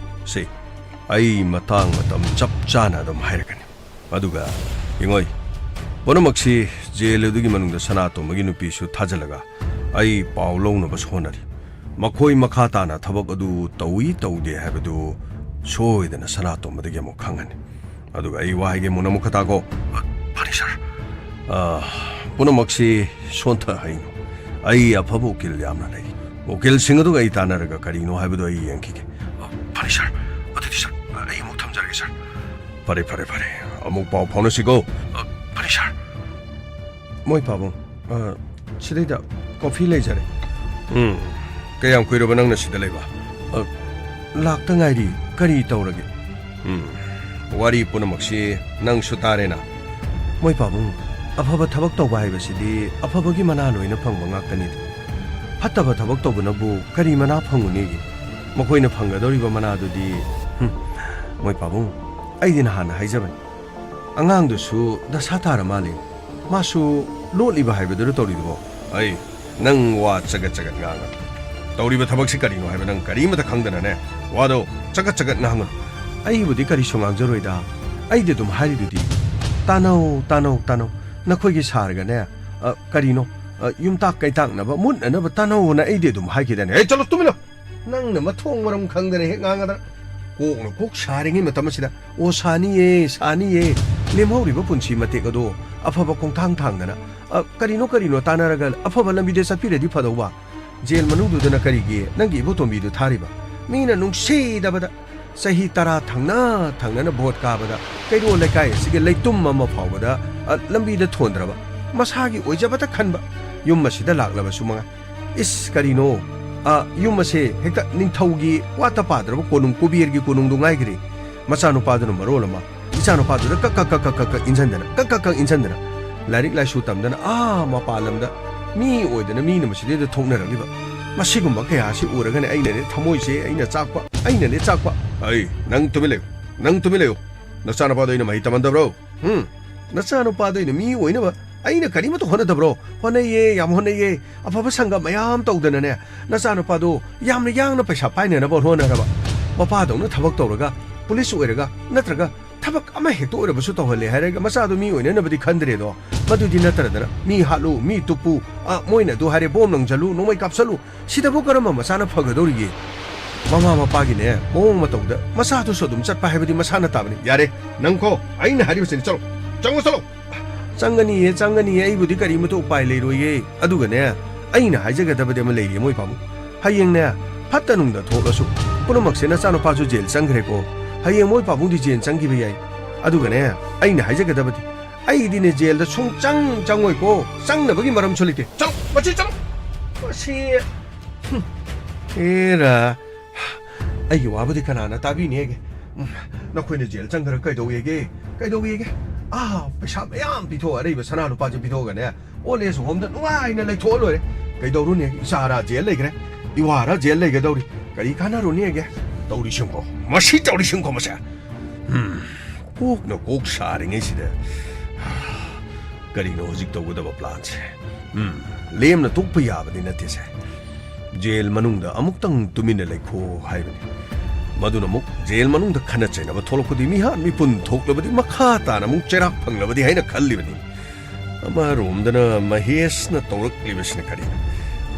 ꯁꯤ ꯑꯩ ꯃꯇꯥꯡ ꯃꯇꯝ ꯆꯞ ꯆꯥꯅ ꯑꯗꯨꯝ ꯍꯥꯏꯔꯛꯀꯅꯤ꯫ ꯑꯗꯨꯒ ꯌꯦꯡꯉꯣꯏ, ꯄꯨꯝꯅꯃꯛꯁꯤ ꯖꯦꯜ ꯑꯗꯨꯒꯤ ꯃꯅꯨꯡꯗ ꯁꯅꯥꯇꯣꯝꯕꯒꯤ ꯅꯨꯄꯤꯁꯨ ꯊꯥꯖꯤꯜꯂꯒ ꯑꯩ ꯄꯥꯎ ꯂꯧꯅꯕꯁꯨ ꯍꯣꯠꯅꯔꯤ꯫ ꯃꯈꯣꯏ ꯃꯈꯥ ꯇꯥꯅ ꯊꯕꯛ ꯑꯗꯨ ꯇꯧꯏ ꯇꯧꯗꯦ ꯍꯥꯏꯕꯗꯨ ꯁꯣꯏꯗꯅ ꯁꯅꯥꯇꯣꯝꯕꯗꯒꯤ ꯑꯃꯨꯛ ꯈꯪꯍꯟꯅꯤ꯫ ꯑꯗꯨꯒ ꯑꯩ ꯋꯥ ꯍꯥꯏꯒꯦ, ꯃꯨꯟꯅ ꯑꯃꯨꯛ ꯈꯇꯥꯀꯣ꯫ ꯑ, ꯐꯅꯤ ꯁꯥꯔ꯫ ꯑ, ꯄꯨꯝꯅꯃꯛꯁꯤ ꯁꯣꯟꯊꯍꯩꯅꯨ꯫ ꯑꯩ ꯑꯐꯕ ꯎꯀꯤꯜ ꯌꯥꯝꯅ ꯂꯩꯔꯤ꯫ ꯎꯀꯤꯜꯁꯤꯡ ꯑꯗꯨꯒ ꯑꯩ ꯇꯥꯟꯅꯔꯒ ꯀꯔꯤꯅꯣ ꯍꯥꯏꯕꯗꯨ ꯑꯩ ꯌꯦꯡꯈꯤꯒꯦ꯫ ꯑ, ꯐꯅꯤ ꯁꯥꯔ꯫ ꯑꯗꯨꯗꯤ ꯁꯥꯔ, ꯑ, ꯑꯩ ꯑꯃꯨꯛ ꯊꯝꯖꯔꯒꯦ ꯁꯥꯔ꯫ ꯐꯔꯦ, ꯐꯔꯦ, ꯐꯔꯦ꯫ ꯑꯃꯨꯛ ꯄꯥꯎ ꯐꯥꯎꯅꯁꯤꯀꯣ꯫ ꯑ, ꯐꯅꯤ ꯁꯥꯔ꯫ ꯃꯣꯏ ꯄꯥꯕꯨꯡ, ꯑ, ꯁꯤꯗꯩꯗ ꯀꯣꯐꯤ ꯂꯩꯖꯔꯦ꯫ ꯎꯝ, ꯀꯌꯥꯝ ꯀꯨꯏꯔꯕ ꯅꯪꯅ ꯁꯤꯗ ꯂꯩꯕ? ꯑ, ꯂꯥꯛꯇ ꯉꯥꯏꯔꯤ꯫ ꯀꯔꯤ ꯇꯧꯔꯒꯦ? ꯎꯝ, ꯋꯥꯔꯤ ꯄꯨꯝꯅꯃꯛꯁꯤ ꯅꯪꯁꯨ ꯇꯥꯔꯦꯅ꯫ ꯃꯣꯏ ꯄꯥꯕꯨꯡ, ꯑꯐꯕ ꯊꯕꯛ ꯇꯧꯕ ꯍꯥꯏꯕꯁꯤꯗꯤ ꯑꯐꯕꯒꯤ ꯃꯅꯥ ꯂꯣꯏꯅ ꯐꯪꯕ ꯉꯥꯛꯇꯅꯤꯗ꯫ ꯐꯠꯇꯕ ꯊꯕꯛ ꯇꯧꯕꯅꯕꯨ ꯀꯔꯤ ꯃꯅꯥ ꯐꯪꯒꯅꯤꯒꯦ? ꯃꯈꯣꯏꯅ ꯐꯪꯒꯗꯧꯔꯤꯕ ꯃꯅꯥꯗꯨꯗꯤ, ꯍꯨꯝ, ꯃꯣꯏ ꯄꯥꯕꯨꯡ, ꯑꯩꯗꯤ ꯅꯍꯥꯟꯅ ꯍꯥꯏꯖꯕꯅꯤ꯫ ꯑꯉꯥꯡꯗꯨꯁꯨ ꯗꯁꯥ ꯇꯥꯔ ꯃꯥꯜꯂꯦ꯫ ꯃꯥꯁꯨ ꯂꯣꯠꯂꯤꯕ ꯍꯥꯏꯕꯗꯨꯔ ꯇꯧꯔꯤꯗꯨꯕꯣ? ꯑꯩ, ꯅꯪ ꯋꯥ ꯆꯒꯠ ꯆꯒꯠ ꯉꯥꯡꯒꯅꯨ꯫ ꯇꯧꯔꯤꯕ ꯊꯕꯛꯁꯤ ꯀꯔꯤꯅꯣ ꯍꯥꯏꯕ ꯅꯪ ꯀꯔꯤꯃꯇ ꯈꯪꯗꯅꯅꯦ, ꯋꯥꯗꯣ ꯆꯒꯠ ꯆꯒꯠ ꯉꯥꯡꯒꯅꯨ꯫ ꯑꯩꯕꯨꯗꯤ ꯀꯔꯤꯁꯨ ꯉꯥꯡꯖꯔꯣꯏꯗ꯫ ꯑꯩꯗꯤ ꯑꯗꯨꯝ ꯍꯥꯏꯔꯤꯗꯨꯗꯤ, "ꯇꯥꯅꯧ, ꯇꯥꯅꯧ, ꯇꯥꯅꯧ꯫ ꯅꯈꯣꯏꯒꯤ ꯁꯥꯔꯒꯅꯦ, ꯑ, ꯀꯔꯤꯅꯣ, ꯑ, ꯌꯨꯝꯇꯥꯛ ꯀꯩꯇꯥꯛꯅꯕ, ꯃꯨꯠꯅꯅꯕ ꯇꯥꯅꯧꯅ ꯑꯩꯗꯤ ꯑꯗꯨꯝ ꯍꯥꯏꯈꯤꯗꯥꯏꯅꯦ?" "ꯍꯦ, ꯆꯠꯂꯣ, ꯇꯨꯃꯤꯟꯅ! ꯅꯪꯅ ꯃꯊꯣꯡ ꯃꯔꯝ ꯈꯪꯗꯅ ꯍꯦꯛ ꯉꯥꯡꯒꯗ꯭ꯔꯥ?" ꯀꯣꯛꯅ ꯀꯣꯛ ꯁꯥꯔꯤꯉꯩ ꯃꯇꯝ ꯑꯁꯤꯗ, "ꯑꯣ, ꯁꯥꯅꯤꯌꯦ, ꯁꯥꯅꯤꯌꯦ꯫ ꯂꯦꯝꯍꯧꯔꯤꯕ ꯄꯨꯟꯁꯤ ꯃꯇꯦꯛ ꯑꯗꯣ ꯑꯐꯕ ꯈꯣꯡꯊꯥꯡ ꯊꯥꯡꯗꯅ, ꯑ, ꯀꯔꯤꯅꯣ ꯀꯔꯤꯅꯣ ꯇꯥꯟꯅꯔꯒ ꯑꯐꯕ ꯂꯝꯕꯤꯗ ꯆꯠꯄꯤꯔꯗꯤ ꯐꯗꯧꯕ꯫ ꯖꯦꯜ ꯃꯅꯨꯡꯗꯨꯗꯅ ꯀꯔꯤꯒꯤ ꯅꯪꯒꯤ ꯏꯕꯣꯇꯣꯝꯕꯤꯗꯨ ꯊꯥꯔꯤꯕ? ꯃꯤꯅ ꯅꯨꯡꯁꯤꯗꯕꯗ ꯆꯍꯤ ꯇꯔꯥ ꯊꯪꯅ ꯊꯪꯅꯅ ꯚꯣꯠ ꯀꯥꯕꯗ ꯀꯩꯔꯣꯜ ꯂꯩꯀꯥꯏ ꯑꯁꯤꯒꯤ ꯂꯩꯇꯨꯝ ꯑꯃ ꯐꯥꯎꯕꯗ, ꯑ, ꯂꯝꯕꯤꯗ ꯊꯣꯟꯗ꯭ꯔꯕ, ꯃꯁꯥꯒꯤ ꯑꯣꯏꯖꯕꯇ ꯈꯟꯕ, ꯌꯨꯝ ꯑꯁꯤꯗ ꯂꯥꯛꯂꯕꯁꯨ ꯃꯉꯥꯏ꯫ ꯏꯁ, ꯀꯔꯤꯅꯣ? ꯑ, ꯌꯨꯝ ꯑꯁꯦ ꯍꯦꯛꯇ ꯅꯤꯡꯊꯧꯒꯤ ꯋꯥꯠꯇ ꯄꯥꯗ꯭ꯔꯕ ꯀꯣꯅꯨꯡ, ꯀꯨꯕꯦꯔꯒꯤ ꯀꯣꯅꯨꯡꯗꯨ ꯉꯥꯏꯈ꯭ꯔꯦ꯫ ꯃꯆꯥꯅꯨꯄꯥꯗꯨꯅ ꯃꯔꯣꯜ ꯑꯃ ꯏꯆꯥꯅꯨꯄꯥꯗꯨꯗ ꯀꯛ ꯀꯛ ꯀꯛ ꯀꯛ ꯀꯛ ꯀꯛ ꯏꯟꯖꯟꯗꯅ, ꯀꯛ ꯀꯛ ꯀꯛ ꯏꯟꯖꯟꯗꯅ, ꯂꯥꯏꯔꯤꯛ ꯂꯥꯏꯁꯨ ꯇꯝꯗꯅ ꯑꯥ ꯃꯄꯥꯟ ꯂꯝꯗ ꯃꯤ ꯑꯣꯏꯗꯅ ꯃꯤꯅ ꯃꯁꯤꯗꯩꯗ ꯊꯣꯛꯅꯔꯛꯂꯤꯕ꯫ ꯃꯁꯤꯒꯨꯝꯕ ꯀꯌꯥ ꯑꯁꯤ ꯎꯔꯒꯅꯦ ꯑꯩꯅꯅꯦ ꯊꯃꯣꯏꯁꯦ ꯑꯩꯅ ꯆꯥꯛꯄ, ꯑꯩꯅꯅꯦ ꯆꯥꯛꯄ꯫ ꯑꯩ, ꯅꯪ ꯇꯨꯃꯤꯟ ꯂꯩꯌꯨ, ꯅꯪ ꯇꯨꯃꯤꯟ ꯂꯩꯌꯨ꯫ ꯅꯆꯥꯅꯨꯄꯥꯗꯣ ꯑꯩꯅ ꯃꯍꯩ ꯇꯝꯍꯟꯗꯕ꯭ꯔꯣ? ꯍꯨꯝ? ꯅꯆꯥꯅꯨꯄꯥꯗꯣ ꯑꯩꯅ ꯃꯤ ꯑꯣꯏꯅꯕ ꯑꯩꯅ ꯀꯔꯤꯃꯠꯇ ꯍꯣꯠꯅꯗꯕ꯭ꯔꯣ? ꯍꯣꯠꯅꯩꯌꯦ, ꯌꯥꯝ ꯍꯣꯠꯅꯩꯌꯦ꯫ ꯑꯐꯕ ꯁꯪꯒ ꯃꯌꯥꯝ ꯇꯧꯗꯅꯅꯦ, ꯅꯆꯥꯅꯨꯄꯥꯗꯣ ꯌꯥꯝꯅ ꯌꯥꯡꯅ ꯄꯩꯁꯥ ꯄꯥꯏꯅꯅꯕ ꯍꯣꯠꯅꯔꯕ꯫ ꯃꯄꯥꯗꯧꯅ ꯊꯕꯛ ꯇꯧꯔꯒ, ꯄꯨꯂꯤꯁ ꯑꯣꯏꯔꯒ, ꯅꯠꯇ꯭ꯔꯒ ꯊꯕꯛ ꯑꯃ ꯍꯦꯛꯇ ꯑꯣꯏꯔꯕꯁꯨ ꯇꯧꯍꯜꯂꯦ ꯍꯥꯏꯔꯒ ꯃꯆꯥꯗꯣ ꯃꯤ ꯑꯣꯏꯅꯅꯕꯗꯤ ꯈꯟꯗ꯭ꯔꯦꯗꯣ꯫ ꯃꯗꯨꯗꯤ ꯅꯠꯇ꯭ꯔꯗꯅ ꯃꯤ ꯍꯥꯠꯂꯨ, ꯃꯤ ꯇꯨꯞꯄꯨ, ꯑ, ꯃꯣꯏꯅ ꯑꯗꯨ ꯍꯥꯏꯔꯦ, ꯕꯣꯝ ꯂꯪꯖꯜꯂꯨ, ꯅꯣꯡꯃꯩ ꯀꯥꯞꯁꯜꯂꯨ, ꯁꯤꯗꯕꯨ ꯀꯔꯝꯕ ꯃꯆꯥꯅ ꯐꯒꯗꯧꯔꯤꯒꯦ? ꯃꯃꯥ ꯃꯄꯥꯒꯤꯅꯦ ꯃꯑꯣꯡ ꯃꯇꯧꯗ ꯃꯆꯥꯗꯨꯁꯨ ꯑꯗꯨꯝ ꯆꯠꯄ ꯍꯥꯏꯕꯗꯤ ꯃꯁꯥꯅ ꯇꯥꯕꯅꯤ꯫ ꯌꯥꯔꯦ, ꯅꯪ ꯀꯣ, ꯑꯩꯅ ꯍꯥꯏꯔꯤꯕꯁꯤꯅꯤ, ꯆꯠꯂꯣ, ꯆꯪꯉꯣ, ꯆꯠꯂꯣ꯫ ꯆꯪꯒꯅꯤꯌꯦ, ꯆꯪꯒꯅꯤꯌꯦ, ꯑꯩꯕꯨꯗꯤ ꯀꯔꯤꯃꯠꯇ ꯎꯄꯥꯏ ꯂꯩꯔꯣꯏꯌꯦ꯫ ꯑꯗꯨꯒꯅꯦ, ꯑꯩꯅ ꯍꯥꯏꯖꯒꯗꯕꯗꯤ ꯑꯃ ꯂꯩꯔꯤꯌꯦ, ꯃꯣꯏ ꯄꯥꯕꯨꯡ꯫ ꯍꯌꯦꯡꯅꯦ, ꯐꯠꯇ ꯅꯨꯡꯗ ꯊꯣꯛꯂꯁꯨ, ꯄꯨꯝꯅꯃꯛꯁꯦ ꯅꯆꯥꯅꯨꯄꯥꯁꯨ ꯖꯦꯜ ꯆꯪꯈ꯭ꯔꯦꯀꯣ꯫ ꯍꯌꯦꯡ ꯃꯣꯏ ꯄꯥꯕꯨꯡꯗꯤ ꯖꯦꯜ ꯆꯪꯈꯤꯕ ꯌꯥꯏ꯫ ꯑꯗꯨꯒꯅꯦ, ꯑꯩꯅ ꯍꯥꯏꯖꯒꯗꯕꯗꯤ, ꯑꯩꯗꯤꯅꯦ ꯖꯦꯜꯗ ꯁꯨꯡꯆꯪ ꯆꯪꯉꯣꯏꯀꯣ꯫ ꯆꯪꯅꯕꯒꯤ ꯃꯔꯝꯁꯨ ꯂꯩꯇꯦ꯫ ꯆꯠꯂꯣ, ꯃꯁꯤ ꯆꯠꯂꯣ꯫ ꯃꯁꯤ, ꯍꯨꯝ꯫ ꯑꯦꯔꯥ, ꯑꯩꯒꯤ ꯋꯥꯕꯨꯗꯤ ꯀꯅꯥꯅ ꯇꯥꯕꯤꯅꯦꯒꯦ? ꯎꯝ, ꯅꯈꯣꯏꯅ ꯖꯦꯜ ꯆꯪꯈ꯭ꯔ ꯀꯩꯗꯧꯋꯦꯒꯦ? ꯀꯩꯗꯧꯋꯦꯒꯦ? ꯑꯥ, ꯄꯩꯁꯥ ꯃꯌꯥꯝ ꯄꯤꯊꯣꯛꯑ, ꯑꯔꯩꯕ ꯁꯅꯥ ꯂꯨꯄꯥꯁꯦ ꯄꯤꯊꯣꯛꯑꯒꯅꯦ, ꯑꯣꯜ ꯑꯦꯖ ꯍꯣꯝꯗ ꯅꯨꯡꯉꯥꯏꯅ ꯂꯩꯊꯣꯛꯑ ꯂꯣꯏꯔꯦ꯫ ꯀꯩꯗꯧꯔꯨꯅꯤ? ꯏꯆꯥꯔꯥ ꯖꯦꯜ ꯂꯩꯈ꯭ꯔꯦ, ꯏꯋꯥꯔꯥ ꯖꯦꯜ ꯂꯩꯒꯗꯧꯔꯤ꯫ ꯀꯔꯤ ꯀꯥꯟꯅꯔꯨꯅꯤꯒꯦ? ꯇꯧꯔꯤꯁꯤꯡꯀꯣ, ꯃꯁꯤ ꯇꯧꯔꯤꯁꯤꯡꯀꯣ, ꯃꯁꯦ꯫ ꯎꯝ, ꯀꯣꯛꯅ ꯀꯣꯛ ꯁꯥꯔꯤꯉꯩꯁꯤꯗ, ꯀꯔꯤꯅꯣ ꯍꯧꯖꯤꯛ ꯇꯧꯒꯗꯕ ꯄ꯭ꯂꯥꯟꯁꯦ? ꯎꯝ, ꯂꯦꯝꯅ ꯇꯣꯛꯄ ꯌꯥꯕꯗꯤ ꯅꯠꯇꯦꯁꯦ꯫ ꯖꯦꯜ ꯃꯅꯨꯡꯗ ꯑꯃꯨꯛꯇꯪ ꯇꯨꯃꯤꯟꯅ ꯂꯩꯈꯣ ꯍꯥꯏꯕꯅꯤ꯫ ꯃꯗꯨꯅ ꯑꯃꯨꯛ ꯖꯦꯜ ꯃꯅꯨꯡꯗ ꯈꯠꯅ ꯆꯩꯅꯕ ꯊꯣꯛꯂꯛꯄꯗꯤ, ꯃꯤꯍꯥꯠ ꯃꯤꯄꯨꯟ ꯊꯣꯛꯂꯕꯗꯤ, ꯃꯈꯥ ꯇꯥꯅ ꯑꯃꯨꯛ ꯆꯩꯔꯥꯛ ꯐꯪꯂꯕꯗꯤ ꯍꯥꯏꯅ ꯈꯜꯂꯤꯕꯅꯤ꯫ ꯑꯃꯔꯣꯝꯗꯅ ꯃꯍꯦꯁꯅ ꯇꯧꯔꯛꯂꯤꯕꯁꯤꯅ ꯀꯔꯤꯅꯣ?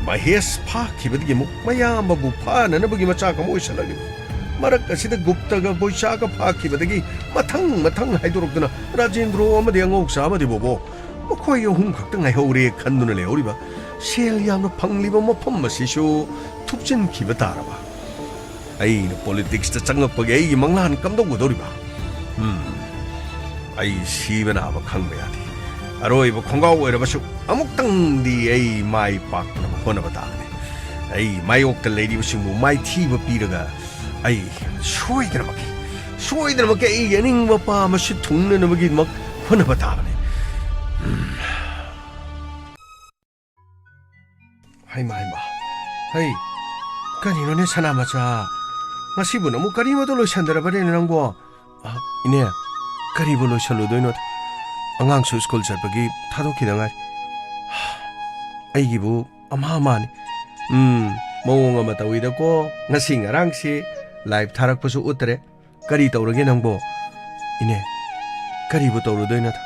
ꯃꯍꯦꯁ ꯐꯥꯈꯤꯕꯗꯒꯤ ꯑꯃꯨꯛ ꯃꯌꯥꯝꯕꯕꯨ ꯐꯥꯅꯅꯕꯒꯤ ꯃꯆꯥꯛ ꯑꯃ ꯑꯣꯏꯁꯜꯂꯛꯂꯤꯕꯅꯤ꯫ ꯃꯔꯛ ꯑꯁꯤꯗ ꯒꯨꯞꯇꯒ ꯕꯣꯏꯆꯥꯒ ꯐꯥꯈꯤꯕꯗꯒꯤ ꯃꯊꯪ ꯃꯊꯪ ꯍꯥꯏꯗꯣꯔꯛꯇꯨꯅ ꯔꯥꯖꯦꯟꯗ꯭ꯔꯣ ꯑꯃꯗꯤ ꯑꯉꯧꯆꯥ ꯑꯃꯗꯤ ꯕꯣꯕꯣ, ꯃꯈꯣꯏ ꯑꯍꯨꯝ ꯈꯛꯇ ꯉꯥꯏꯍꯧꯔꯦ ꯈꯟꯗꯨꯅ ꯂꯩꯍꯧꯔꯤꯕ ꯁꯦꯜ ꯌꯥꯝꯅ ꯐꯪꯂꯤꯕ ꯃꯐꯝ ꯑꯁꯤꯁꯨ ꯊꯨꯞꯆꯤꯟꯈꯤꯕ ꯇꯥꯔꯕ? ꯑꯩꯅ ꯄꯣꯂꯤꯇꯤꯛꯁꯇ ꯆꯪꯂꯛꯄꯒꯤ ꯑꯩꯒꯤ ꯃꯪꯂꯥꯟ ꯀꯝꯗꯧꯒꯗꯧꯔꯤꯕ? ꯎꯝ, ꯑꯩ ꯁꯤꯕ ꯅꯥꯕ ꯈꯪꯕ ꯌꯥꯗꯦ꯫ ꯑꯔꯣꯏꯕ ꯈꯣꯡꯒꯥꯎ ꯑꯣꯏꯔꯕꯁꯨ ꯑꯃꯨꯛꯇꯪꯗꯤ ꯑꯩ ꯃꯥꯏ ꯄꯥꯛꯅꯕ ꯍꯣꯠꯅꯕ ꯇꯥꯕꯅꯤ꯫ ꯑꯩ ꯃꯥꯌꯣꯛꯇ ꯂꯩꯔꯤꯕꯁꯤꯡꯕꯨ ꯃꯥꯏꯊꯤꯕ ꯄꯤꯔꯒ ꯑꯩ ꯁꯣꯏꯗꯅꯃꯛꯀꯤ, ꯁꯣꯏꯗꯅꯃꯛꯀꯤ ꯑꯩꯒꯤ ꯑꯅꯤꯡꯕ ꯄꯥꯝꯕꯁꯤ ꯊꯨꯡꯅꯅꯕꯒꯤꯗꯃꯛ ꯍꯣꯠꯅꯕ ꯇꯥꯕꯅꯤ꯫ ꯎꯝ꯫ ꯍꯩꯃꯥ, ꯍꯩꯃꯥ꯫ ꯍꯩ, ꯀꯔꯤꯅꯣꯅꯦ ꯁꯅꯥꯃꯆꯥ? ꯉꯁꯤꯕꯨ ꯅꯪꯕꯨ ꯀꯔꯤꯃꯇ ꯂꯣꯏꯁꯟꯗ꯭ꯔꯕꯅꯦ ꯅꯪꯕꯣ? ꯑ, ꯏꯅꯦ, ꯀꯔꯤꯕꯨ ꯂꯣꯏꯁꯜꯂꯨꯗꯣꯏꯅꯣꯗ? ꯑꯉꯥꯡꯁꯨ ꯁ꯭ꯀꯨꯜ ꯆꯠꯄꯒꯤ ꯊꯥꯗꯣꯛꯈꯤꯗ ꯉꯥꯏꯔꯤ꯫ ꯑꯩꯒꯤꯕꯨ ꯑꯃ ꯑꯃꯅꯤ꯫ ꯎꯝ, ꯃꯑꯣꯡ ꯑꯃ ꯇꯧꯋꯤꯗꯀꯣ꯫ ꯉꯁꯤ ꯉꯔꯥꯡꯁꯤ ꯂꯥꯏꯚ ꯊꯥꯔꯛꯄꯁꯨ ꯎꯠꯇ꯭ꯔꯦ꯫ ꯀꯔꯤ ꯇꯧꯔꯒꯦ ꯅꯪꯕꯣ? ꯏꯅꯦ, ꯀꯔꯤꯕꯨ ꯇꯧꯔꯨꯗꯣꯏꯅꯣꯗ?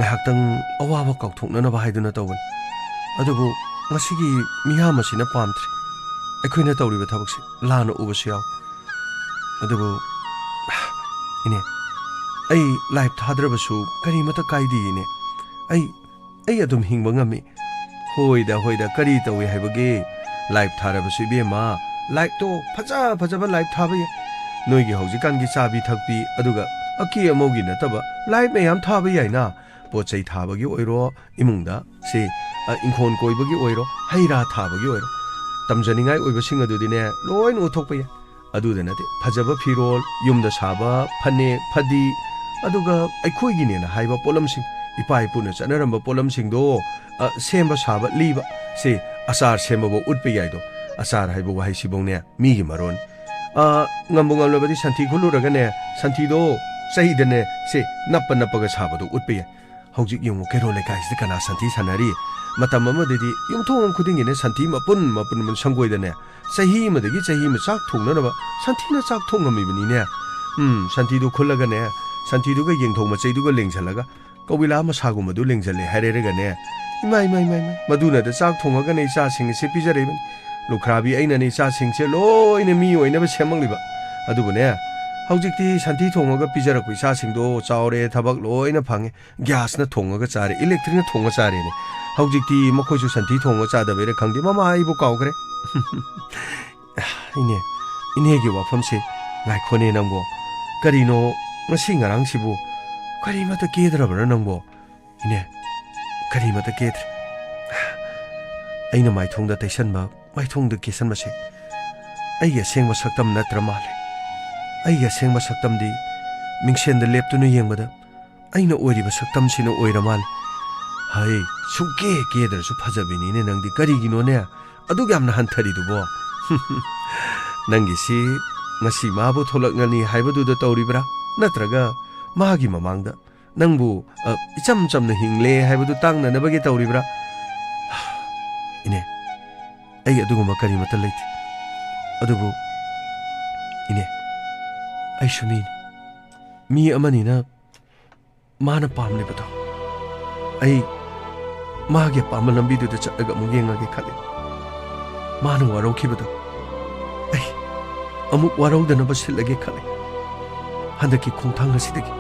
ꯉꯥꯏꯍꯥꯛꯇꯪ ꯑꯋꯥꯕ ꯀꯥꯎꯊꯣꯛꯅꯅꯕ ꯍꯥꯏꯗꯨꯅ ꯇꯧꯕꯅꯤ꯫ ꯑꯗꯨꯕꯨ ꯉꯁꯤꯒꯤ ꯃꯤꯌꯥꯝ ꯑꯁꯤꯅ ꯄꯥꯝꯗ꯭ꯔꯦ꯫ ꯑꯩꯈꯣꯏꯅ ꯇꯧꯔꯤꯕ ꯊꯕꯛꯁꯦ ꯂꯥꯟꯅ ꯎꯕꯁꯨ ꯌꯥꯎꯏ꯫ ꯑꯗꯨꯕꯨ, ꯏꯅꯦ, ꯑꯩ ꯂꯥꯏꯚ ꯊꯥꯗ꯭ꯔꯕꯁꯨ ꯀꯔꯤꯃꯇ ꯀꯥꯏꯗꯦ, ꯏꯅꯦ꯫ ꯑꯩ, ꯑꯩ ꯑꯗꯨꯝ ꯍꯤꯡꯕ ꯉꯝꯃꯤ꯫ ꯍꯣꯏꯗ, ꯍꯣꯏꯗ, ꯀꯔꯤ ꯇꯧꯏ ꯍꯥꯏꯕꯒꯦ? ꯂꯥꯏꯞ ꯊꯥꯔꯕꯁꯨ ꯏꯕꯦꯝꯃ, ꯂꯥꯏꯞꯇꯣ ꯐꯖ ꯐꯖꯕ ꯂꯥꯏꯞ ꯊꯥꯕ ꯌꯥꯏ꯫ ꯅꯣꯏꯒꯤ ꯍꯧꯖꯤꯛꯀꯥꯟꯒꯤ ꯆꯥꯕꯤ ꯊꯛꯄꯤ, ꯑꯗꯨꯒ ꯑꯀꯦ ꯑꯃꯧꯒꯤ ꯅꯠꯇꯕ ꯂꯥꯏꯞ ꯃꯌꯥꯝ ꯊꯥꯕ ꯌꯥꯏꯅ꯫ ꯄꯣꯠ ꯆꯩ ꯊꯥꯕꯒꯤ ꯑꯣꯏꯔꯣ, ꯏꯃꯨꯡꯗ ꯁꯤ, ꯑ, ꯏꯪꯈꯣꯜ ꯀꯣꯏꯕꯒꯤ ꯑꯣꯏꯔꯣ, ꯍꯩ ꯔꯥ ꯊꯥꯕꯒꯤ ꯑꯣꯏꯔꯣ, ꯇꯝꯖꯅꯤꯡꯉꯥꯏ ꯑꯣꯏꯕꯁꯤꯡ ꯑꯗꯨꯗꯤꯅꯦ, ꯂꯣꯏꯅ ꯎꯠꯊꯣꯛꯄ ꯌꯥꯏ꯫ ꯑꯗꯨꯗ ꯅꯠꯇꯦ, ꯐꯖꯕ ꯐꯤꯔꯣꯜ, ꯌꯨꯝꯗ ꯁꯥꯕ ꯐꯅꯦꯛ, ꯐꯗꯤ, ꯑꯗꯨꯒ ꯑꯩꯈꯣꯏꯒꯤꯅꯦꯅ ꯍꯥꯏꯕ ꯄꯣꯠꯂꯝꯁꯤꯡ, ꯏꯄꯥ ꯏꯄꯨꯅ ꯆꯠꯅꯔꯝꯕ ꯄꯣꯠꯂꯝꯁꯤꯡꯗꯣ, ꯑ, ꯁꯦꯝꯕ ꯁꯥꯕ, ꯂꯤꯕ, ꯁꯤ ꯑꯆꯥꯔ ꯁꯦꯝꯕꯕꯨ ꯎꯠꯄ ꯌꯥꯏꯗꯣ꯫ ꯑꯆꯥꯔ ꯍꯥꯏꯕ ꯋꯥꯍꯩꯁꯤꯐꯧꯅꯦ, ꯃꯤꯒꯤ ꯃꯔꯣꯟ꯫ ꯑ, ꯉꯝꯕꯨ ꯉꯝꯂꯕꯗꯤ ꯁꯟꯊꯤ ꯈꯨꯜꯂꯨꯔꯒꯅꯦ, ꯁꯟꯊꯤꯗꯣ ꯆꯩꯗꯅꯦ, ꯁꯤ ꯅꯞꯄ ꯅꯞꯄꯒ ꯁꯥꯕꯗꯣ ꯎꯠꯄ ꯌꯥꯏ꯫ ꯍꯧꯖꯤꯛ ꯌꯦꯡꯉꯨ, ꯀꯩꯔꯣꯜ ꯂꯩꯀꯥꯏꯁꯤꯗ ꯀꯅꯥ ꯁꯟꯊꯤ ꯁꯥꯟꯅꯔꯤ? ꯃꯇꯝ ꯑꯃꯗꯗꯤ ꯌꯨꯝꯊꯣꯡ ꯈꯨꯗꯤꯡꯒꯤꯅꯦ ꯁꯟꯊꯤ ꯃꯄꯨꯟ ꯃꯄꯨꯟ ꯃꯄꯨꯟ ꯁꯪꯒꯣꯏꯗꯅꯦ, ꯆꯍꯤ ꯑꯃꯗꯒꯤ ꯆꯍꯤ ꯑꯃ ꯆꯥꯛ ꯊꯣꯡꯅꯅꯕ ꯁꯟꯊꯤꯅ ꯆꯥꯛ ꯊꯣꯡꯉꯝꯃꯤꯕꯅꯤꯅꯦ꯫ ꯎꯝ, ꯁꯟꯊꯤꯗꯨ ꯈꯨꯜꯂꯒꯅꯦ, ꯁꯟꯊꯤꯗꯨꯒ ꯌꯦꯡꯊꯧ ꯃꯆꯩꯗꯨꯒ ꯂꯦꯡꯁꯤꯜꯂꯒ, ꯀꯧꯕꯤꯂꯥ ꯃꯁꯥꯒꯨꯝꯕꯗꯨ ꯂꯦꯡꯁꯤꯜꯂꯦ ꯍꯥꯏꯔꯦꯔꯒꯅꯦ, ꯏꯃꯥꯏ, ꯃꯥꯏ, ꯃꯥꯏ, ꯃꯥꯏ, ꯃꯗꯨꯅꯗ ꯆꯥꯛ ꯊꯣꯡꯉꯒꯅꯦ ꯏꯆꯥꯁꯤꯡ ꯑꯁꯤ ꯄꯤꯖꯔꯛꯏꯕꯅꯤ꯫ ꯂꯨꯈ꯭ꯔꯥꯕꯤ ꯑꯩꯅꯅꯦ ꯏꯆꯥꯁꯤꯡꯁꯦ ꯂꯣꯏꯅ ꯃꯤ ꯑꯣꯏꯅꯕ ꯁꯦꯝꯃꯛꯂꯤꯕ꯫ ꯑꯗꯨꯕꯨꯅꯦ, ꯍꯧꯖꯤꯛꯇꯤ ꯁꯟꯊꯤ ꯊꯣꯡꯉꯒ ꯄꯤꯖꯔꯛꯄ ꯏꯆꯥꯁꯤꯡꯗꯣ ꯆꯥꯎꯔꯦ, ꯊꯕꯛ ꯂꯣꯏꯅ ꯐꯪꯉꯦ꯫ ꯒ꯭ꯌꯥꯁꯅ ꯊꯣꯡꯉꯒ ꯆꯥꯔꯦ, ꯏꯂꯦꯛꯇ꯭ꯔꯤꯛꯅ ꯊꯣꯡꯉ ꯆꯥꯔꯦꯅꯦ꯫ ꯍꯧꯖꯤꯛꯇꯤ ꯃꯈꯣꯏꯁꯨ ꯁꯟꯊꯤ ꯊꯣꯡꯉ ꯆꯥꯗꯕꯩꯔ ꯈꯪꯗꯦ, ꯃꯃꯥ ꯑꯩꯕꯨ ꯀꯥꯎꯈ꯭ꯔꯦ꯫ ꯏꯅꯦ, ꯏꯅꯦꯒꯤ ꯋꯥꯐꯝꯁꯦ ꯉꯥꯏꯈꯣꯅꯦ ꯅꯪꯕꯣ꯫ ꯀꯔꯤꯅꯣ ꯉꯁꯤ ꯉꯔꯥꯡꯁꯤꯕꯨ? ꯀꯔꯤꯃꯠꯇ ꯀꯦꯗ꯭ꯔꯕ꯭ꯔꯥ ꯅꯪꯕꯣ? ꯏꯅꯦ, ꯀꯔꯤꯃꯠꯇ ꯀꯦꯗ꯭ꯔꯦ꯫ ꯑꯩꯅ ꯃꯥꯏꯊꯣꯡꯗ ꯇꯩꯁꯟꯕ, ꯃꯥꯏꯊꯣꯡꯗ ꯀꯦꯁꯟꯕꯁꯦ ꯑꯩꯒꯤ ꯑꯁꯦꯡꯕ ꯁꯛꯇꯝ ꯅꯠꯇ꯭ꯔ ꯃꯥꯜꯂꯦ꯫ ꯑꯩꯒꯤ ꯑꯁꯦꯡꯕ ꯁꯛꯇꯝꯗꯤ ꯃꯤꯡꯁꯦꯟꯗ ꯂꯦꯞꯇꯨꯅ ꯌꯦꯡꯕꯗ ꯑꯩꯅ ꯑꯣꯏꯔꯤꯕ ꯁꯛꯇꯝꯁꯤꯅ ꯑꯣꯏꯔ ꯃꯥꯜꯂꯦ꯫ ꯍꯩ, ꯁꯨꯡꯀꯦ ꯀꯦꯗ꯭ꯔꯁꯨ ꯐꯖꯕꯤꯅꯤꯅꯦ ꯅꯪꯗꯤ꯫ ꯀꯔꯤꯒꯤꯅꯣꯅꯦ ꯑꯗꯨꯛ ꯌꯥꯝꯅ ꯍꯟꯊꯔꯤꯗꯨꯕꯣ? ꯅꯪꯒꯤꯁꯤ ꯉꯁꯤ ꯃꯥꯕꯨ ꯊꯣꯛꯂꯛꯅꯅꯤ ꯍꯥꯏꯕꯗꯨꯗ ꯇꯧꯔꯤꯕ꯭ꯔꯥ? ꯅꯠꯇ꯭ꯔꯒ ꯃꯥꯒꯤ ꯃꯃꯥꯡꯗ ꯅꯪꯕꯨ, ꯑ, ꯏꯆꯝ ꯆꯝꯅ ꯍꯤꯡꯂꯦ ꯍꯥꯏꯕꯗꯨ ꯇꯥꯡꯅꯅꯕꯒꯤ ꯇꯧꯔꯤꯕ꯭ꯔꯥ? ꯏꯅꯦ, ꯑꯩ ꯑꯗꯨꯒꯨꯝꯕ ꯀꯔꯤꯃꯠꯇ ꯂꯩꯇꯦ꯫ ꯑꯗꯨꯕꯨ, ꯏꯅꯦ, ꯑꯩꯁꯨ ꯃꯤꯅꯤ꯫ ꯃꯤ ꯑꯃꯅꯤꯅ ꯃꯥꯅ ꯄꯥꯝꯂꯤꯕꯗꯣ, ꯑꯩ ꯃꯥꯒꯤ ꯑꯄꯥꯝꯕ ꯂꯝꯕꯤꯗꯨꯗ ꯆꯠꯂꯒ ꯑꯃꯨꯛ ꯌꯦꯡꯉꯒꯦ ꯈꯜꯂꯤ꯫ ꯃꯥꯅ ꯋꯥꯔꯧꯈꯤꯕꯗꯣ ꯑꯩ ꯑꯃꯨꯛ ꯋꯥꯔꯧꯗꯅꯕ ꯁꯤꯜꯂꯒꯦ ꯈꯜꯂꯤ꯫ ꯍꯟꯗꯛꯀꯤ ꯈꯣꯡꯊꯥꯡ ꯑꯁꯤꯗꯒꯤ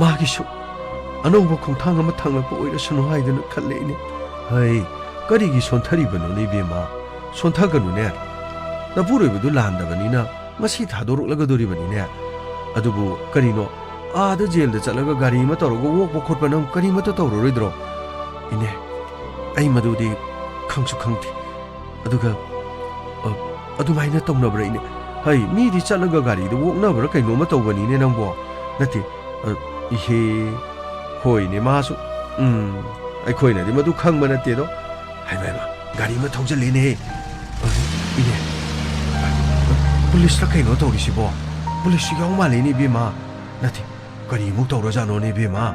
ꯃꯥꯒꯤꯁꯨ ꯑꯅꯧꯕ ꯈꯣꯡꯊꯥꯡ ꯑꯃ ꯊꯥꯡꯂꯛꯄ ꯑꯣꯏꯔꯁꯅꯨ ꯍꯥꯏꯗꯨꯅ ꯈꯜꯂꯦ ꯏꯅꯦ꯫ ꯍꯩ, ꯀꯔꯤꯒꯤ ꯁꯣꯟꯊꯔꯤꯕꯅꯣꯅꯦ ꯏꯕꯦꯝꯃ? ꯁꯣꯟꯊꯒꯅꯨꯅꯦ꯫ ꯅꯄꯨꯔꯣꯏꯕꯗꯨ ꯂꯥꯟꯗꯕꯅꯤꯅ ꯉꯁꯤ ꯊꯥꯗꯣꯔꯛꯂꯒꯗꯣꯔꯤꯕꯅꯤꯅꯦ꯫ ꯑꯗꯨꯕꯨ ꯀꯔꯤꯅꯣ, ꯑꯥꯗ ꯖꯦꯜꯗ ꯆꯠꯂꯒ ꯒꯥꯔꯤ ꯑꯃ ꯇꯧꯔꯒ ꯑꯣꯛꯄ ꯈꯣꯠꯄ ꯅꯪ ꯀꯔꯤꯃꯠꯇ ꯇꯧꯔꯔꯣꯏꯗ꯭ꯔꯣ? ꯏꯅꯦ, ꯑꯩ ꯃꯗꯨꯗꯤ ꯈꯪꯁꯨ ꯈꯪꯗꯦ꯫ ꯑꯗꯨꯒ, ꯑ, ꯑꯗꯨꯃꯥꯏꯅ ꯇꯧꯅꯕ꯭ꯔꯥ ꯏꯅꯦ? ꯍꯩ, ꯃꯤꯗꯤ ꯆꯠꯂꯒ ꯒꯥꯔꯤꯗ ꯑꯣꯛꯅꯕ꯭ꯔꯥ ꯀꯩꯅꯣꯝꯃ ꯇꯧꯕꯅꯤꯅꯦ ꯅꯪꯕꯣ꯫ ꯅꯠꯇꯦ, ꯑ, ꯏꯍꯦ, ꯍꯣꯏꯅꯦ, ꯃꯥꯁꯨ, ꯎꯝ, ꯑꯩꯈꯣꯏꯅꯗꯤ ꯃꯗꯨ ꯈꯪꯕ ꯅꯠꯇꯦꯗꯣ꯫ ꯍꯩꯃꯥ, ꯍꯩꯃꯥ, ꯒꯥꯔꯤ ꯑꯃ ꯊꯧꯖꯜꯂꯦꯅꯦꯍꯦ꯫ ꯑ, ꯏꯅꯦ, ꯄꯨꯂꯤꯁꯂ ꯀꯩꯅꯣ ꯇꯧꯔꯤꯁꯤꯕꯣ? ꯄꯨꯂꯤꯁꯁꯨ ꯌꯥꯎ ꯃꯥꯜꯂꯦꯅꯦ ꯏꯕꯦꯝꯃ꯫ ꯅꯠꯇꯦ, ꯀꯔꯤꯃꯨꯛ ꯇꯧꯔꯖꯥꯠꯅꯣꯅꯦ ꯏꯕꯦꯝꯃ?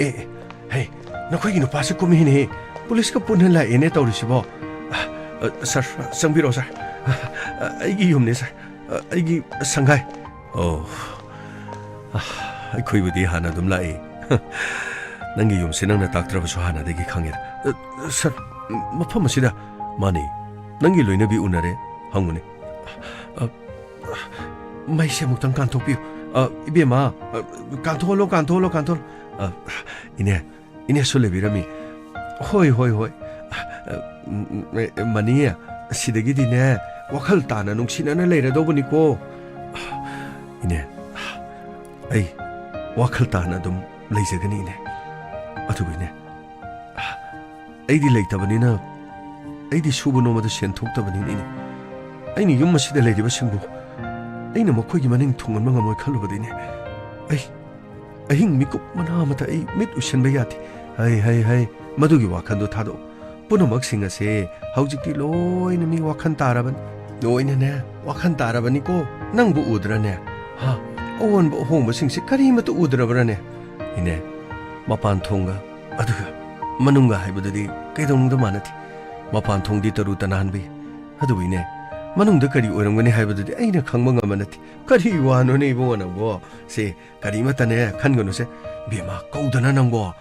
ꯑꯦ, ꯑꯦ, ꯍꯦ, ꯅꯈꯣꯏꯒꯤ ꯅꯨꯄꯥꯁꯦ ꯀꯨꯝꯃꯤꯅꯦꯍꯦ꯫ ꯄꯨꯂꯤꯁꯀ ꯄꯨꯟꯅ ꯂꯥꯛꯑꯦꯅꯦ ꯇꯧꯔꯤꯁꯤꯕꯣ꯫ ꯑ, ꯑ, ꯁꯥꯔ, ꯆꯪꯕꯤꯔꯛꯑꯣ, ꯁꯥꯔ꯫ ꯑ, ꯑ, ꯑꯩꯒꯤ ꯌꯨꯝꯅꯦ, ꯁꯥꯔ꯫ ꯑ, ꯑꯩꯒꯤ ꯁꯪꯒꯥꯏ꯫ ꯑꯣ, ꯑ, ꯑꯩꯈꯣꯏꯕꯨꯗꯤ ꯍꯥꯟꯅ ꯑꯗꯨꯝ ꯂꯥꯛꯏ꯫ ꯅꯪꯒꯤ ꯌꯨꯝꯁꯦ ꯅꯪꯅ ꯇꯥꯛꯇ꯭ꯔꯕꯁꯨ ꯍꯥꯟꯅꯗꯒꯤ ꯈꯪꯉꯦꯗ꯫ ꯑ, ꯁꯥꯔ, ꯃꯐꯝ ꯑꯁꯤꯗ? ꯃꯥꯅꯤ, ꯅꯪꯒꯤ ꯂꯣꯏꯅꯕꯤ ꯎꯅꯔꯦ, ꯍꯪꯉꯨꯅꯦ꯫ ꯑ, ꯃꯩꯁꯦ ꯑꯃꯨꯛꯇꯪ ꯀꯥꯟꯊꯣꯛꯄꯤꯌꯨ꯫ ꯑ, ꯏꯕꯦꯝꯃ, ꯑ, ꯀꯥꯟꯊꯣꯛꯍꯜꯂꯣ, ꯀꯥꯟꯊꯣꯛꯍꯜꯂꯣ, ꯀꯥꯟꯊꯣꯛꯍꯜꯂꯣ꯫ ꯑ, ꯏꯅꯦ, ꯏꯅꯦꯁꯨ ꯂꯩꯕꯤꯔꯝꯃꯤ꯫ ꯍꯣꯏ, ꯍꯣꯏ, ꯍꯣꯏ꯫ ꯑ, ꯎꯝ, ꯎꯝ, ꯑꯦ, ꯃꯅꯤ, ꯁꯤꯗꯒꯤꯗꯤꯅꯦ, ꯋꯥꯈꯜ ꯇꯥꯅ ꯅꯨꯡꯁꯤꯅꯅ ꯂꯩꯔꯗꯧꯕꯅꯤꯀꯣ꯫ ꯏꯅꯦ, ꯑꯩ ꯋꯥꯈꯜ ꯇꯥꯅ ꯑꯗꯨꯝ ꯂꯩꯖꯒꯅꯤ, ꯏꯅꯦ꯫ ꯑꯗꯨꯕꯨ ꯏꯅꯦ, ꯑꯩꯗꯤ ꯂꯩꯇꯕꯅꯤꯅ, ꯑꯩꯗꯤ ꯁꯨꯕ ꯅꯣꯝꯕꯗ ꯁꯦꯟ ꯊꯣꯛꯇꯕꯅꯤꯅꯦ꯫ ꯑꯩꯅ ꯌꯨꯝ ꯑꯁꯤꯗ ꯂꯩꯔꯤꯕꯁꯤꯡꯕꯨ ꯑꯩꯅ ꯃꯈꯣꯏꯒꯤ ꯃꯅꯤꯡ ꯊꯨꯡꯍꯟꯕ ꯉꯝꯃꯣꯏ ꯈꯜꯂꯨꯕꯗꯤꯅꯦ, ꯑꯩ ꯑꯍꯤꯡ ꯃꯤꯀꯨꯞ ꯃꯅꯥ ꯑꯃꯇ ꯑꯩ ꯃꯤꯠ ꯎꯏꯁꯟꯕ ꯌꯥꯗꯦ꯫ ꯍꯩ, ꯍꯩ, ꯍꯩ, ꯃꯗꯨꯒꯤ ꯋꯥꯈꯜꯗꯣ ꯊꯥꯗꯣꯛꯎ꯫ ꯄꯨꯝꯅꯃꯛꯁꯤꯡ ꯑꯁꯦ ꯍꯧꯖꯤꯛꯇꯤ ꯂꯣꯏꯅ ꯃꯤ ꯋꯥꯈꯜ ꯇꯥꯔꯕꯅꯤ꯫ ꯂꯣꯏꯅꯅꯦ, ꯋꯥꯈꯜ ꯇꯥꯔꯕꯅꯤꯀꯣ꯫ ꯅꯪꯕꯨ ꯎꯗ꯭ꯔꯅꯦ? ꯍꯥ? ꯑꯑꯣꯟꯕ ꯑꯍꯣꯡꯕꯁꯤꯡꯁꯦ ꯀꯔꯤꯃꯠꯇ ꯎꯗ꯭ꯔꯕ꯭ꯔꯅꯦ? ꯏꯅꯦ, ꯃꯄꯥꯟ ꯊꯣꯡꯒ ꯑꯗꯨꯒ ꯃꯅꯨꯡꯒ ꯍꯥꯏꯕꯗꯨꯗꯤ ꯀꯩꯗꯧꯅꯨꯡꯗ ꯃꯥꯟꯅꯗꯦ꯫ ꯃꯄꯥꯟ ꯊꯣꯡꯗꯤ ꯇꯔꯨ ꯇꯅꯥꯟꯕ ꯌꯥꯏ꯫ ꯑꯗꯨꯕꯨ ꯏꯅꯦ, ꯃꯅꯨꯡꯗ ꯀꯔꯤ ꯑꯣꯏꯔꯝꯒꯅꯤ ꯍꯥꯏꯕꯗꯨꯗꯤ ꯑꯩꯅ ꯈꯪꯕ ꯉꯝꯕ ꯅꯠꯇꯦ꯫ ꯀꯔꯤ ꯋꯥꯅꯣꯅꯦ ꯏꯕꯨꯡꯉꯣ ꯅꯪꯕꯣ? ꯁꯦ, ꯀꯔꯤꯃꯠꯇꯅꯦ ꯈꯟꯒꯅꯨꯁꯦ꯫ ꯕꯦꯝꯃ, ꯀꯧꯗꯅ ꯅꯪꯕꯣ꯫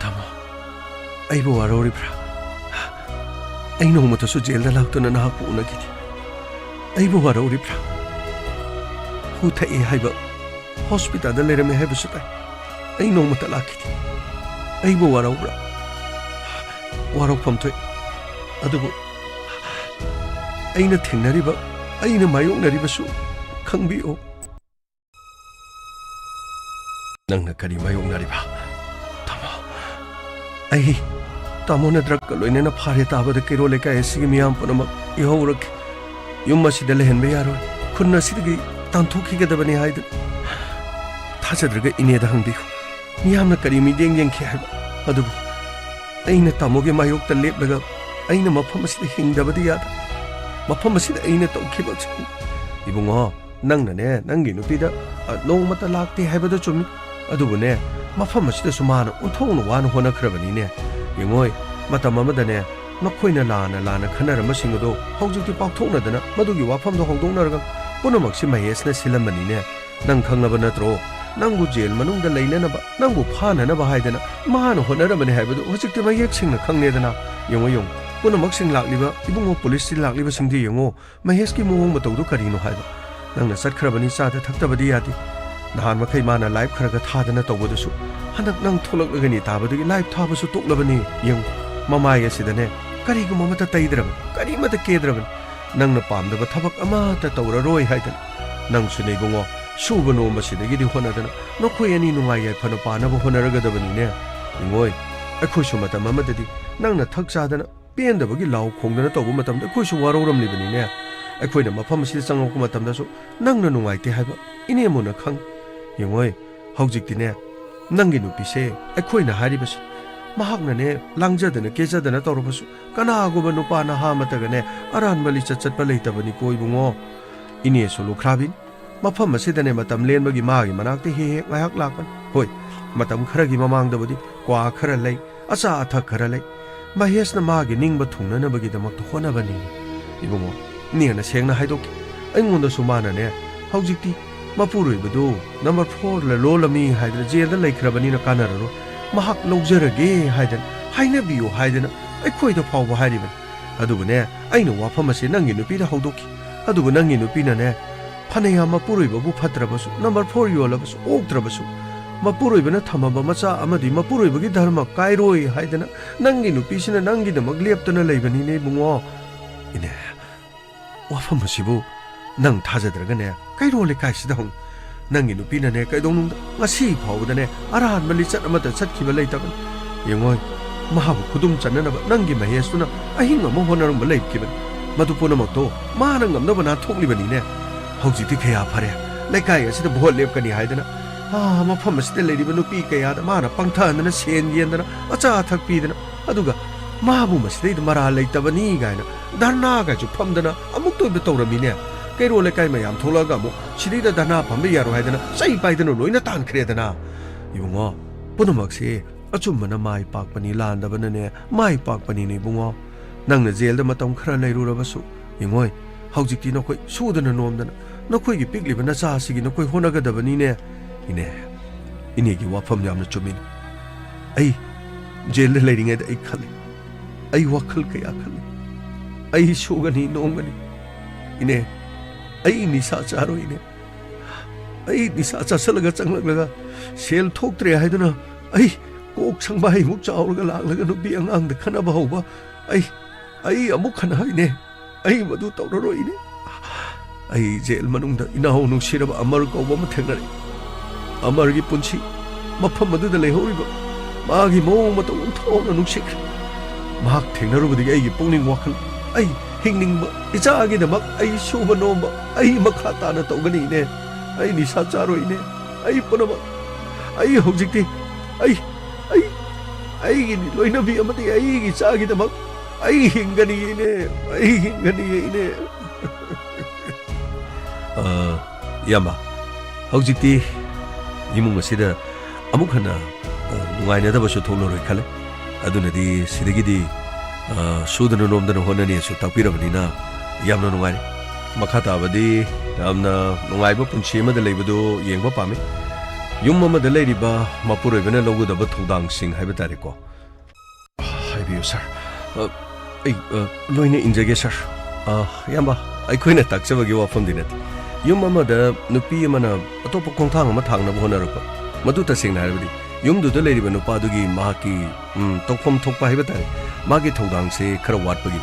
ꯇꯥꯃꯣ, ꯑꯩꯕꯨ ꯋꯥꯔꯧꯔꯤꯕ꯭ꯔꯥ? ꯑꯩ ꯅꯣꯡꯃꯇꯁꯨ ꯖꯦꯜꯗ ꯂꯥꯛꯇꯨꯅ ꯅꯍꯥꯛꯄꯨ ꯎꯅꯈꯤꯗꯦ꯫ ꯑꯩꯕꯨ ꯋꯥꯔꯧꯔꯤꯕ꯭ꯔꯥ? ꯍꯨ ꯊꯛꯑꯦ ꯍꯥꯏꯕ, ꯍꯣꯁꯄꯤꯇꯥꯜꯗ ꯂꯩꯔꯝꯃꯦ ꯍꯥꯏꯕꯁꯨ ꯇꯥꯏ꯫ ꯑꯩ ꯅꯣꯡꯃꯇ ꯂꯥꯛꯈꯤꯗꯦ꯫ ꯑꯩꯕꯨ ꯋꯥꯔꯧꯕ꯭ꯔꯥ? ꯋꯥꯔꯧꯐꯝ ꯊꯣꯛꯏ꯫ ꯑꯗꯨꯕꯨ ꯑꯩꯅ ꯊꯦꯡꯅꯔꯤꯕ, ꯑꯩꯅ ꯃꯥꯌꯣꯛꯅꯔꯤꯕꯁꯨ ꯈꯪꯕꯤꯌꯨ꯫ ꯅꯪꯅ ꯀꯔꯤ ꯃꯥꯌꯣꯛꯅꯔꯤꯕ? ꯇꯥꯃꯣ, ꯑꯩ ꯇꯥꯃꯣꯅ ꯗ꯭ꯔꯒꯀ ꯂꯣꯏꯅꯅ ꯐꯥꯔꯦ ꯇꯥꯕꯗ ꯀꯩꯔꯣꯜ ꯂꯩꯀꯥꯏ ꯑꯁꯤꯒꯤ ꯃꯤꯌꯥꯝ ꯄꯨꯝꯅꯃꯛ ꯏꯍꯧꯔꯛꯈꯤ꯫ ꯌꯨꯝ ꯑꯁꯤꯗ ꯂꯩꯍꯟꯕ ꯌꯥꯔꯣꯏ, ꯈꯨꯟ ꯑꯁꯤꯗꯒꯤ ꯇꯥꯟꯊꯣꯛꯈꯤꯒꯗꯕꯅꯤ ꯍꯥꯏꯗꯨꯅ꯫ ꯊꯥꯖꯗ꯭ꯔꯒ ꯏꯅꯦꯗ ꯍꯪꯕꯤꯌꯨ꯫ ꯃꯤꯌꯥꯝꯅ ꯀꯔꯤ ꯃꯤꯠꯌꯦꯡ ꯌꯦꯡꯈꯤ ꯍꯥꯏꯕ? ꯑꯗꯨꯕꯨ ꯑꯩꯅ ꯇꯥꯃꯣꯒꯤ ꯃꯥꯌꯣꯛꯇ ꯂꯦꯞꯂꯒ ꯑꯩꯅ ꯃꯐꯝ ꯑꯁꯤꯗ ꯍꯤꯡꯗꯕꯗꯤ ꯌꯥꯗꯦ꯫ ꯃꯐꯝ ꯑꯁꯤꯗ ꯑꯩꯅ ꯇꯧꯈꯤꯕ ꯑꯁꯤ, ꯏꯕꯨꯡꯉꯣ, ꯅꯪꯅꯅꯦ, ꯅꯪꯒꯤ ꯅꯨꯄꯤꯗ, ꯑ, ꯅꯣꯡꯃꯇ ꯂꯥꯛꯇꯦ ꯍꯥꯏꯕꯗꯣ ꯆꯨꯝꯃꯤ꯫ ꯑꯗꯨꯕꯨꯅꯦ, ꯃꯐꯝ ꯑꯁꯤꯗꯁꯨ ꯃꯥꯅ ꯑꯣꯟꯊꯣꯛꯅ ꯋꯥꯅ ꯍꯣꯠꯅꯈ꯭ꯔꯕꯅꯤꯅꯦ꯫ ꯌꯦꯡꯉꯣꯏ, ꯃꯇꯝ ꯑꯃꯗꯅꯦ, ꯃꯈꯣꯏꯅ ꯂꯥꯟꯅ ꯂꯥꯟꯅ ꯈꯟꯅꯔꯝꯕꯁꯤꯡ ꯑꯗꯣ ꯍꯧꯖꯤꯛꯇꯤ ꯄꯥꯛꯊꯣꯛꯅꯗꯅ ꯃꯗꯨꯒꯤ ꯋꯥꯐꯝꯗꯣ ꯍꯧꯗꯣꯛꯅꯔꯒ ꯄꯨꯝꯅꯃꯛꯁꯤ ꯃꯍꯦꯁꯅ ꯁꯤꯜꯂꯝꯕꯅꯤꯅꯦ꯫ ꯅꯪ ꯈꯪꯂꯕ ꯅꯠꯇ꯭ꯔꯣ? ꯅꯪꯕꯨ ꯖꯦꯜ ꯃꯅꯨꯡꯗ ꯂꯩꯅꯅꯕ, ꯅꯪꯕꯨ ꯐꯥꯅꯅꯕ ꯍꯥꯏꯗꯅ ꯃꯥꯅ ꯍꯣꯠꯅꯔꯝꯕꯅꯤ ꯍꯥꯏꯕꯗꯨ ꯍꯧꯖꯤꯛꯇꯤ ꯃꯌꯦꯛ ꯁꯦꯡꯅ ꯈꯪꯂꯦꯗꯅ꯫ ꯌꯦꯡꯉꯣ, ꯌꯦꯡꯉꯣ, ꯄꯨꯝꯅꯃꯛꯁꯤꯡ ꯂꯥꯛꯂꯤꯕ, ꯏꯕꯨꯡꯉꯣ, ꯄꯨꯂꯤꯁꯁꯤ ꯂꯥꯛꯂꯤꯕꯁꯤꯡꯗꯤ ꯌꯦꯡꯉꯣ, ꯃꯍꯦꯁꯀꯤ ꯃꯑꯣꯡ ꯃꯇꯧꯗꯨ ꯀꯔꯤꯅꯣ ꯍꯥꯏꯕ? ꯅꯪꯅ ꯆꯠꯈ꯭ꯔꯕꯅꯤ, ꯆꯥꯗ ꯊꯛꯇꯕꯗꯤ ꯌꯥꯗꯦ꯫ ꯅꯍꯥꯟ ꯃꯈꯩ ꯃꯥꯅ ꯂꯥꯏꯐ ꯈꯔꯒ ꯊꯥꯗꯅ ꯇꯧꯕꯗꯨꯁꯨ, ꯍꯟꯗꯛ ꯅꯪ ꯊꯣꯛꯂꯛꯂꯒꯅꯤ ꯇꯥꯕꯗꯒꯤ ꯂꯥꯏꯐ ꯊꯥꯕꯁꯨ ꯇꯣꯛꯂꯕꯅꯤ꯫ ꯌꯦꯡꯉꯨ, ꯃꯃꯥꯏ ꯑꯁꯤꯗꯅꯦ, ꯀꯔꯤꯒꯨꯝꯕ ꯑꯃꯠꯇ ꯇꯩꯗ꯭ꯔꯕꯅꯤ, ꯀꯔꯤꯃꯠꯇ ꯀꯦꯗ꯭ꯔꯕꯅꯤ꯫ ꯅꯪꯅ ꯄꯥꯝꯗꯕ ꯊꯕꯛ ꯑꯃꯠꯇ ꯇꯧꯔꯔꯣꯏ ꯍꯥꯏꯗꯅ꯫ ꯅꯪꯁꯨꯅꯦ ꯏꯕꯨꯡꯉꯣ, ꯁꯨꯕ ꯅꯣꯝꯕꯁꯤꯗꯒꯤꯗꯤ ꯍꯣꯠꯅꯗꯅ ꯅꯈꯣꯏ ꯑꯅꯤ ꯅꯨꯡꯉꯥꯏ ꯌꯥꯏꯐꯅ ꯄꯥꯅꯕ ꯍꯣꯠꯅꯔꯒꯗꯕꯅꯤꯅꯦ꯫ ꯏꯉꯣꯏ, ꯑꯩꯈꯣꯏꯁꯨ ꯃꯇꯝ ꯑꯃꯗꯗꯤ ꯅꯪꯅ ꯊꯛ ꯆꯥꯗꯅ ꯄꯦꯟꯗꯕꯒꯤ ꯂꯥꯎ ꯈꯣꯡꯗꯅ ꯇꯧꯕ ꯃꯇꯝꯗ ꯑꯩꯈꯣꯏꯁꯨ ꯋꯥꯔꯧꯔꯝꯂꯤꯕꯅꯤꯅꯦ꯫ ꯑꯩꯈꯣꯏꯅ ꯃꯐꯝ ꯑꯁꯤꯗ ꯆꯪꯂꯛꯄ ꯃꯇꯝꯗꯁꯨ ꯅꯪꯅ ꯅꯨꯡꯉꯥꯏꯇꯦ ꯍꯥꯏꯕ ꯏꯅꯦꯝꯃꯨꯅ ꯈꯪ꯫ ꯌꯦꯡꯉꯣꯏ, ꯍꯧꯖꯤꯛꯇꯤꯅꯦ, ꯅꯪꯒꯤ ꯅꯨꯄꯤꯁꯦ ꯑꯩꯈꯣꯏꯅ ꯍꯥꯏꯔꯤꯕꯁꯦ, ꯃꯍꯥꯛꯅꯅꯦ ꯂꯥꯡꯖꯗꯅ ꯀꯦꯖꯗꯅ ꯇꯧꯔꯕꯁꯨ ꯀꯅꯥꯒꯨꯝꯕ ꯅꯨꯄꯥ ꯅꯍꯥ ꯑꯃꯠꯇꯒꯅꯦ ꯑꯔꯥꯟꯕ ꯂꯤꯆꯠ ꯆꯠꯄ ꯂꯩꯇꯕꯅꯤꯀꯣ ꯏꯕꯨꯡꯉꯣ꯫ ꯏꯅꯦꯁꯨ ꯂꯨꯈ꯭ꯔꯥꯕꯤꯅꯤ꯫ ꯃꯐꯝ ꯑꯁꯤꯗꯅꯦ ꯃꯇꯝ ꯂꯦꯟꯕꯒꯤ ꯃꯥꯒꯤ ꯃꯅꯥꯛꯇ ꯍꯦꯛ ꯍꯦꯛ ꯉꯥꯏꯍꯥꯛ ꯂꯥꯛꯄꯅꯤ꯫ ꯍꯣꯏ, ꯃꯇꯝ ꯈꯔꯒꯤ ꯃꯃꯥꯡꯗꯕꯨꯗꯤ ꯀ꯭ꯋꯥ ꯈꯔ ꯂꯩ, ꯑꯆꯥ ꯑꯊꯛ ꯈꯔ ꯂꯩ꯫ ꯃꯍꯦꯁꯅ ꯃꯥꯒꯤ ꯅꯤꯡꯕ ꯊꯨꯡꯅꯅꯕꯒꯤꯗꯃꯛꯇ ꯍꯣꯠꯅꯕꯅꯤ꯫ ꯏꯕꯨꯡꯉꯣ, ꯏꯅꯦꯅ ꯁꯦꯡꯅ ꯍꯥꯏꯗꯣꯛꯈꯤ꯫ ꯑꯩꯉꯣꯟꯗꯁꯨ ꯃꯥꯅꯅꯦ, ꯍꯧꯖꯤꯛꯇꯤ ꯃꯄꯨꯔꯣꯏꯕꯗꯨ ꯅꯝꯕꯔ ꯐꯣꯔ ꯂꯣꯜꯂꯝꯃꯤ ꯍꯥꯏꯗꯅ ꯖꯦꯜꯗ ꯂꯩꯈ꯭ꯔꯕꯅꯤꯅ ꯀꯥꯟꯅꯔꯔꯣꯏ, ꯃꯍꯥꯛ ꯂꯧꯖꯔꯒꯦ ꯍꯥꯏꯗꯅ, ꯍꯥꯏꯅꯕꯤꯌꯨ ꯍꯥꯏꯗꯅ ꯑꯩꯈꯣꯏꯗ ꯐꯥꯎꯕ ꯍꯥꯏꯔꯤꯕꯅꯤ꯫ ꯑꯗꯨꯕꯨꯅꯦ, ꯑꯩꯅ ꯋꯥꯐꯝ ꯑꯁꯤ ꯅꯪꯒꯤ ꯅꯨꯄꯤꯗ ꯍꯧꯗꯣꯛꯈꯤ꯫ ꯑꯗꯨꯕꯨ ꯅꯪꯒꯤ ꯅꯨꯄꯤꯅꯅꯦ, ꯐꯅꯌꯥꯝ ꯃꯄꯨꯔꯣꯏꯕꯕꯨ ꯐꯠꯇ꯭ꯔꯕꯁꯨ, ꯅꯝꯕꯔ ꯐꯣꯔ ꯌꯣꯜꯂꯕꯁꯨ, ꯑꯣꯛꯇ꯭ꯔꯕꯁꯨ, ꯃꯄꯨꯔꯣꯏꯕꯅ ꯊꯝꯃꯕ ꯃꯆꯥ ꯑꯃꯗꯤ ꯃꯄꯨꯔꯣꯏꯕꯒꯤ ꯙꯔꯃ ꯀꯥꯏꯔꯣꯏ ꯍꯥꯏꯗꯅ ꯅꯪꯒꯤ ꯅꯨꯄꯤꯁꯤꯅ ꯅꯪꯒꯤꯗꯃꯛ ꯂꯦꯞꯇꯅ ꯂꯩꯕꯅꯤꯅꯦ ꯏꯕꯨꯡꯉꯣ꯫ ꯏꯅꯦ, ꯋꯥꯐꯝ ꯑꯁꯤꯕꯨ ꯅꯪ ꯊꯥꯖꯗ꯭ꯔꯒꯅꯦ, ꯀꯩꯔꯣꯜ ꯂꯩꯀꯥꯏꯁꯤꯗ ꯍꯪꯉꯨ꯫ ꯅꯪꯒꯤ ꯅꯨꯄꯤꯅꯅꯦ, ꯀꯩꯗꯧꯅꯨꯡꯗ ꯉꯁꯤ ꯐꯥꯎꯕꯗꯅꯦ ꯑꯔꯥꯟꯕ ꯂꯤꯆꯠ ꯑꯃꯠꯇ ꯆꯠꯈꯤꯕ ꯂꯩꯇꯕꯅꯤ꯫ ꯌꯦꯡꯉꯣꯏ, ꯃꯍꯥꯛꯄꯨ ꯈꯨꯗꯨꯝ ꯆꯟꯅꯅꯕ ꯅꯪꯒꯤ ꯃꯍꯦꯁꯇꯨꯅ ꯑꯍꯤꯡ ꯑꯃ ꯍꯣꯠꯅꯔꯝꯕ ꯂꯩꯈꯤꯕꯅꯤ꯫ ꯃꯗꯨ ꯄꯨꯝꯅꯃꯛꯇꯣ ꯃꯥꯅ ꯉꯝꯅꯕ ꯅꯥꯟꯊꯣꯛꯂꯤꯕꯅꯤꯅꯦ꯫ ꯍꯧꯖꯤꯛꯇꯤ ꯀꯌꯥ ꯐꯔꯦ꯫ ꯂꯩꯀꯥꯏ ꯑꯁꯤꯗ ꯚꯣꯠ ꯂꯦꯞꯀꯅꯤ ꯍꯥꯏꯗꯅ, ꯑꯥ, ꯃꯐꯝ ꯑꯁꯤꯗ ꯂꯩꯔꯤꯕ ꯅꯨꯄꯤ ꯀꯌꯥꯗ ꯃꯥꯅ ꯄꯪꯊꯍꯟꯗꯅ, ꯁꯦꯟ ꯌꯦꯟꯗꯅ, ꯑꯆꯥ ꯑꯊꯛ ꯄꯤꯗꯅ, ꯑꯗꯨꯒ ꯃꯥꯕꯨ ꯃꯁꯤꯗꯩꯗ ꯃꯔꯥꯜ ꯂꯩꯇꯕꯅꯤ ꯀꯥꯏꯅ ꯙꯔꯅꯥꯒꯁꯨ ꯐꯝꯗꯅ ꯑꯃꯨꯛꯇ ꯑꯣꯏꯕ ꯇꯧꯔꯝꯃꯤꯅꯦ꯫ ꯀꯩꯔꯣꯜ ꯂꯩꯀꯥꯏ ꯃꯌꯥꯝ ꯊꯣꯛꯂꯛꯑꯒ ꯑꯃꯨꯛ ꯁꯤꯗꯩꯗ ꯙꯔꯅꯥ ꯐꯝꯕ ꯌꯥꯔꯣꯏ ꯍꯥꯏꯗꯅ ꯆꯩ ꯄꯥꯏꯗꯅ ꯂꯣꯏꯅ ꯇꯥꯟꯈ꯭ꯔꯦꯗꯅ꯫ ꯏꯕꯨꯡꯉꯣ, ꯄꯨꯝꯅꯃꯛꯁꯦ ꯑꯆꯨꯝꯕꯅ ꯃꯥꯏ ꯄꯥꯛꯄꯅꯤ, ꯂꯥꯟꯗꯕꯅꯅꯦ ꯃꯥꯏ ꯄꯥꯛꯄꯅꯤꯅꯦ ꯏꯕꯨꯡꯉꯣ꯫ ꯅꯪꯅ ꯖꯦꯜꯗ ꯃꯇꯝ ꯈꯔ ꯂꯩꯔꯨꯔꯕꯁꯨ, ꯌꯦꯡꯉꯣꯏ, ꯍꯧꯖꯤꯛꯇꯤ ꯅꯈꯣꯏ ꯁꯨꯗꯅ ꯅꯣꯝꯗꯅ ꯅꯈꯣꯏꯒꯤ ꯄꯤꯛꯂꯤꯕ ꯅꯆꯥ ꯑꯁꯤꯒꯤ ꯅꯈꯣꯏ ꯍꯣꯠꯅꯒꯗꯕꯅꯤꯅꯦ꯫ ꯏꯅꯦ, ꯏꯅꯦꯒꯤ ꯋꯥꯐꯝ ꯌꯥꯝꯅ ꯆꯨꯝꯃꯤꯅꯦ꯫ ꯑꯩ ꯖꯦꯜꯗ ꯂꯩꯔꯤꯉꯩꯗ ꯑꯩ ꯈꯜꯂꯤ, ꯑꯩ ꯋꯥꯈꯜ ꯀꯌꯥ ꯈꯜꯂꯤ꯫ ꯑꯩ ꯁꯨꯒꯅꯤ, ꯅꯣꯝꯒꯅꯤ꯫ ꯏꯅꯦ, ꯑꯩ ꯅꯤꯁꯥ ꯆꯥꯔꯣꯏ, ꯏꯅꯦ꯫ ꯑꯩ ꯅꯤꯁꯥ ꯆꯥꯁꯤꯜꯂꯒ ꯆꯪꯂꯛꯂꯒ ꯁꯦꯜ ꯊꯣꯛꯇ꯭ꯔꯦ ꯍꯥꯏꯗꯨꯅ ꯑꯩ ꯀꯣꯛ ꯁꯪꯕꯥꯏꯃꯨꯛ ꯆꯥꯎꯔꯒ ꯂꯥꯛꯂꯒ ꯅꯨꯄꯤ ꯑꯉꯥꯡꯗ ꯈꯠꯅꯕ ꯍꯧꯕ, ꯑꯩ, ꯑꯩ ꯑꯃꯨꯛ ꯍꯟꯅ, ꯏꯅꯦ, ꯑꯩ ꯃꯗꯨ ꯇꯧꯔꯔꯣꯏ, ꯏꯅꯦ꯫ ꯑꯩ ꯖꯦꯜ ꯃꯅꯨꯡꯗ ꯏꯅꯥꯎ ꯅꯨꯡꯁꯤꯔꯕ ꯑꯃꯔ ꯀꯧꯕ ꯑꯃ ꯊꯦꯡꯅꯔꯛꯏ꯫ ꯑꯃꯔꯒꯤ ꯄꯨꯟꯁꯤ, ꯃꯐꯝ ꯑꯗꯨꯗ ꯂꯩꯍꯧꯔꯤꯕ ꯃꯥꯒꯤ ꯃꯑꯣꯡ ꯃꯇꯧ ꯑꯣꯟꯊꯣꯛꯅ ꯅꯨꯡꯁꯤꯈ꯭ꯔꯦ꯫ ꯃꯍꯥꯛ ꯊꯦꯡꯅꯔꯨꯕꯗꯒꯤ ꯑꯩꯒꯤ ꯄꯨꯛꯅꯤꯡ ꯋꯥꯈꯜ, ꯑꯩ ꯍꯤꯡꯅꯤꯡꯕ, ꯏꯆꯥꯒꯤꯗꯃꯛ ꯑꯩ ꯁꯨꯕ ꯅꯣꯝꯕ, ꯑꯩ ꯃꯈꯥ ꯇꯥꯅ ꯇꯧꯒꯅꯤ, ꯏꯅꯦ꯫ ꯑꯩ ꯅꯤꯁꯥ ꯆꯥꯔꯣꯏ, ꯏꯅꯦ꯫ ꯑꯩ ꯄꯨꯝꯅꯃꯛ, ꯑꯩ ꯍꯧꯖꯤꯛꯇꯤ, ꯑꯩ, ꯑꯩ, ꯑꯩꯒꯤ ꯂꯣꯏꯅꯕꯤ ꯑꯃꯗꯤ ꯑꯩꯒꯤ ꯏꯆꯥꯒꯤꯗꯃꯛ ꯑꯩ ꯍꯤꯡꯒꯅꯤ, ꯏꯅꯦ꯫ ꯑꯩ ꯍꯤꯡꯒꯅꯤ, ꯏꯅꯦ꯫ ꯑ, ꯏꯌꯥꯝꯕ, ꯍꯧꯖꯤꯛꯇꯤ ꯏꯃꯨꯡ ꯑꯁꯤꯗ ꯑꯃꯨꯛ ꯍꯟꯅ, ꯑ, ꯅꯨꯡꯉꯥꯏꯅꯗꯕꯁꯨ ꯊꯣꯛꯂꯔꯣꯏ ꯈꯜꯂꯦ꯫ ꯑꯗꯨꯅꯗꯤ ꯁꯤꯗꯒꯤꯗꯤ, ꯑ, ꯁꯨꯗꯅ ꯅꯣꯝꯗꯅ ꯍꯣꯠꯅꯅꯤꯁꯨ ꯇꯥꯛꯄꯤꯔꯕꯅꯤꯅ ꯌꯥꯝꯅ ꯅꯨꯡꯉꯥꯏꯔꯦ꯫ ꯃꯈꯥ ꯇꯥꯕꯗꯤ ꯌꯥꯝꯅ ꯅꯨꯡꯉꯥꯏꯕ ꯄꯨꯟꯁꯤ ꯑꯃꯗ ꯂꯩꯕꯗꯨ ꯌꯦꯡꯕ ꯄꯥꯝꯃꯤ꯫ ꯌꯨꯝ ꯑꯃꯗ ꯂꯩꯔꯤꯕ ꯃꯄꯨꯔꯣꯏꯕꯅ ꯂꯧꯒꯗꯕ ꯊꯧꯗꯥꯡꯁꯤꯡ ꯍꯥꯏꯕ ꯇꯥꯔꯦꯀꯣ꯫ ꯍꯥꯏꯕꯤꯌꯨ, ꯁꯥꯔ꯫ ꯑ, ꯑꯩ, ꯑ, ꯂꯣꯏꯅ ꯏꯟꯖꯒꯦ, ꯁꯥꯔ꯫ ꯑ, ꯏꯌꯥꯝꯕ, ꯑꯩꯈꯣꯏꯅ ꯇꯥꯛꯆꯕꯒꯤ ꯋꯥꯐꯝꯗꯤ ꯅꯠꯇꯦ꯫ ꯌꯨꯝ ꯑꯃꯗ ꯅꯨꯄꯤ ꯑꯃꯅ ꯑꯇꯣꯞꯄ ꯈꯣꯡꯊꯥꯡ ꯑꯃ ꯊꯥꯡꯅꯕ ꯍꯣꯠꯅꯔꯛꯄ, ꯃꯗꯨ ꯇꯁꯦꯡꯅ ꯍꯥꯏꯔꯕꯗꯤ ꯌꯨꯝꯗꯨꯗ ꯂꯩꯔꯤꯕ ꯅꯨꯄꯥꯗꯨꯒꯤ ꯃꯍꯥꯛꯀꯤ, ꯎꯝ, ꯇꯧꯐꯝ ꯊꯣꯛꯄ ꯍꯥꯏꯕ ꯇꯥꯔꯦ, ꯃꯥꯒꯤ ꯊꯧꯗꯥꯡꯁꯦ ꯈꯔ ꯋꯥꯠꯄꯒꯤ꯫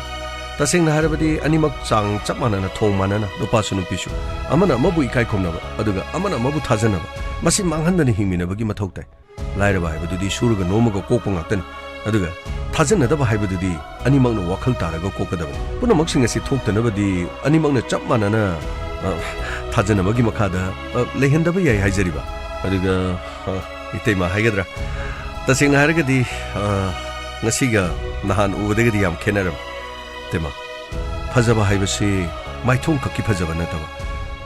ꯇꯁꯦꯡꯅ ꯍꯥꯏꯔꯕꯗꯤ ꯑꯅꯤꯃꯛ ꯆꯥꯡ ꯆꯞ ꯃꯥꯟꯅꯅ, ꯊꯣꯡ ꯃꯥꯟꯅꯅ, ꯅꯨꯄꯥꯁꯨ ꯅꯨꯄꯤꯁꯨ, ꯑꯃꯅ ꯑꯃꯕꯨ ꯏꯀꯥꯏ ꯈꯨꯝꯅꯕ, ꯑꯗꯨꯒ ꯑꯃꯅ ꯑꯃꯕꯨ ꯊꯥꯖꯅꯕ, ꯃꯁꯤ ꯃꯥꯡꯍꯟꯗꯅ ꯍꯤꯡꯃꯤꯟꯅꯕꯒꯤ ꯃꯊꯧ ꯇꯥꯏ꯫ ꯂꯥꯏꯔꯕ ꯍꯥꯏꯕꯗꯨꯗꯤ ꯁꯨꯔꯒ ꯅꯣꯝꯃꯒ ꯀꯣꯛꯄ ꯉꯥꯛꯇꯅꯤ꯫ ꯑꯗꯨꯒ ꯊꯥꯖꯅꯗꯕ ꯍꯥꯏꯕꯗꯨꯗꯤ ꯑꯅꯤꯃꯛꯅ ꯋꯥꯈꯜ ꯇꯥꯔꯒ ꯀꯣꯛꯀꯗꯕꯅꯤ꯫ ꯄꯨꯝꯅꯃꯛꯁꯤꯡ ꯑꯁꯤ ꯊꯣꯛꯇꯅꯕꯗꯤ ꯑꯅꯤꯃꯛꯅ ꯆꯞ ꯃꯥꯟꯅꯅ, ꯑ, ꯊꯥꯖꯅꯕꯒꯤ ꯃꯈꯥꯗ, ꯑ, ꯂꯩꯍꯟꯗꯕ ꯌꯥꯏ ꯍꯥꯏꯖꯔꯤꯕ꯫ ꯑꯗꯨꯒ, ꯑ, ꯏꯇꯩꯃ ꯍꯥꯏꯒꯗ꯭ꯔꯥ? ꯇꯁꯦꯡꯅ ꯍꯥꯏꯔꯒꯗꯤ, ꯑ, ꯉꯁꯤꯒ ꯅꯍꯥꯟ ꯎꯕꯗꯒꯤꯗꯤ ꯌꯥꯝ ꯈꯦꯠꯅꯔꯝꯃꯤ꯫ ꯏꯇꯩꯃ, ꯐꯖꯕ ꯍꯥꯏꯕꯁꯤ ꯃꯥꯏꯊꯣꯡ ꯈꯛꯀꯤ ꯐꯖꯕ ꯅꯠꯇꯕ,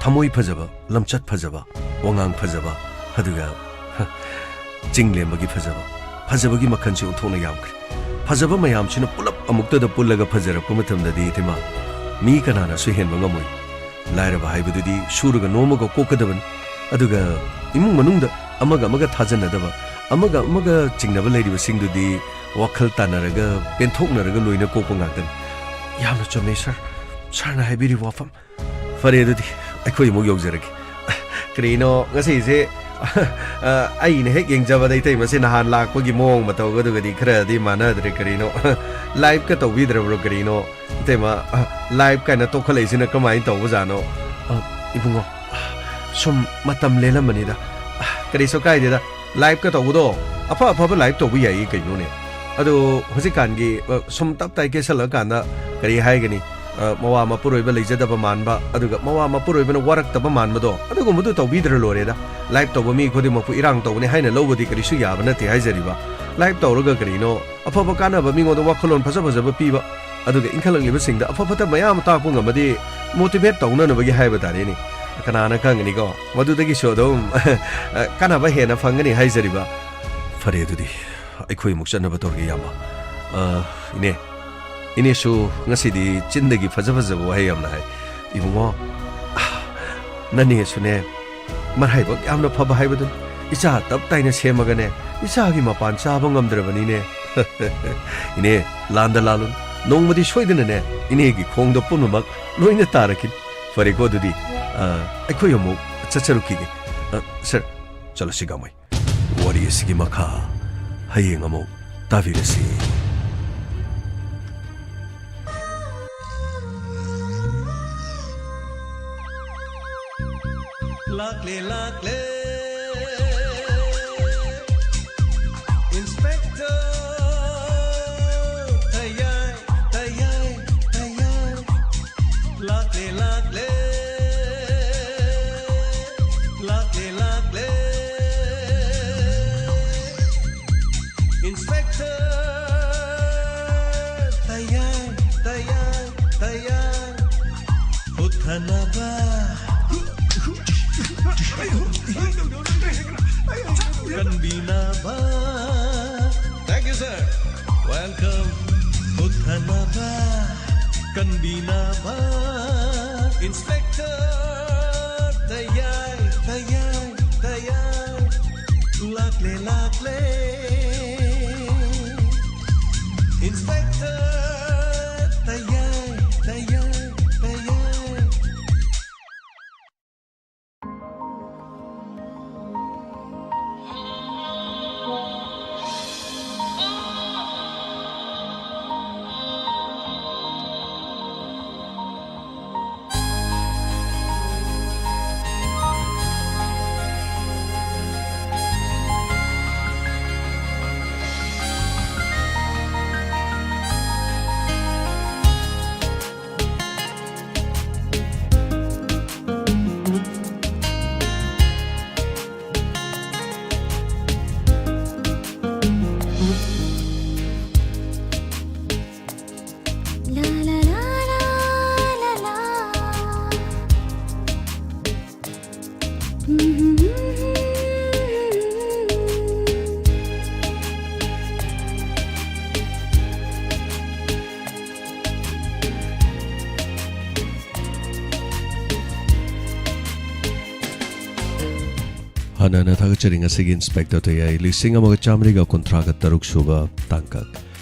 ꯊꯃꯣꯏ ꯐꯖꯕ, ꯂꯝꯆꯠ ꯐꯖꯕ, ꯋꯥꯉꯥꯡ ꯐꯖꯕ, ꯑꯗꯨꯒ, ꯍ, ꯆꯤꯡ ꯂꯦꯝꯕꯒꯤ ꯐꯖꯕ, ꯐꯖꯕꯒꯤ ꯃꯈꯜꯁꯤ ꯑꯣꯟꯊꯣꯛꯅ ꯌꯥꯝꯈ꯭ꯔꯦ꯫ ꯐꯖꯕ ꯃꯌꯥꯝꯁꯤꯅ ꯄꯨꯂꯞ ꯑꯃꯨꯛꯇꯗ ꯄꯨꯜꯂꯒ ꯐꯖꯔꯛꯄ ꯃꯇꯝꯗꯗꯤ, ꯏꯇꯩꯃ, ꯃꯤ ꯀꯅꯥꯅꯁꯨ ꯍꯦꯟꯕ ꯉꯝꯃꯣꯏ꯫ ꯂꯥꯏꯔꯕ ꯍꯥꯏꯕꯗꯨꯗꯤ ꯁꯨꯔꯒ ꯅꯣꯝꯃꯒ ꯀꯣꯛꯀꯗꯕꯅꯤ꯫ ꯑꯗꯨꯒ ꯏꯃꯨꯡ ꯃꯅꯨꯡꯗ ꯑꯃꯒ ꯑꯃꯒ ꯊꯥꯖꯅꯗꯕ, ꯑꯃꯒ ꯑꯃꯒ ꯆꯤꯡꯅꯕ ꯂꯩꯔꯤꯕꯁꯤꯡꯗꯨꯗꯤ ꯋꯥꯈꯜ ꯇꯥꯅꯔꯒ, ꯄꯦꯟꯊꯣꯛꯅꯔꯒ ꯂꯣꯏꯅ ꯀꯣꯛꯄ ꯉꯥꯛꯇꯅꯤ꯫ ꯌꯥꯝꯅ ꯆꯨꯝꯃꯦ, ꯁꯥꯔ꯫ ꯁꯥꯔꯅ ꯍꯥꯏꯕꯤꯔꯤꯕ ꯋꯥꯐꯝ꯫ ꯐꯔꯦ, ꯑꯗꯨꯗꯤ ꯑꯩꯈꯣꯏ ꯑꯃꯨꯛ ꯌꯧꯖꯔꯒꯦ꯫ ꯀꯔꯤꯅꯣ, ꯉꯁꯤꯁꯦ, ꯑ, ꯑꯩꯅ ꯍꯦꯛ ꯌꯦꯡꯖꯕꯗ ꯏꯇꯩꯃꯁꯦ ꯅꯍꯥꯟ ꯂꯥꯛꯄꯒꯤ ꯃꯑꯣꯡ ꯃꯇꯧꯒꯗꯨꯒꯗꯤ ꯈꯔꯗꯤ ꯃꯥꯟꯅꯗ꯭ꯔꯦ꯫ ꯀꯔꯤꯅꯣ, ꯂꯥꯏꯚꯀ ꯇꯧꯕꯤꯗ꯭ꯔꯕ꯭ꯔꯣ? ꯀꯔꯤꯅꯣ, ꯏꯇꯩꯃ, ꯑ, ꯂꯥꯏꯚ ꯀꯥꯏꯅ ꯇꯣꯛꯈꯠꯂꯛꯏꯁꯤꯅ ꯀꯃꯥꯏꯅ ꯇꯧꯕꯖꯥꯠꯅꯣ? ꯑ, ꯏꯕꯨꯡꯉꯣ, ꯁꯨꯝ ꯃꯇꯝ ꯂꯦꯜꯂꯝꯕꯅꯤꯗ꯫ ꯑ, ꯀꯔꯤꯁꯨ ꯀꯥꯏꯗꯦꯗ꯫ ꯂꯥꯏꯚꯀ ꯇꯧꯕꯗꯣ, ꯑꯐ ꯑꯐꯕ ꯂꯥꯏꯚ ꯇꯧꯕ ꯌꯥꯏꯌꯦ ꯀꯩꯅꯣꯅꯦ꯫ ꯑꯗꯣ ꯍꯧꯖꯤꯛꯀꯥꯟꯒꯤ, ꯑ, ꯁꯨꯝ ꯇꯞ ꯇꯥꯏ ꯀꯦꯁꯜꯂꯀꯥꯟꯗ, ꯀꯔꯤ ꯍꯥꯏꯒꯅꯤ, ꯑ, ꯃꯋꯥ ꯃꯄꯨꯔꯣꯏꯕ ꯂꯩꯖꯗꯕ ꯃꯥꯟꯕ, ꯑꯗꯨꯒ ꯃꯋꯥ ꯃꯄꯨꯔꯣꯏꯕꯅ ꯋꯥꯔꯛꯇꯕ ꯃꯥꯟꯕꯗꯣ, ꯑꯗꯨꯒꯨꯝꯕꯗꯨ ꯇꯧꯕꯤꯗ꯭ꯔ ꯂꯣꯏꯔꯦꯗ꯫ ꯂꯥꯏꯚ ꯇꯧꯕ ꯃꯤ ꯈꯨꯗꯤꯡꯃꯛꯄꯨ ꯏꯔꯥꯡ ꯇꯧꯕꯅꯤ ꯍꯥꯏꯅ ꯂꯧꯕꯗꯤ ꯀꯔꯤꯁꯨ ꯌꯥꯕ ꯅꯠꯇꯦ ꯍꯥꯏꯖꯔꯤꯕ꯫ ꯂꯥꯏꯚ ꯇꯧꯔꯒ ꯀꯔꯤꯅꯣ, ꯑꯐꯕ ꯀꯥꯟꯅꯕ ꯃꯤꯉꯣꯟꯗ ꯋꯥꯈꯜꯂꯣꯟ ꯐꯖ ꯐꯖꯕ ꯄꯤꯕ, ꯑꯗꯨꯒ ꯏꯟꯈꯠꯂꯛꯂꯤꯕꯁꯤꯡꯗ ꯑꯐ ꯐꯠꯇ ꯃꯌꯥꯝ ꯑꯃ ꯇꯥꯛꯄ ꯉꯝꯃꯗꯤ, ꯃꯣꯇꯤꯚꯦꯠ ꯇꯧꯅꯅꯕꯒꯤ ꯍꯥꯏꯕ ꯇꯥꯔꯦꯅꯦ꯫ ꯀꯅꯥꯅ ꯈꯪꯒꯅꯤꯀꯣ, ꯃꯗꯨꯗꯒꯤꯁꯨ ꯑꯗꯨꯝ ꯀꯥꯟꯅꯕ ꯍꯦꯟꯅ ꯐꯪꯒꯅꯤ ꯍꯥꯏꯖꯔꯤꯕ꯫ ꯐꯔꯦ, ꯑꯗꯨꯗꯤ ꯑꯩꯈꯣꯏ ꯑꯃꯨꯛ ꯆꯠꯅꯕ ꯇꯧꯔꯒꯦ, ꯏꯌꯥꯝꯕ꯫ ꯑ, ꯏꯅꯦ, ꯏꯅꯦꯁꯨ ꯉꯁꯤꯗꯤ ꯆꯤꯟꯗꯒꯤ ꯐꯖ ꯐꯖꯕ ꯋꯥꯍꯩ ꯌꯥꯝꯅ ꯍꯥꯏ꯫ ꯏꯕꯨꯡꯉꯣ, ꯅꯅꯦꯁꯨꯅꯦ, ꯃꯔꯥꯏꯕꯛ ꯌꯥꯝꯅ ꯐꯕ ꯍꯥꯏꯕꯗꯨꯅꯤ꯫ ꯏꯆꯥ ꯇꯞ ꯇꯥꯏꯅ ꯁꯦꯝꯃꯒꯅꯦ, ꯏꯆꯥꯒꯤ ꯃꯄꯥꯟ ꯆꯥꯕ ꯉꯝꯗ꯭ꯔꯕꯅꯤꯅꯦ꯫ ꯏꯅꯦ, ꯂꯥꯟꯗ ꯂꯥꯜꯂꯨ꯫ ꯅꯣꯡꯃꯗꯤ ꯁꯣꯏꯗꯅꯅꯦ, ꯏꯅꯦꯒꯤ ꯈꯣꯡꯗ ꯄꯨꯝꯅꯃꯛ ꯂꯣꯏꯅ ꯇꯥꯔꯛꯈꯤꯅꯤ꯫ ꯐꯔꯦꯀꯣ, ꯑꯗꯨꯗꯤ, ꯑ, ꯑꯩꯈꯣꯏ ꯑꯃꯨꯛ ꯆꯠꯆꯔꯨꯈꯤꯒꯦ꯫ ꯑ, ꯁꯔ, ꯆꯠꯂꯁꯤ, ꯒꯥꯃꯩ꯫ ꯑꯁꯤꯒꯤ ꯃꯈꯥ ꯍꯌꯦꯡ ꯑꯃꯨꯛ ꯇꯥꯕꯤꯔꯁꯤ꯫ ꯂꯥꯛꯂꯦ, ꯂꯥꯛꯂꯦ, Inspector ꯇꯌꯥꯏ, ꯇꯌꯥꯏ, ꯇꯌꯥꯏ꯫ ꯂꯥꯛꯂꯦ, ꯂꯥꯛꯂꯦ, ꯂꯥꯛꯂꯦ, ꯂꯥꯛꯂꯦ, Inspector ꯇꯌꯥꯏ, ꯇꯌꯥꯏ, ꯇꯌꯥꯏ꯫ ꯍꯨꯠꯊꯅꯕ, ꯀꯟꯕꯤꯅꯕ꯫ Thank you, sir. Welcome. ꯍꯨꯠꯊꯅꯕ, ꯀꯟꯕꯤꯅꯕ, Inspector ꯇꯌꯥꯏ, ꯇꯌꯥꯏ, ꯇꯌꯥꯏ꯫ ꯂꯥꯛꯂꯦ, ꯂꯥꯛꯂꯦ, Inspector ꯇꯌꯥꯏ, ꯇꯌꯥꯏ, ꯇꯌꯥꯏ꯫ ꯍꯥꯟꯅ ꯍꯥꯟꯅ ꯊꯥꯒꯠꯆꯔꯤ꯫ ꯉꯁꯤꯒꯤ Inspector ꯇꯌꯥꯏ ꯂꯤꯁꯤꯡ ꯑꯃꯒ ꯆꯥꯃꯔꯤꯒ ꯀꯨꯟꯊ꯭ꯔꯥꯒ ꯇꯔꯨꯛ ꯁꯨꯕ ꯇꯥꯡꯀꯛ꯫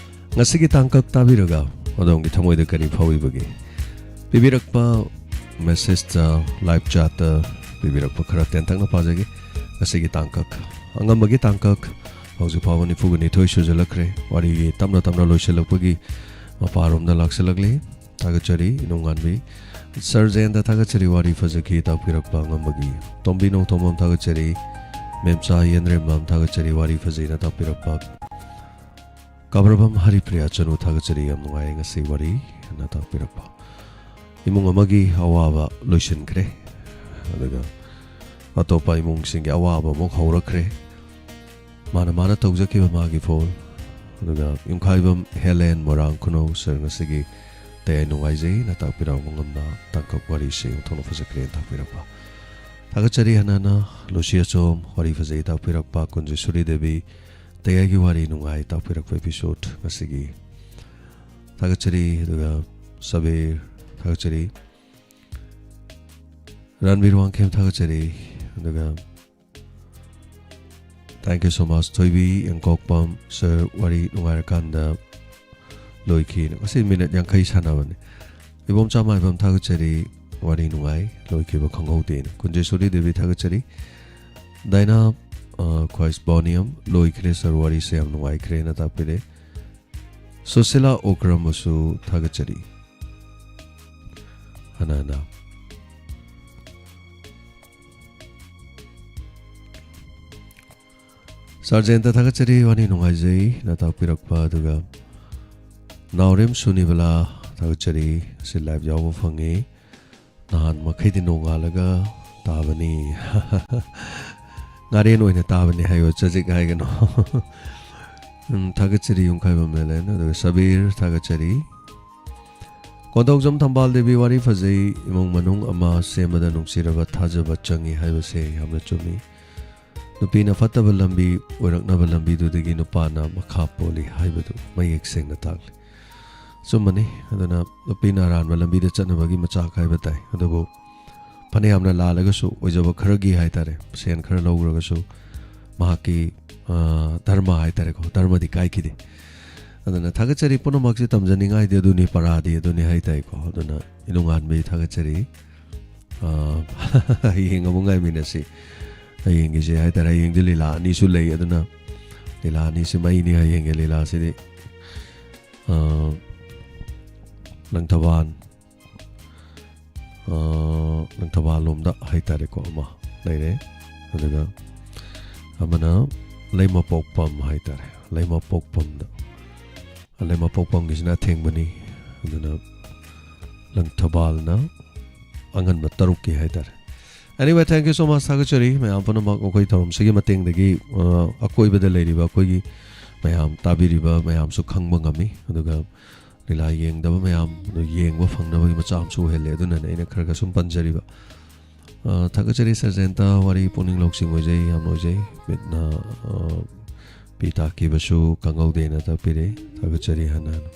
ꯉꯁꯤꯒꯤ ꯇꯥꯡꯀꯛ ꯇꯥꯕꯤꯔꯒ ꯑꯗꯣꯝꯒꯤ ꯊꯃꯣꯏꯗ ꯀꯔꯤ ꯐꯥꯎꯏꯕꯒꯦ? ꯄꯤꯕꯤꯔꯛꯄ message ꯇ, live chat ꯇ ꯄꯤꯕꯤꯔꯛꯄ ꯈꯔ ꯇꯦꯟꯇꯛꯅ ꯄꯥꯖꯒꯦ꯫ ꯉꯁꯤꯒꯤ ꯇꯥꯡꯀꯛ, ꯑꯉꯝꯕꯒꯤ ꯇꯥꯡꯀꯛ ꯍꯧꯖꯤꯛ ꯐꯥꯎꯕ ꯅꯤꯐꯨꯒ ꯅꯤꯊꯣꯏ ꯁꯨꯖꯜꯂꯛꯈ꯭ꯔꯦ꯫ ꯋꯥꯔꯤꯒꯤ ꯇꯞꯅ ꯇꯞꯅ ꯂꯣꯏꯁꯤꯜꯂꯛꯄꯒꯤ ꯃꯄꯥꯔꯣꯝꯗ ꯂꯥꯛꯁꯤꯜꯂꯛꯂꯤ꯫ ꯊꯥꯒꯠꯆꯔꯤ ꯅꯣꯡꯉꯥꯟꯕꯤ꯫ ꯁꯔ ꯖꯌꯟꯇ ꯊꯥꯒꯠꯆꯔꯤ, ꯋꯥꯔꯤ ꯐꯖꯈꯤ ꯇꯥꯛꯄꯤꯔꯛꯄ ꯑꯉꯝꯕꯒꯤ꯫ ꯇꯣꯝꯕꯤ ꯅꯣꯡꯊꯣꯝꯕꯝ ꯊꯥꯒꯠꯆꯔꯤ꯫ ꯃꯦꯝꯆꯥ ꯌꯦꯟꯗ꯭ꯔꯦꯝꯕꯝ ꯊꯥꯒꯠꯆꯔꯤ, ꯋꯥꯔꯤ ꯐꯖꯩꯅ ꯇꯥꯛꯄꯤꯔꯛꯄ꯫ ꯀꯥꯕ꯭ꯔꯕꯝ ꯍꯔꯤꯄ꯭ꯔꯤꯌꯥ ꯆꯅꯨ ꯊꯥꯒꯠꯆꯔꯤ, ꯌꯥꯝ ꯅꯨꯡꯉꯥꯏ ꯉꯁꯤ ꯋꯥꯔꯤ ꯍꯥꯏꯅ ꯇꯥꯛꯄꯤꯔꯛꯄ꯫ ꯏꯃꯨꯡ ꯑꯃꯒꯤ ꯑꯋꯥꯕ ꯂꯣꯏꯁꯤꯟꯈ꯭ꯔꯦ, ꯑꯗꯨꯒ ꯑꯇꯣꯞꯄ ꯏꯃꯨꯡꯁꯤꯡꯒꯤ ꯑꯋꯥꯕ ꯑꯃꯨꯛ ꯍꯧꯔꯛꯈ꯭ꯔꯦ꯫ ꯃꯥꯅ ꯃꯥꯅ ꯇꯧꯖꯈꯤꯕ ꯃꯥꯒꯤ ꯐꯣꯜ꯫ ꯑꯗꯨꯒ ꯌꯨꯝꯈꯥꯏꯕꯝ ꯍꯦꯂꯦꯟ ꯃꯣꯏꯔꯥꯡ ꯈꯨꯅꯧ ꯁꯔ ꯉꯁꯤꯒꯤ ꯇꯌꯥꯏ ꯅꯨꯡꯉꯥꯏꯖꯩ ꯅꯇꯥꯛꯄꯤꯔꯛ ꯑꯉꯝꯕ ꯇꯥꯡꯀꯛ ꯋꯥꯔꯤꯁꯦ ꯑꯣꯟꯊꯣꯛꯅ ꯐꯖꯈ꯭ꯔꯦꯅ ꯇꯥꯛꯄꯤꯔꯛꯄ꯫ ꯊꯥꯒꯠꯆꯔꯤ ꯍꯅꯥꯅ ꯂꯨꯁꯤ ꯑꯆꯣꯝ ꯋꯥꯔꯤ ꯐꯖꯩ ꯇꯥꯛꯄꯤꯔꯛꯄ, ꯀꯨꯟꯖꯦꯁꯣꯔꯤ ꯗꯦꯕꯤ ꯇꯌꯥꯏꯒꯤ ꯋꯥꯔꯤ ꯅꯨꯡꯉꯥꯏ ꯇꯥꯛꯄꯤꯔꯛꯄ episode ꯉꯁꯤꯒꯤ꯫ ꯊꯥꯒꯠꯆꯔꯤ꯫ ꯑꯗꯨꯒ ꯁꯕꯤꯔ ꯊꯥꯒꯠꯆꯔꯤ꯫ ꯔꯟꯕꯤꯔ ꯋꯥꯡꯈꯦꯝ ꯊꯥꯒꯠꯆꯔꯤ꯫ ꯑꯗꯨꯒ thank you so much ꯊꯣꯏꯕꯤ ꯌꯦꯡꯀꯣꯛꯄꯝ ꯁꯔ, ꯋꯥꯔꯤ ꯅꯨꯡꯉꯥꯏꯔꯀꯥꯟꯗ ꯂꯣꯏꯈꯤ꯫ ꯉꯁꯤ ꯃꯤꯅꯠ ꯌꯥꯡꯈꯩ ꯁꯥꯟꯅꯕꯅꯤ꯫ ꯏꯕꯣꯝꯆꯥ ꯃꯥꯏꯕꯝ ꯊꯥꯒꯠꯆꯔꯤ, ꯋꯥꯔꯤ ꯅꯨꯡꯉꯥꯏ, ꯂꯣꯏꯈꯤꯕ ꯈꯪꯍꯧꯗꯦꯅ꯫ ꯀꯨꯟꯖꯦꯁꯣꯔꯤ ꯗꯦꯕꯤ ꯊꯥꯒꯠꯆꯔꯤ꯫ ꯗꯥꯏꯅꯥ, ꯑ, ꯈ꯭ꯋꯥꯏꯁꯕꯣꯅꯤꯌꯝ ꯂꯣꯏꯈ꯭ꯔꯦ ꯁꯔ, ꯋꯥꯔꯤꯁꯦ ꯌꯥꯝ ꯅꯨꯡꯉꯥꯏꯈ꯭ꯔꯦꯅ ꯇꯥꯛꯄꯤꯔꯦ꯫ ꯁꯨꯁꯤꯂꯥ ꯑꯣꯀ꯭ꯔꯝꯕꯨꯁꯨ ꯊꯥꯒꯠꯆꯔꯤ꯫ ꯍꯅꯥꯅ꯫ ꯁꯥꯔ ꯖꯌꯟꯇ ꯊꯥꯒꯠꯆꯔꯤ, ꯋꯥꯔꯤ ꯅꯨꯡꯉꯥꯏꯖꯩ ꯅ ꯇꯥꯛꯄꯤꯔꯛꯄ꯫ ꯑꯗꯨꯒ ꯅꯥꯎꯔꯦꯝ ꯁꯨꯅꯤꯕꯂꯥ ꯊꯥꯒꯠꯆꯔꯤ, ꯑꯁꯤ live ꯌꯥꯎꯕ ꯐꯪꯉꯤ꯫ ꯅꯍꯥꯟ ꯃꯈꯩꯗꯤ ꯅꯣꯡꯉꯥꯜꯂꯒ ꯇꯥꯕꯅꯤ꯫ ꯉꯥꯔꯦꯟ ꯑꯣꯏꯅ ꯇꯥꯕꯅꯤ ꯍꯥꯏꯌꯣ, ꯆꯖꯤꯛ ꯍꯥꯏꯒꯅꯣ꯫ ꯎꯝ, ꯊꯥꯒꯠꯆꯔꯤ ꯌꯨꯝꯈꯥꯏꯕꯝ ꯃꯦꯂꯦꯟ꯫ ꯑꯗꯨꯒ ꯁꯕꯤꯔ ꯊꯥꯒꯠꯆꯔꯤ꯫ ꯀꯣꯟꯊꯧꯖꯝ ꯊꯝꯕꯥꯜ ꯗꯦꯕꯤ, ꯋꯥꯔꯤ ꯐꯖꯩ꯫ ꯏꯃꯨꯡ ꯃꯅꯨꯡ ꯑꯃ ꯁꯦꯝꯕꯗ ꯅꯨꯡꯁꯤꯔꯕ, ꯊꯥꯖꯕ ꯆꯪꯏ ꯍꯥꯏꯕꯁꯦ ꯌꯥꯝꯅ ꯆꯨꯝꯃꯤ꯫ ꯅꯨꯄꯤꯅ ꯐꯠꯇꯕ ꯂꯝꯕꯤ ꯑꯣꯏꯔꯛꯅꯕ ꯂꯝꯕꯤꯗꯨꯗꯒꯤ ꯅꯨꯄꯥꯅ ꯃꯈꯥ ꯄꯣꯜꯂꯤ ꯍꯥꯏꯕꯗꯨ ꯃꯌꯦꯛ ꯁꯦꯡꯅ ꯇꯥꯛꯂꯤ꯫ ꯑꯆꯨꯝꯕꯅꯤ꯫ ꯑꯗꯨꯅ ꯅꯨꯄꯤꯅ ꯑꯔꯥꯟꯕ ꯂꯝꯕꯤꯗ ꯆꯠꯅꯕꯒꯤ ꯃꯆꯥꯛ ꯍꯥꯏꯕ ꯇꯥꯏ꯫ ꯑꯗꯨꯕꯨ ꯐꯅꯌꯥꯝꯅ ꯂꯥꯜꯂꯒꯁꯨ, ꯑꯣꯏꯖꯕ ꯈꯔꯒꯤ ꯍꯥꯏ ꯇꯥꯔꯦ, ꯁꯦꯟ ꯈꯔ ꯂꯧꯈ꯭ꯔꯒꯁꯨ ꯃꯍꯥꯛꯀꯤ, ꯑ, ꯙꯔꯃ ꯍꯥꯏ ꯇꯥꯔꯦꯀꯣ, ꯙꯔꯃꯗꯤ ꯀꯥꯏꯈꯤꯗꯦ꯫ ꯑꯗꯨꯅ ꯊꯥꯒꯠꯆꯔꯤ ꯄꯨꯝꯅꯃꯛꯁꯦ ꯇꯝꯖꯅꯤꯡꯉꯥꯏꯗꯤ ꯑꯗꯨꯅꯤ, ꯄꯔꯥꯗꯤ ꯑꯗꯨꯅꯤ ꯍꯥꯏ ꯇꯥꯏꯀꯣ꯫ ꯑꯗꯨꯅ ꯏꯅꯨꯡꯉꯥꯟꯕꯤ ꯊꯥꯒꯠꯆꯔꯤ꯫ ꯑ, ꯍꯌꯦꯡ ꯑꯃꯨꯛ ꯉꯥꯏꯃꯤꯟꯅꯁꯤ꯫ ꯍꯌꯦꯡꯒꯤꯁꯦ ꯍꯥꯏꯇꯥꯔꯦ, ꯍꯌꯦꯡꯗꯤ ꯂꯤꯂꯥ ꯑꯅꯤꯁꯨ ꯂꯩ꯫ ꯑꯗꯨꯅ ꯂꯤꯂꯥ ꯑꯅꯤꯁꯤ ꯃꯩꯅꯤ ꯍꯌꯦꯡꯒꯤ ꯂꯤꯂꯥꯁꯤꯗꯤ꯫ ꯑ, ꯂꯪꯊꯕꯥꯜ, ꯑ, ꯂꯪꯊꯕꯥꯜ ꯂꯣꯝꯗ ꯍꯥꯏꯇꯥꯔꯦꯀꯣ, ꯑꯃ ꯂꯩꯔꯦ꯫ ꯑꯗꯨꯒ ꯑꯃꯅ ꯂꯩꯃꯄꯣꯛꯄꯝ ꯍꯥꯏꯇꯥꯔꯦ, ꯂꯩꯃꯄꯣꯛꯄꯝꯗ꯫ ꯂꯩꯃꯄꯣꯛꯄꯝꯒꯤꯁꯤꯅ ꯑꯊꯦꯡꯕꯅꯤ꯫ ꯑꯗꯨꯅ ꯂꯪꯊꯕꯥꯜꯅ ꯑꯉꯟꯕ ꯇꯔꯨꯛꯀꯤ ꯍꯥꯏꯇꯥꯔꯦ꯫ Anyway, thank you so much, ꯊꯥꯒꯠꯆꯔꯤ ꯃꯌꯥꯝ ꯄꯨꯝꯅꯃꯛ꯫ ꯑꯩꯈꯣꯏ ꯊꯧꯔꯝꯁꯤꯒꯤ ꯃꯇꯦꯡꯗꯒꯤ, ꯑ, ꯑꯀꯣꯏꯕꯗ ꯂꯩꯔꯤꯕ ꯑꯩꯈꯣꯏꯒꯤ ꯃꯌꯥꯝ, ꯇꯥꯕꯤꯔꯤꯕ ꯃꯌꯥꯝꯁꯨ ꯈꯪꯕ ꯉꯝꯃꯤ꯫ ꯑꯗꯨꯒ ꯂꯤꯂꯥ ꯌꯦꯡꯗꯕ ꯃꯌꯥꯝ ꯑꯗꯨ ꯌꯦꯡꯕ ꯐꯪꯅꯕꯒꯤ ꯃꯆꯥꯛ ꯑꯃꯁꯨ ꯑꯣꯏꯍꯜꯂꯦ꯫ ꯑꯗꯨꯅꯅꯦ ꯑꯩꯅ ꯈꯔ ꯈꯔ ꯁꯨꯝ ꯄꯟꯖꯔꯤꯕ꯫ ꯑ, ꯊꯥꯒꯠꯆꯔꯤ ꯁꯔꯖꯦꯟꯇ, ꯋꯥꯔꯤ ꯄꯨꯛꯅꯤꯡ ꯂꯧꯁꯤꯡ ꯑꯣꯏꯖꯩ, ꯌꯥꯝ ꯅꯨꯡꯉꯥꯏꯖꯩ꯫ ꯃꯤꯠꯅ, ꯑ, ꯄꯤ ꯇꯥꯈꯤꯕꯁꯨ ꯈꯪꯍꯧꯗꯦꯅ ꯇꯥꯛꯄꯤꯔꯦ꯫ ꯊꯥꯒꯠꯆꯔꯤ ꯍꯟꯅ ꯍꯟꯅ꯫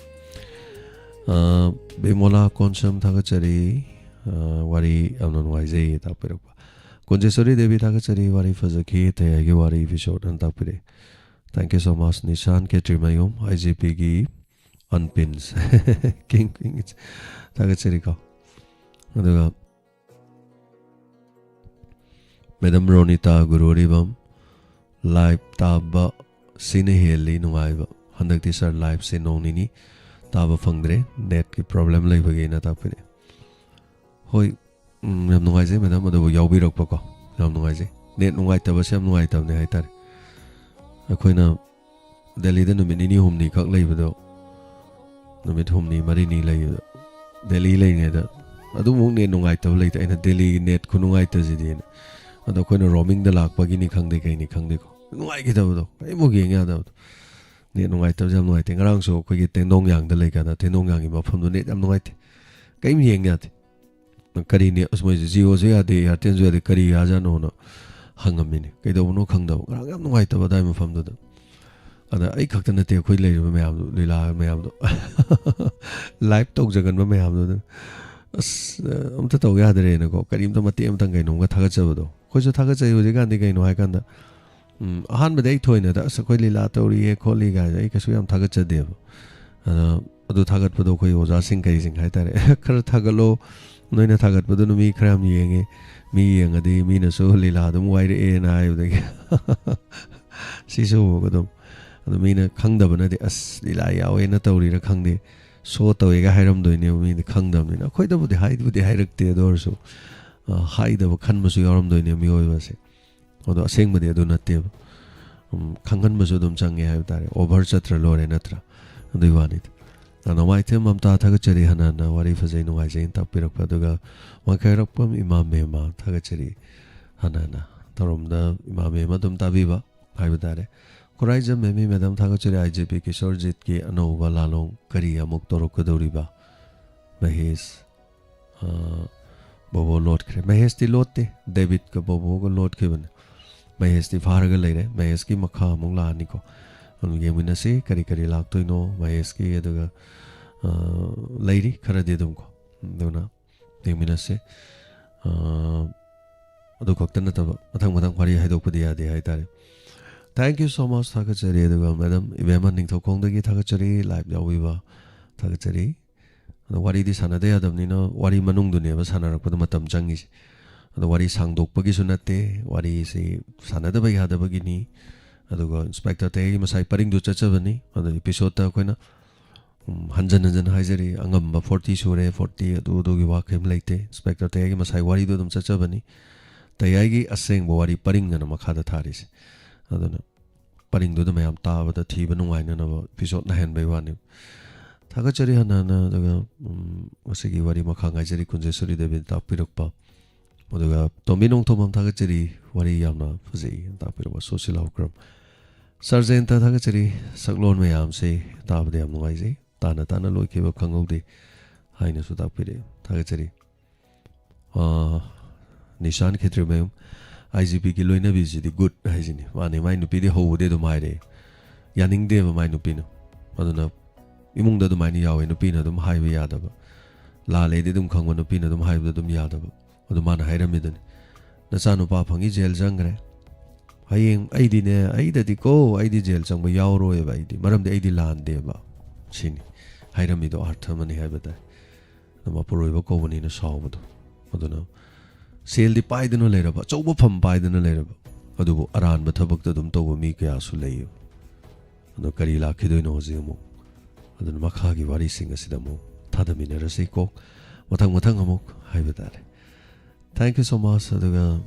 ꯑ, ꯕꯤꯃꯣꯂꯥ ꯀꯣꯟꯁꯝ, ꯊꯥꯒꯠꯆꯔꯤ꯫ ꯑ, ꯋꯥꯔꯤ ꯌꯥꯝꯅ ꯅꯨꯡꯉꯥꯏꯖꯩ ꯇꯥꯛꯄꯤꯔꯛꯄ꯫ ꯀꯨꯟꯖꯦꯁꯣꯔꯤ ꯗꯦꯕꯤ, ꯊꯥꯒꯠꯆꯔꯤ, ꯋꯥꯔꯤ ꯐꯖꯈꯤ꯫ ꯇꯌꯥꯏꯒꯤ ꯋꯥꯔꯤ episode ꯑꯅ ꯇꯥꯛꯄꯤꯔꯦ꯫ Thank you so much꯫ Nishan Khetrimayum, I G ꯄꯤꯒꯤ ꯑꯟꯄꯤꯟꯁ꯫ King king. ꯊꯥꯒꯠꯆꯔꯤꯀꯣ꯫ ꯑꯗꯨꯒ ꯃꯦꯗꯝ ꯔꯣꯅꯤꯇꯥ ꯒꯨꯔꯨꯔꯤꯕꯝ, live ꯇꯥꯕ ꯁꯤꯅ ꯍꯦꯜꯂꯤ ꯅꯨꯡꯉꯥꯏꯕ꯫ ꯍꯟꯗꯛꯇꯤ ꯁꯥꯔ liveꯁꯦ ꯅꯣꯡ ꯅꯤꯅꯤ ꯇꯥꯕ ꯐꯪꯗ꯭ꯔꯦ, netꯀꯤ problem ꯂꯩꯕꯒꯤꯅ ꯇꯥꯛꯄꯤꯔꯛꯑꯦ꯫ ꯍꯣꯏ, ꯎꯝ, ꯌꯥꯝ ꯅꯨꯡꯉꯥꯏꯖꯩ ꯃꯦꯗꯥꯝ, ꯑꯗꯨꯕꯨ ꯌꯥꯎꯕꯤꯔꯛꯄꯀꯣ, ꯌꯥꯝ ꯅꯨꯡꯉꯥꯏꯖꯩ꯫ Net ꯅꯨꯡꯉꯥꯏꯇꯕꯁꯦ ꯌꯥꯝ ꯅꯨꯡꯉꯥꯏꯇꯕꯅꯦ ꯍꯥꯏꯇꯥꯔꯦ꯫ ꯑꯩꯈꯣꯏꯅ ꯗꯦꯜꯂꯤꯗ ꯅꯨꯃꯤꯠ ꯅꯤꯅꯤ ꯍꯨꯝꯅꯤꯈꯛ ꯂꯩꯕꯗꯣ, ꯅꯨꯃꯤꯠ ꯍꯨꯝꯅꯤ ꯃꯔꯤꯅꯤ ꯂꯩꯕꯗꯣ, ꯗꯦꯜꯂꯤ ꯂꯩꯔꯤꯉꯩꯗ ꯑꯗꯨꯃꯨꯛ net ꯅꯨꯡꯉꯥꯏꯇꯕ ꯂꯩꯇꯦ꯫ ꯑꯩꯅ ꯗꯦꯜꯂꯤꯒꯤ netꯈꯨ ꯅꯨꯡꯉꯥꯏꯇꯁꯤꯗꯤꯅ꯫ ꯑꯗꯣ ꯑꯩꯈꯣꯏꯅ roamingꯗ ꯂꯥꯛꯄꯒꯤꯅꯤ ꯈꯪꯗꯦ, ꯀꯩꯅꯤ ꯈꯪꯗꯦꯀꯣ, ꯅꯨꯡꯉꯥꯏꯈꯤꯗꯕꯗꯣ, ꯀꯔꯤꯃꯨꯛ ꯌꯦꯡ ꯌꯥꯗꯕꯗꯣ꯫ Net ꯅꯨꯡꯉꯥꯏꯇꯕꯁꯦ ꯌꯥꯝ ꯅꯨꯡꯉꯥꯏꯇꯦ꯫ ꯉꯔꯥꯡꯁꯨ ꯑꯩꯈꯣꯏꯒꯤ ꯇꯦꯡꯅꯧꯉꯥꯡꯗ ꯂꯩꯀꯥꯟꯗ, ꯇꯦꯡꯅꯧꯉꯥꯡꯒꯤ ꯃꯐꯝꯗꯣ net ꯌꯥꯝ ꯅꯨꯡꯉꯥꯏꯇꯦ, ꯀꯔꯤꯝ ꯌꯦꯡ ꯌꯥꯗꯦ꯫ ꯀꯔꯤꯅꯤ? ꯑꯁ, ꯃꯣꯏꯁꯦ Jioꯁꯨ ꯌꯥꯗꯦ, Airtelꯁꯨ ꯌꯥꯗꯦ, ꯀꯔꯤ ꯌꯥꯖꯥꯠꯅꯣꯅ ꯍꯪꯉꯝꯃꯤꯅꯦ꯫ ꯀꯩꯗꯧꯕꯅꯣ ꯈꯪꯗꯕ꯫ ꯉꯔꯥꯡ ꯌꯥꯝ ꯅꯨꯡꯉꯥꯏꯇꯕ ꯑꯗꯥꯏ ꯃꯐꯝꯗꯨꯗ꯫ ꯑꯗ ꯑꯩ ꯈꯛꯇ ꯅꯠꯇꯦ, ꯑꯩꯈꯣꯏ ꯂꯩꯔꯤꯕ ꯃꯌꯥꯝꯗꯣ, ꯂꯤꯂꯥ ꯃꯌꯥꯝꯗꯣ, live ꯇꯧꯖꯒꯟꯕ ꯃꯌꯥꯝꯗꯣ, ꯑꯗꯨꯅ, "ꯑꯁ, ꯑꯝꯇ ꯇꯧ ꯌꯥꯗ꯭ꯔꯦꯅꯀꯣ", ꯀꯔꯤꯝꯇ ꯃꯇꯦꯛ ꯑꯃꯇꯪ ꯀꯩꯅꯣꯝꯒ ꯊꯥꯒꯠꯆꯕꯗꯣ꯫ ꯑꯩꯈꯣꯏꯁꯨ ꯊꯥꯒꯠꯆꯩ꯫ ꯍꯧꯖꯤꯛꯀꯥꯟꯗꯤ ꯀꯩꯅꯣ ꯍꯥꯏꯀꯥꯟꯗ, ꯎꯝ, ꯑꯍꯥꯟꯕꯗꯤ ꯑꯩ ꯊꯣꯏꯅꯗ, "ꯑꯁ, ꯑꯩꯈꯣꯏ ꯂꯤꯂꯥ ꯇꯧꯔꯤꯌꯦ ꯈꯣꯠꯂꯤ" ꯀꯥꯏꯅ ꯑꯩ ꯀꯩꯁꯨ ꯌꯥꯝ ꯊꯥꯒꯠꯆꯗꯦꯕ꯫ ꯑꯗ ꯑꯗꯨ ꯊꯥꯒꯠꯄꯗꯣ ꯑꯩꯈꯣꯏ ꯑꯣꯖꯥꯁꯤꯡ ꯀꯩꯁꯤꯡ ꯍꯥꯏꯇꯥꯔꯦ, "ꯈꯔ ꯊꯥꯒꯠꯂꯣ, ꯅꯣꯏꯅ ꯊꯥꯒꯠꯄꯗꯨꯅ ꯃꯤ ꯈꯔ ꯌꯥꯝ ꯌꯦꯡꯉꯦ, ꯃꯤ ꯌꯦꯡꯉꯗꯤ ꯃꯤꯅꯁꯨ ꯂꯤꯂꯥ ꯑꯗꯨꯝ ꯋꯥꯏꯔꯛꯑꯦꯅ ꯍꯥꯏꯕꯗꯒꯤ ꯁꯤꯁꯨ ꯑꯗꯨꯝ, ꯑꯗꯨ ꯃꯤꯅ ꯈꯪꯗꯕꯅꯗꯤ, "ꯑꯁ, ꯂꯤꯂꯥ ꯌꯥꯎꯋꯦꯅ ꯇꯧꯔꯤꯔꯥ ꯈꯪꯗꯦ, ꯁꯣ ꯇꯧꯋꯦꯒ" ꯍꯥꯏꯔꯝꯗꯣꯏꯅꯦꯕ꯫ ꯃꯤꯗꯤ ꯈꯪꯗꯕꯅꯤꯅ꯫ ꯑꯩꯈꯣꯏꯗꯕꯨꯗꯤ ꯍꯥꯏꯕꯨꯗꯤ ꯍꯥꯏꯔꯛꯇꯦ, ꯑꯗꯨ ꯑꯣꯏꯔꯁꯨ, ꯑ, ꯍꯥꯏꯗꯕ ꯈꯟꯕꯁꯨ ꯌꯥꯎꯔꯝꯗꯣꯏꯅꯦ ꯃꯤꯑꯣꯏꯕꯁꯦ꯫ ꯑꯗꯣ ꯑꯁꯦꯡꯕꯗꯤ ꯑꯗꯨ ꯅꯠꯇꯦꯕ꯫ ꯎꯝ, ꯈꯪꯍꯟꯕꯁꯨ ꯑꯗꯨꯝ ꯆꯪꯉꯦ ꯍꯥꯏꯕ ꯇꯥꯔꯦ꯫ ꯑꯣꯚꯔ ꯆꯠꯇ꯭ꯔ ꯂꯣꯏꯔꯦ ꯅꯠꯇ꯭ꯔꯥ? ꯑꯗꯨꯒꯤ ꯋꯥꯅꯤꯗ꯫ ꯑ, ꯅꯣꯡꯃꯥꯏꯊꯦꯝ ꯃꯝꯇꯥ, ꯊꯥꯒꯠꯆꯔꯤ꯫ ꯍꯟꯅ ꯍꯟꯅ ꯋꯥꯔꯤ ꯐꯖꯩ, ꯅꯨꯡꯉꯥꯏꯖꯩꯅ ꯇꯥꯛꯄꯤꯔꯛꯄ꯫ ꯑꯗꯨꯒ ꯋꯥꯡꯈꯩꯔꯛꯄꯝ ꯏꯃꯥ ꯃꯦꯃꯥ, ꯊꯥꯒꯠꯆꯔꯤ꯫ ꯍꯟꯅ ꯍꯟꯅ ꯊꯧꯔꯝꯗ ꯏꯃꯥ ꯃꯦꯃꯥ ꯑꯗꯨꯝ ꯇꯥꯕꯤꯕ ꯍꯥꯏꯕ ꯇꯥꯔꯦ꯫ ꯈꯨꯔꯥꯏꯖꯝ ꯃꯦꯃꯤ ꯃꯦꯗꯥꯝ, ꯊꯥꯒꯠꯆꯔꯤ꯫ ꯑꯥꯏ ꯖꯤ ꯄꯤ ꯀꯤꯁꯣꯔꯖꯤꯠꯀꯤ ꯑꯅꯧꯕ ꯂꯥꯂꯣꯡ ꯀꯔꯤ ꯑꯃꯨꯛ ꯇꯧꯔꯛꯀꯗꯧꯔꯤꯕ? ꯃꯍꯦꯁ, ꯑ, ꯕꯣꯕꯣ ꯂꯣꯠꯈ꯭ꯔꯦ꯫ ꯃꯍꯦꯁꯇꯤ ꯂꯣꯠꯇꯦ, ꯗꯦꯕꯤꯠꯀ ꯕꯣꯕꯣꯒ ꯂꯣꯠꯈꯤꯕꯅꯦ꯫ ꯃꯍꯦꯁꯇꯤ ꯐꯥꯔꯒ ꯂꯩꯔꯦ꯫ ꯃꯍꯦꯁꯀꯤ ꯃꯈꯥ ꯑꯃꯨꯛ ꯂꯥꯛꯑꯅꯤꯀꯣ꯫ ꯑꯗꯨꯝ ꯌꯦꯡꯃꯤꯟꯅꯁꯤ ꯀꯔꯤ ꯀꯔꯤ ꯂꯥꯛꯇꯣꯏꯅꯣ ꯃꯍꯦꯁꯀꯤ꯫ ꯑꯗꯨꯒ, ꯑ, ꯂꯩꯔꯤ ꯈꯔꯗꯤ ꯑꯗꯨꯝꯀꯣ꯫ ꯑꯗꯨꯅ ꯌꯦꯡꯃꯤꯟꯅꯁꯤ꯫ ꯑ, ꯑꯗꯨ ꯈꯛꯇ ꯅꯠꯇꯕ ꯃꯊꯪ ꯃꯊꯪ ꯋꯥꯔꯤ ꯍꯥꯏꯗꯣꯛꯄꯗꯤ ꯌꯥꯗꯦ ꯍꯥꯏꯇꯥꯔꯦ꯫ Thank you so much, ꯊꯥꯒꯠꯆꯔꯤ꯫ ꯑꯗꯨꯒ ꯃꯦꯗꯥꯝ ꯏꯕꯦꯝꯃ ꯅꯤꯡꯊꯧꯈꯣꯡꯗꯒꯤ ꯊꯥꯒꯠꯆꯔꯤ, ꯂꯥꯏꯚ ꯌꯥꯎꯕꯤꯕ ꯊꯥꯒꯠꯆꯔꯤ꯫ ꯑꯗꯣ ꯋꯥꯔꯤꯗꯤ ꯁꯥꯟꯅꯗ ꯌꯥꯗꯕꯅꯤꯅ ꯋꯥꯔꯤ ꯃꯅꯨꯡꯗꯨꯅꯦꯕ ꯁꯥꯟꯅꯔꯛꯄꯗ ꯃꯇꯝ ꯆꯪꯉꯤꯁꯦ꯫ ꯑꯗꯣ ꯋꯥꯔꯤ ꯁꯥꯡꯗꯣꯛꯄꯒꯤꯁꯨ ꯅꯠꯇꯦ, ꯋꯥꯔꯤꯁꯤ ꯁꯥꯟꯅꯗꯕ ꯌꯥꯗꯕꯒꯤꯅꯤ꯫ ꯑꯗꯨꯒ ꯏꯟꯁꯄꯦꯛꯇꯔ ꯇꯌꯥꯏꯒꯤ ꯃꯁꯥꯏ ꯄꯔꯤꯡꯗꯨ ꯆꯠꯆꯕꯅꯤ꯫ ꯑꯗꯣ ꯏꯄꯤꯁꯣꯗꯇ ꯑꯩꯈꯣꯏꯅ, ꯎꯝ, ꯍꯟꯖꯟ ꯍꯟꯖꯟ ꯍꯥꯏꯖꯔꯤ, ꯑꯉꯝꯕ ꯐꯣꯔꯇꯤ ꯁꯨꯔꯦ, ꯐꯣꯔꯇꯤ, ꯑꯗꯨ ꯑꯗꯨꯒꯤ ꯋꯥ ꯀꯔꯤꯝ ꯂꯩꯇꯦ꯫ ꯏꯟꯁꯄꯦꯛꯇꯔ ꯇꯌꯥꯏꯒꯤ ꯃꯁꯥꯏ ꯋꯥꯔꯤꯗꯨ ꯑꯗꯨꯝ ꯆꯠꯆꯕꯅꯤ꯫ ꯇꯌꯥꯏꯒꯤ ꯑꯁꯦꯡꯕ ꯋꯥꯔꯤ ꯄꯔꯤꯡ ꯑꯅ ꯃꯈꯥꯗ ꯊꯥꯔꯤꯁꯦ꯫ ꯑꯗꯨꯅ ꯄꯔꯤꯡꯗꯨꯗ ꯃꯌꯥꯝ ꯇꯥꯕꯗ ꯊꯤꯕ ꯅꯨꯡꯉꯥꯏꯅꯅꯕ ꯏꯄꯤꯁꯣꯗ ꯅꯥꯏꯍꯟꯕꯩ ꯋꯥꯅꯤ꯫ ꯊꯥꯒꯠꯆꯔꯤ ꯍꯟꯅ ꯍꯟꯅ꯫ ꯑꯗꯨꯒ, ꯎꯝ, ꯉꯁꯤꯒꯤ ꯋꯥꯔꯤ ꯃꯈꯥ ꯉꯥꯏꯖꯔꯤ, ꯀꯨꯟꯖꯦꯁꯣꯔꯤ ꯗꯦꯕꯤꯅ ꯇꯥꯛꯄꯤꯔꯛꯄ꯫ ꯑꯗꯨꯒ ꯇꯣꯝꯕꯤ ꯅꯣꯡꯊꯣꯝꯕꯝ, ꯊꯥꯒꯠꯆꯔꯤ, ꯋꯥꯔꯤ ꯌꯥꯝꯅ ꯐꯖꯩ ꯇꯥꯛꯄꯤꯔꯛꯄ꯫ ꯁꯣꯁꯤꯂꯥ ꯎꯀ꯭ꯔꯝ, ꯁꯔꯖꯦꯟꯇ, ꯊꯥꯒꯠꯆꯔꯤ, ꯁꯛꯂꯣꯟ ꯃꯌꯥꯝꯁꯦ ꯇꯥꯕꯗ ꯌꯥꯝ ꯅꯨꯡꯉꯥꯏꯖꯩ, ꯇꯥꯅ ꯇꯥꯅ ꯂꯣꯏꯈꯤꯕ ꯈꯪꯍꯧꯗꯦ ꯍꯥꯏꯅꯁꯨ ꯇꯥꯛꯄꯤꯔꯛꯑꯦ꯫ ꯊꯥꯒꯠꯆꯔꯤ꯫ ꯑꯥ, ꯅꯤꯁꯥꯟ ꯈꯦꯇ꯭ꯔꯤꯃꯌꯨꯝ, ꯑꯥꯏ ꯖꯤ ꯄꯤꯒꯤ ꯂꯣꯏꯅꯕꯤꯁꯤꯗꯤ ꯒꯨꯗ ꯍꯥꯏꯁꯤꯅꯤ꯫ ꯃꯥꯅꯦ, ꯃꯥꯏ ꯅꯨꯄꯤꯗꯤ ꯍꯧꯕꯗꯩ ꯑꯗꯨꯝ ꯍꯥꯏꯔꯛꯑꯦ, ꯌꯥꯅꯤꯡꯗꯦꯕ ꯃꯥꯏ ꯅꯨꯄꯤꯅ꯫ ꯑꯗꯨꯅ ꯏꯃꯨꯡꯗ ꯑꯗꯨꯃꯥꯏꯅ ꯌꯥꯎꯋꯦ, ꯅꯨꯄꯤꯅ ꯑꯗꯨꯝ ꯍꯥꯏꯕ ꯌꯥꯗꯕ, ꯂꯥꯜꯂꯦꯗꯤ ꯑꯗꯨꯝ ꯈꯪꯕ, ꯅꯨꯄꯤꯅ ꯑꯗꯨꯝ ꯍꯥꯏꯕꯗ ꯑꯗꯨꯝ ꯌꯥꯗꯕ꯫ ꯑꯗꯨ ꯃꯥꯅ ꯍꯥꯏꯔꯝꯃꯤꯗꯨꯅꯤ, "ꯅꯆꯥꯅꯨꯄꯥ ꯐꯪꯉꯤ, ꯖꯦꯜ ꯆꯪꯈ꯭ꯔꯦ, ꯍꯌꯦꯡ ꯑꯩꯗꯤꯅꯦ, ꯑꯩꯗꯗꯤꯀꯣ, ꯑꯩꯗꯤ ꯖꯦꯜ ꯆꯪꯕ ꯌꯥꯎꯔꯣꯏꯕ, ꯑꯩꯗꯤ, ꯃꯔꯝꯗꯤ ꯑꯩꯗꯤ ꯂꯥꯟꯗꯦꯕ"꯫ ꯁꯤꯅꯤ ꯍꯥꯏꯔꯝꯃꯤꯗꯣ, ꯑꯥꯔꯊ ꯑꯃꯅꯤ ꯍꯥꯏꯕ ꯇꯥꯏ꯫ ꯑꯗꯨꯝ ꯑꯄꯨꯔꯣꯏꯕ ꯀꯧꯕꯅꯤꯅ ꯁꯥꯎꯕꯗꯣ꯫ ꯑꯗꯨꯅ ꯁꯦꯜꯗꯤ ꯄꯥꯏꯗꯅ ꯂꯩꯔꯕ, ꯑꯆꯧꯕ ꯐꯝ ꯄꯥꯏꯗꯅ ꯂꯩꯔꯕ, ꯑꯗꯨꯕꯨ ꯑꯔꯥꯟꯕ ꯊꯕꯛꯇ ꯑꯗꯨꯝ ꯇꯧꯕ ꯃꯤ ꯀꯌꯥꯁꯨ ꯂꯩꯌꯦꯕ꯫ ꯑꯗꯣ ꯀꯔꯤ ꯂꯥꯛꯈꯤꯗꯣꯏꯅꯣ ꯍꯧꯖꯤꯛ ꯑꯃꯨꯛ? ꯑꯗꯨꯅ ꯃꯈꯥꯒꯤ ꯋꯥꯔꯤꯁꯤꯡ ꯑꯁꯤꯗ ꯑꯃꯨꯛ ꯊꯥꯗꯃꯤꯟꯅꯔꯁꯤ ꯀꯣ, ꯃꯊꯪ ꯃꯊꯪ ꯑꯃꯨꯛ ꯍꯥꯏꯕ ꯇꯥꯔꯦ꯫ Thank you so much꯫ ꯑꯗꯨꯒ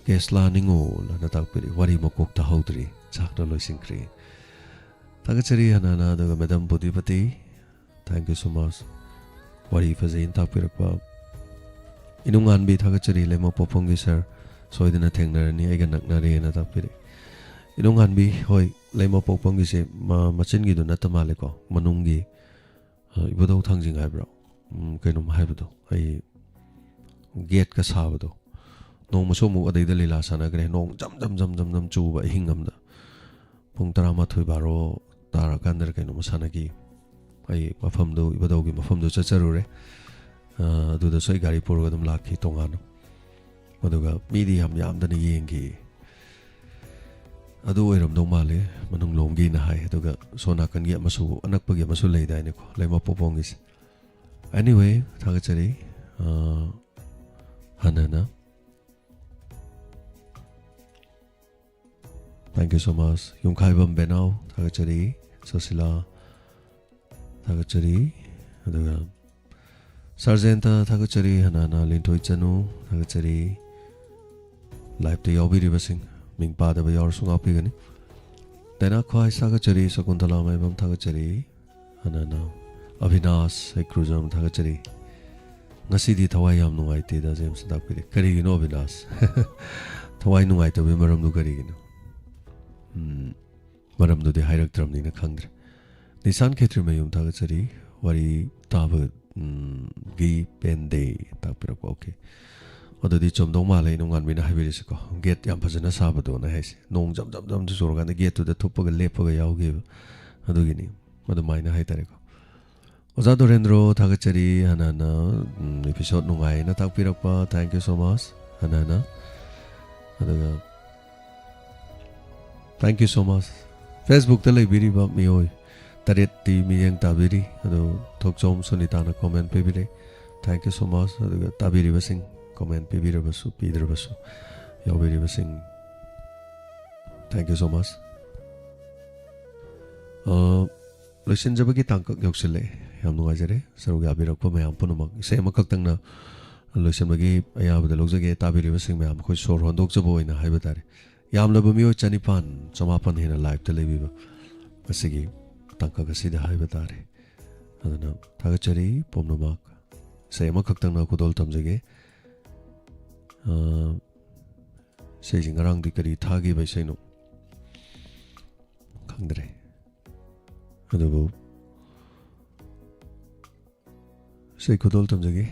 ꯀꯦꯁꯂꯥ ꯅꯤꯉꯣꯜ ꯑꯅ ꯇꯥꯛꯄꯤꯔꯤ, "ꯋꯥꯔꯤ ꯃꯀꯣꯛ ꯇꯥꯍꯧꯗ꯭ꯔꯤ, ꯆꯥꯛꯅ ꯂꯣꯏꯁꯤꯟꯈ꯭ꯔꯦ"꯫ ꯊꯥꯒꯠꯆꯔꯤ ꯍꯅꯥꯅ꯫ ꯑꯗꯨꯒ madam ꯕꯣꯗꯤꯄꯇꯤ, "Thank you so much꯫ ꯋꯥꯔꯤ ꯐꯖꯩꯅ ꯇꯥꯛꯄꯤꯔꯛꯄ"꯫ ꯏꯅꯨꯡꯉꯥꯟꯕꯤ, ꯊꯥꯒꯠꯆꯔꯤ꯫ "ꯂꯩꯃ ꯄꯣꯛꯐꯝꯒꯤ ꯁꯥꯔ ꯁꯣꯏꯗꯅ ꯊꯦꯡꯅꯔꯅꯤ, ꯑꯩꯒ ꯅꯛꯅꯔꯦꯅ" ꯇꯥꯛꯄꯤꯔꯛꯏ꯫ ꯏꯅꯨꯡꯉꯥꯟꯕꯤ, ꯍꯣꯏ, ꯂꯩꯃ ꯄꯣꯛꯐꯝꯒꯤꯁꯦ ꯃ-, ꯃꯆꯤꯟꯒꯤꯗꯣ ꯅꯠꯇ ꯃꯥꯜꯂꯦꯀꯣ, ꯃꯅꯨꯡꯒꯤ, ꯑ, ꯏꯕꯨꯙꯧ ꯊꯥꯡꯖꯤꯡ ꯍꯥꯏꯕ꯭ꯔꯣ? ꯎꯝ, ꯀꯩꯅꯣꯝ ꯍꯥꯏꯕꯗꯣ, ꯑꯩ ꯒꯦꯠꯀ ꯁꯥꯕꯗꯣ꯫ ꯅꯣꯡꯃꯁꯨ ꯑꯃꯨꯛ ꯑꯗꯩꯗ ꯂꯤꯂꯥ ꯁꯥꯟꯅꯈ꯭ꯔꯦ, ꯅꯣꯡ ꯖꯝ ꯖꯝ ꯖꯝ ꯖꯝ ꯖꯝ ꯆꯨꯕ ꯑꯍꯤꯡ ꯑꯃꯗ꯫ ꯄꯨꯡ ꯇꯔꯥꯃꯥꯊꯣꯏ ꯕꯥꯔꯣ ꯇꯥꯔꯀꯥꯟꯗ ꯀꯩꯅꯣꯝꯃ ꯁꯥꯟꯅꯈꯤ꯫ ꯑꯩ ꯃꯐꯝꯗꯨ, ꯏꯕꯨꯙꯧꯒꯤ ꯃꯐꯝꯗꯨ ꯆꯠꯆꯔꯨꯔꯦ꯫ ꯑ, ꯑꯗꯨꯗꯁꯨ ꯑꯩ ꯒꯥꯔꯤ ꯄꯨꯔꯒ ꯑꯗꯨꯝ ꯂꯥꯛꯈꯤ ꯇꯣꯉꯥꯟꯅ꯫ ꯑꯗꯨꯒ ꯃꯤꯗꯤ ꯌꯥꯝ ꯌꯥꯝꯗꯅ ꯌꯦꯡꯈꯤ꯫ ꯑꯗꯨ ꯑꯣꯏꯔꯝꯗꯧ ꯃꯥꯜꯂꯦ, ꯃꯅꯨꯡꯂꯣꯝꯒꯤꯅ ꯍꯥꯏ꯫ ꯑꯗꯨꯒ ꯁꯣꯝ ꯅꯥꯀꯟꯒꯤ ꯑꯃꯁꯨ, ꯑꯅꯛꯄꯒꯤ ꯑꯃꯁꯨ ꯂꯩꯗꯥꯏꯅꯦꯀꯣ, ꯂꯩꯃ ꯄꯣꯛꯐꯝꯒꯤꯁꯦ꯫ Anyway, ꯊꯥꯒꯠꯆꯔꯤ, ꯑ, ꯍꯟꯅ ꯍꯟꯅ꯫ Thank you so much꯫ ꯌꯨꯝꯈꯥꯏꯕꯝ ꯕꯦꯅꯥꯎ, ꯊꯥꯒꯠꯆꯔꯤ꯫ ꯁꯣꯁꯤꯂꯥ, ꯊꯥꯒꯠꯆꯔꯤ꯫ ꯑꯗꯨꯒ ꯁꯥꯔꯖꯦꯟꯇ, ꯊꯥꯒꯠꯆꯔꯤ꯫ ꯍꯅꯥꯅ ꯂꯤꯟꯊꯣꯏ ꯆꯅꯨ, ꯊꯥꯒꯠꯆꯔꯤ꯫ ꯂꯥꯏꯞꯇ ꯌꯥꯎꯕꯤꯔꯤꯕꯁꯤꯡ, ꯃꯤꯡ ꯄꯥꯗꯕ ꯌꯥꯎꯔꯁꯨ ꯉꯥꯛꯄꯤꯒꯅꯤ꯫ ꯗꯥꯏꯅꯥ ꯈ꯭ꯋꯥꯏ, ꯊꯥꯒꯠꯆꯔꯤ꯫ ꯁꯀꯨꯟꯇꯂꯥ ꯃꯥꯏꯕꯝ, ꯊꯥꯒꯠꯆꯔꯤ꯫ ꯍꯅꯥꯅ꯫ ꯑꯚꯤꯅꯥꯁ ꯍꯩꯀ꯭ꯔꯨꯖꯝ, ꯊꯥꯒꯠꯆꯔꯤ꯫ "ꯉꯁꯤꯗꯤ ꯊꯋꯥꯏ ꯌꯥꯝ ꯅꯨꯡꯉꯥꯏꯇꯦꯗ", ꯖꯦꯝꯁꯅ ꯇꯥꯛꯄꯤꯔꯦ꯫ ꯀꯔꯤꯒꯤꯅꯣ ꯑꯚꯤꯅꯥꯁ? ꯊꯋꯥꯏ ꯅꯨꯡꯉꯥꯏꯇꯕꯒꯤ ꯃꯔꯝꯗꯨ ꯀꯔꯤꯒꯤꯅꯣ? ꯎꯝ, ꯃꯔꯝꯗꯨꯗꯤ ꯍꯥꯏꯔꯛꯇ꯭ꯔꯕꯅꯤꯅ ꯈꯪꯗ꯭ꯔꯦ꯫ ꯅꯤꯁꯥꯟ ꯈꯦꯇ꯭ꯔꯤꯃꯌꯨꯝ, ꯊꯥꯒꯠꯆꯔꯤ꯫ "ꯋꯥꯔꯤ ꯇꯥꯕ, ꯎꯝ, ꯒꯤ ꯄꯦꯟꯗꯦ" ꯇꯥꯛꯄꯤꯔꯛꯄ꯫ ꯑꯣꯀꯦ꯫ ꯑꯗꯨꯗꯤ ꯆꯨꯝꯗꯧ ꯃꯥꯜꯂꯦ, ꯏꯅꯨꯡꯉꯥꯟꯕꯤꯅ ꯍꯥꯏꯕꯤꯔꯤꯁꯤꯀꯣ꯫ ꯒꯦꯠ ꯌꯥꯝ ꯐꯖꯅ ꯁꯥꯕꯗꯣꯅ ꯍꯥꯏꯁꯦ꯫ ꯅꯣꯡ ꯖꯝ ꯖꯝ ꯖꯝ ꯆꯨꯔꯀꯥꯟꯗ ꯒꯦꯠꯇꯨꯗ ꯊꯨꯞꯄꯒ ꯂꯦꯞꯄꯒ ꯌꯥꯎꯈꯤꯕ꯫ ꯑꯗꯨꯒꯤꯅꯤ꯫ ꯑꯗꯨꯃꯥꯏꯅ ꯍꯥꯏꯇꯥꯔꯦꯀꯣ꯫ ꯑꯣꯖꯥ ꯗꯣꯔꯦꯟꯗ꯭ꯔꯣ, ꯊꯥꯒꯠꯆꯔꯤ꯫ ꯍꯅꯥꯅ, ꯎꯝ, episode ꯅꯨꯡꯉꯥꯏꯅ ꯇꯥꯛꯄꯤꯔꯛꯄ꯫ Thank you so much꯫ ꯍꯅꯥꯅ꯫ ꯑꯗꯨꯒ thank you so much꯫ Facebook-ꯇ ꯂꯩꯕꯤꯔꯤꯕ ꯃꯤꯑꯣꯏ ꯇꯔꯦꯠꯇꯤ ꯃꯤꯠꯌꯦꯡ ꯇꯥꯕꯤꯔꯤ꯫ ꯑꯗꯣ ꯊꯣꯛꯆꯣꯝ ꯁꯨꯅꯤꯇꯥꯅ comment ꯄꯤꯕꯤꯔꯦ꯫ Thank you so much꯫ ꯑꯗꯨꯒ ꯇꯥꯕꯤꯔꯤꯕꯁꯤꯡ, comment ꯄꯤꯕꯤꯔꯕꯁꯨ ꯄꯤꯗ꯭ꯔꯕꯁꯨ, ꯌꯥꯎꯕꯤꯔꯤꯕꯁꯤꯡ, thank you so much꯫ ꯑ, ꯂꯣꯏꯁꯤꯟꯖꯕꯒꯤ ꯇꯥꯡꯀꯛ ꯌꯧꯁꯤꯜꯂꯛꯑꯦ꯫ ꯌꯥꯝ ꯅꯨꯡꯉꯥꯏꯖꯔꯦ ꯁꯔꯨꯛ ꯌꯥꯕꯤꯔꯛꯄ ꯃꯌꯥꯝ ꯄꯨꯝꯅꯃꯛ꯫ ꯏꯁꯩ ꯑꯃꯈꯛꯇꯪꯅ ꯂꯣꯏꯁꯤꯟꯕꯒꯤ ꯑꯌꯥꯕꯗ ꯂꯧꯖꯒꯦ꯫ ꯇꯥꯕꯤꯔꯤꯕꯁꯤꯡ ꯃꯌꯥꯝ, ꯑꯩꯈꯣꯏ ꯁꯣꯔ ꯍꯣꯟꯗꯣꯛꯆꯕ ꯑꯣꯏꯅ ꯍꯥꯏꯕ ꯇꯥꯔꯦ꯫ ꯌꯥꯝꯂꯕ ꯃꯤꯑꯣꯏ ꯆꯅꯤꯄꯥꯟ, ꯆꯃꯥꯄꯟ ꯍꯦꯟꯅ live-ꯇ ꯂꯩꯕꯤꯕ ꯉꯁꯤꯒꯤ ꯇꯥꯡꯀꯛ ꯑꯁꯤꯗ ꯍꯥꯏꯕ ꯇꯥꯔꯦ꯫ ꯑꯗꯨꯅ ꯊꯥꯒꯠꯆꯔꯤ ꯄꯨꯝꯅꯃꯛ꯫ ꯏꯁꯩ ꯑꯃꯈꯛꯇꯪꯅ ꯈꯨꯗꯣꯜ ꯇꯝꯖꯒꯦ꯫ ꯑ, ꯏꯁꯩꯁꯤ ꯉꯔꯥꯡꯗꯤ ꯀꯔꯤ ꯊꯥꯈꯤꯕ ꯏꯁꯩꯅꯣ ꯈꯪꯗ꯭ꯔꯦ꯫ ꯑꯗꯨꯕꯨ ꯏꯁꯩ ꯈꯨꯗꯣꯜ ꯇꯝꯖꯒꯦ꯫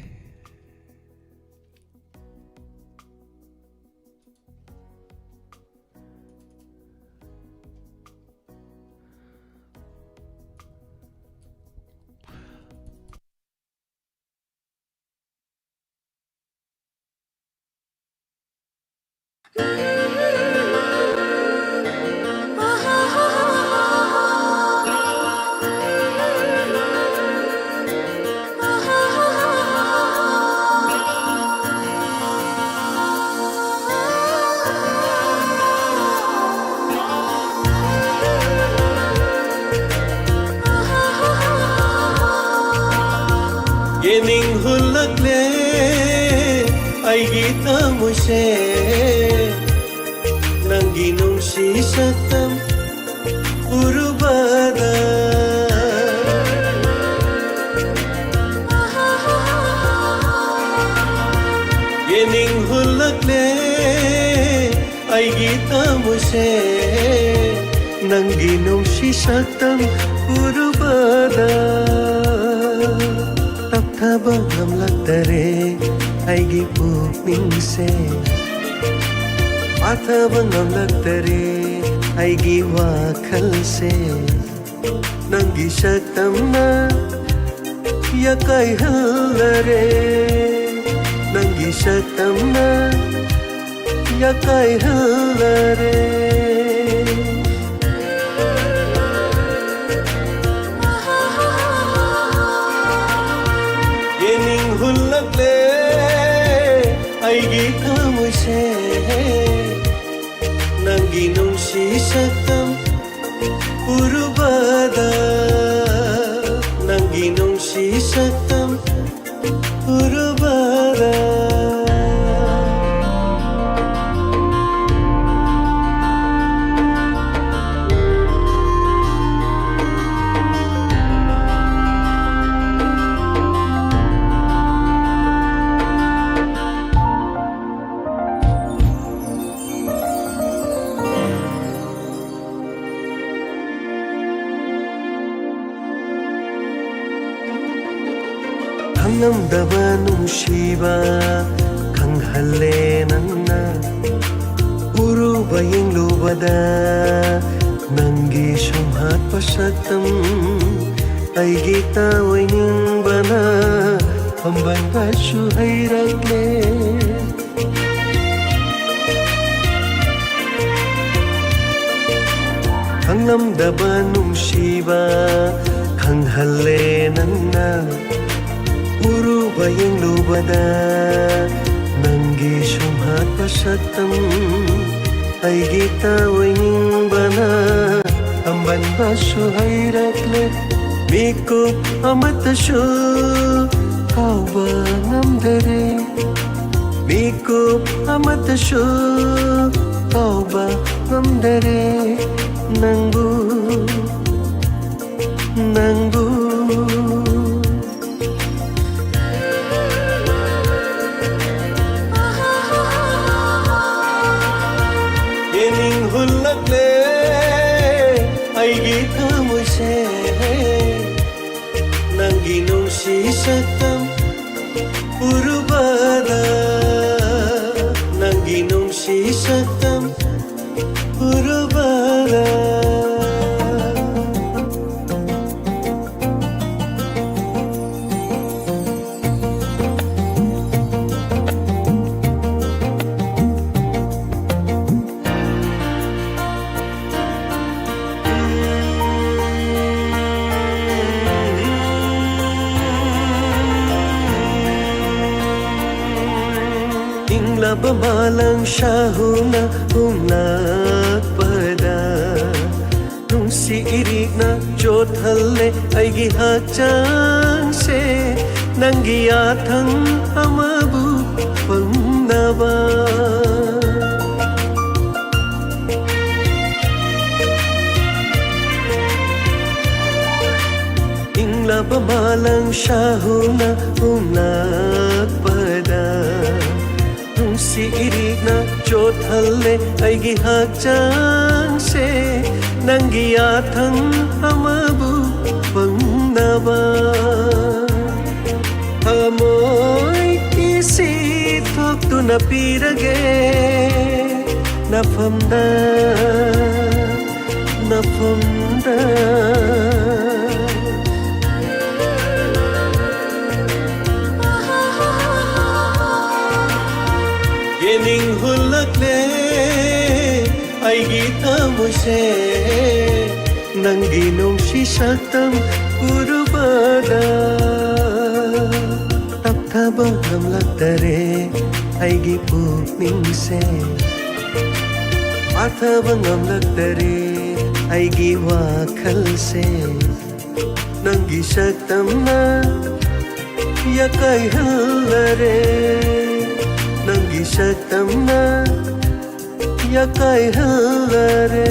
ꯌꯦꯅꯤꯡ ꯍꯨꯜꯂꯛꯂꯦ ꯑꯩꯒꯤ ꯊꯃꯣꯏꯁꯦ, ꯅꯪꯒꯤ ꯅꯨꯡꯁꯤ ꯁꯛꯇꯝ ꯎꯔꯨꯕꯗ꯫ ꯌꯦꯅꯤꯡ ꯍꯨꯜꯂꯛꯂꯦ ꯑꯩꯒꯤ ꯊꯃꯣꯏꯁꯦ, ꯅꯪꯒꯤ ꯅꯨꯡꯁꯤ ꯁꯛꯇꯝ ꯎꯔꯨꯕꯗ꯫ ꯇꯞꯊꯕ ꯉꯝꯂꯛꯇꯔꯦ ꯑꯩꯒꯤ ꯄꯨꯛꯅꯤꯡꯁꯦ, ꯄꯥꯊꯕ ꯉꯝꯂꯛꯇꯔꯦ ꯑꯩꯒꯤ ꯋꯥꯈꯜꯁꯦ꯫ ꯅꯪꯒꯤ ꯁꯛꯇꯝꯅ ꯌꯥꯀꯥꯏꯍꯜꯂꯔꯦ, ꯅꯪꯒꯤ ꯁꯛꯇꯝꯅ ꯌꯥꯀꯥꯏꯍꯜꯂꯔꯦ꯫ ꯅꯪꯒꯤ ꯅꯨꯡꯁꯤ ꯁꯛꯇꯝ ꯎꯔꯨꯕꯗ, ꯅꯪꯒꯤ ꯅꯨꯡꯁꯤ ꯁꯛꯇꯝ ꯎꯔꯨꯕꯗ꯫ ꯈꯪꯂꯝꯗꯕ ꯅꯨꯡꯁꯤꯕ ꯈꯪꯍꯜꯂꯦ ꯅꯪꯅ꯫ ꯎꯔꯨꯕ ꯌꯦꯡꯂꯨꯕꯗ ꯅꯪꯒꯤ ꯁꯨꯝꯍꯠꯄ ꯁꯛꯇꯝ ꯑꯩꯒꯤ ꯇꯥꯑꯣꯏꯅꯤꯡꯕꯅ ꯄꯝꯕꯟꯕꯁꯨ ꯍꯩꯔꯛꯂꯦ꯫ ꯈꯪꯂꯝꯗꯕ ꯅꯨꯡꯁꯤꯕ ꯈꯪꯍꯜꯂꯦ ꯅꯪꯅ꯫ ꯎꯔꯨꯕ ꯌꯦꯡꯂꯨꯕꯗ ꯅꯪꯒꯤ ꯁꯨꯝꯍꯠꯄ ꯁꯛꯇꯝ ꯑꯩꯒꯤ ꯇꯥꯑꯣꯏꯅꯤꯡꯕꯅ ꯄꯝꯕꯟꯕꯁꯨ ꯍꯩꯔꯛꯂꯦ꯫ ꯃꯤꯀꯨꯞ ꯑꯃꯠꯇꯁꯨ ꯀꯥꯎꯕ ꯉꯝꯗꯔꯦ꯫ ꯃꯤꯀꯨꯞ ꯑꯃꯠꯇꯁꯨ ꯀꯥꯎꯕ ꯉꯝꯗꯔꯦ ꯅꯪꯕꯨ, ꯅꯪꯕꯨ꯫ ꯌꯦꯡꯅꯤꯡ ꯍꯨꯜꯂꯛꯂꯦ ꯑꯩꯒꯤ ꯊꯃꯣꯏꯁꯦ꯫ ꯅꯪꯒꯤ ꯅꯨꯡꯁꯤ ꯁꯛꯇꯝ ꯎꯔꯨꯕꯗ, ꯅꯪꯒꯤ ꯅꯨꯡꯁꯤ ꯁꯛꯇꯝ ꯎꯔꯨꯕꯗ꯫ ꯏꯪꯂꯕ ꯃꯥꯂꯪ ꯁꯥꯍꯨꯅ ꯍꯨꯝꯂꯥ ꯆꯣꯠꯍꯜꯂꯦ ꯑꯩꯒꯤ ꯍꯛꯆꯥꯡꯁꯦ, ꯅꯪꯒꯤ ꯌꯥꯊꯪ ꯑꯃꯕꯨ ꯐꯪꯅꯕ꯫ ꯏꯪꯂꯕ ꯃꯥꯂꯪ ꯁꯥꯍꯨꯅ ꯍꯨꯝꯂꯛꯄꯗ, ꯅꯨꯡꯁꯤ ꯏꯔꯤꯛꯅ ꯆꯣꯠꯍꯜꯂꯦ ꯑꯩꯒꯤ ꯍꯛꯆꯥꯡꯁꯦ, ꯅꯪꯒꯤ ꯌꯥꯊꯪ ꯑꯃꯕꯨ ꯐꯪꯅꯕ꯫ ꯊꯃꯣꯏ ꯏꯁꯤ ꯊꯣꯛꯇꯨꯅ ꯄꯤꯔꯒꯦ ꯅꯐꯝꯗ, ꯅꯐꯝꯗ꯫ ꯌꯦꯅꯤꯡ ꯍꯨꯜꯂꯛꯂꯦ ꯑꯩꯒꯤ ꯊꯃꯣꯏꯁꯦ, ꯅꯪꯒꯤ ꯅꯨꯡꯁꯤ ꯁꯛꯇꯝ ꯎꯔꯨꯕꯗ꯫ ꯇꯞꯊꯕ ꯉꯝꯂꯛꯇꯔꯦ ꯑꯩꯒꯤ ꯄꯨꯛꯅꯤꯡꯁꯦ, ꯄꯥꯊꯕ ꯉꯝꯂꯛꯇꯔꯦ ꯑꯩꯒꯤ ꯋꯥꯈꯜꯁꯦ꯫ ꯅꯪꯒꯤ ꯁꯛꯇꯝꯅ ꯌꯥꯀꯥꯏꯍꯜꯂꯔꯦ, ꯅꯪꯒꯤ ꯁꯛꯇꯝꯅ ꯌꯥꯀꯥꯏꯍꯜꯂꯔꯦ꯫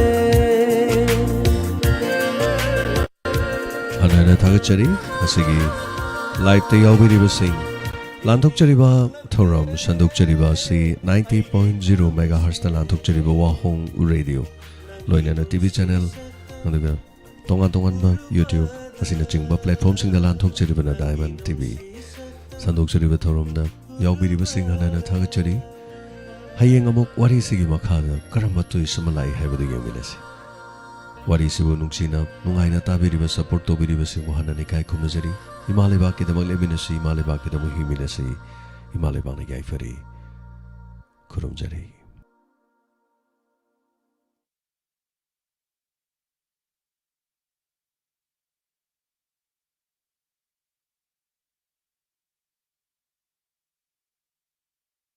ꯍꯟꯅ ꯍꯟꯅ ꯊꯥꯒꯠꯆꯔꯤ꯫ ꯉꯁꯤꯒꯤ ꯂꯥꯏꯞꯇ ꯌꯥꯎꯕꯤꯔꯤꯕꯁꯤꯡ, ꯂꯥꯟꯊꯣꯛꯆꯔꯤꯕ ꯊꯧꯔꯝ ꯁꯟꯗꯣꯛꯆꯔꯤꯕ ꯑꯁꯤ ninety point zero megahertzꯇ ꯂꯥꯟꯊꯣꯛꯆꯔꯤꯕ ꯋꯥꯍꯣꯡ ꯔꯦꯗꯤꯑꯣ, ꯂꯣꯏꯅꯅ ꯇꯤꯚꯤ ꯆꯦꯅꯦꯜ, ꯑꯗꯨꯒ ꯇꯣꯉꯥꯟ ꯇꯣꯉꯥꯟꯕ YouTube ꯑꯁꯤꯅꯆꯤꯡꯕ platformꯁꯤꯡꯗ ꯂꯥꯟꯊꯣꯛꯆꯔꯤꯕꯅ Diamond TV꯫ ꯁꯟꯗꯣꯛꯆꯔꯤꯕ ꯊꯧꯔꯝꯗ ꯌꯥꯎꯕꯤꯔꯤꯕꯁꯤꯡ ꯍꯟꯅ ꯍꯟꯅ ꯊꯥꯒꯠꯆꯔꯤ꯫ ꯍꯌꯦꯡ ꯑꯃꯨꯛ ꯋꯥꯔꯤꯁꯤꯒꯤ ꯃꯈꯥꯗ ꯀꯔꯝꯕ twist ꯑꯃ ꯂꯥꯛꯏ ꯍꯥꯏꯕꯗꯨ ꯌꯦꯡꯃꯤꯟꯅꯁꯤ꯫ ꯋꯥꯔꯤꯁꯤꯕꯨ ꯅꯨꯡꯁꯤꯅ, ꯅꯨꯡꯉꯥꯏꯅ ꯇꯥꯕꯤꯔꯤꯕ, support ꯇꯧꯕꯤꯔꯤꯕꯁꯤꯡꯕꯨ ꯍꯟꯅ ꯏꯀꯥꯏ ꯈꯨꯝꯅꯖꯔꯤ꯫ ꯏꯃꯥ ꯂꯩꯕꯥꯛꯀꯤꯗꯃꯛ ꯂꯦꯞꯃꯤꯟꯅꯁꯤ, ꯏꯃꯥ ꯂꯩꯕꯥꯛꯀꯤꯗꯃꯛ ꯍꯤꯡꯃꯤꯟꯅꯁꯤ꯫ ꯏꯃꯥ ꯂꯩꯕꯥꯛꯅ ꯌꯥꯏꯐꯔꯤ꯫ ꯈꯨꯔꯨꯝꯖꯔꯤ꯫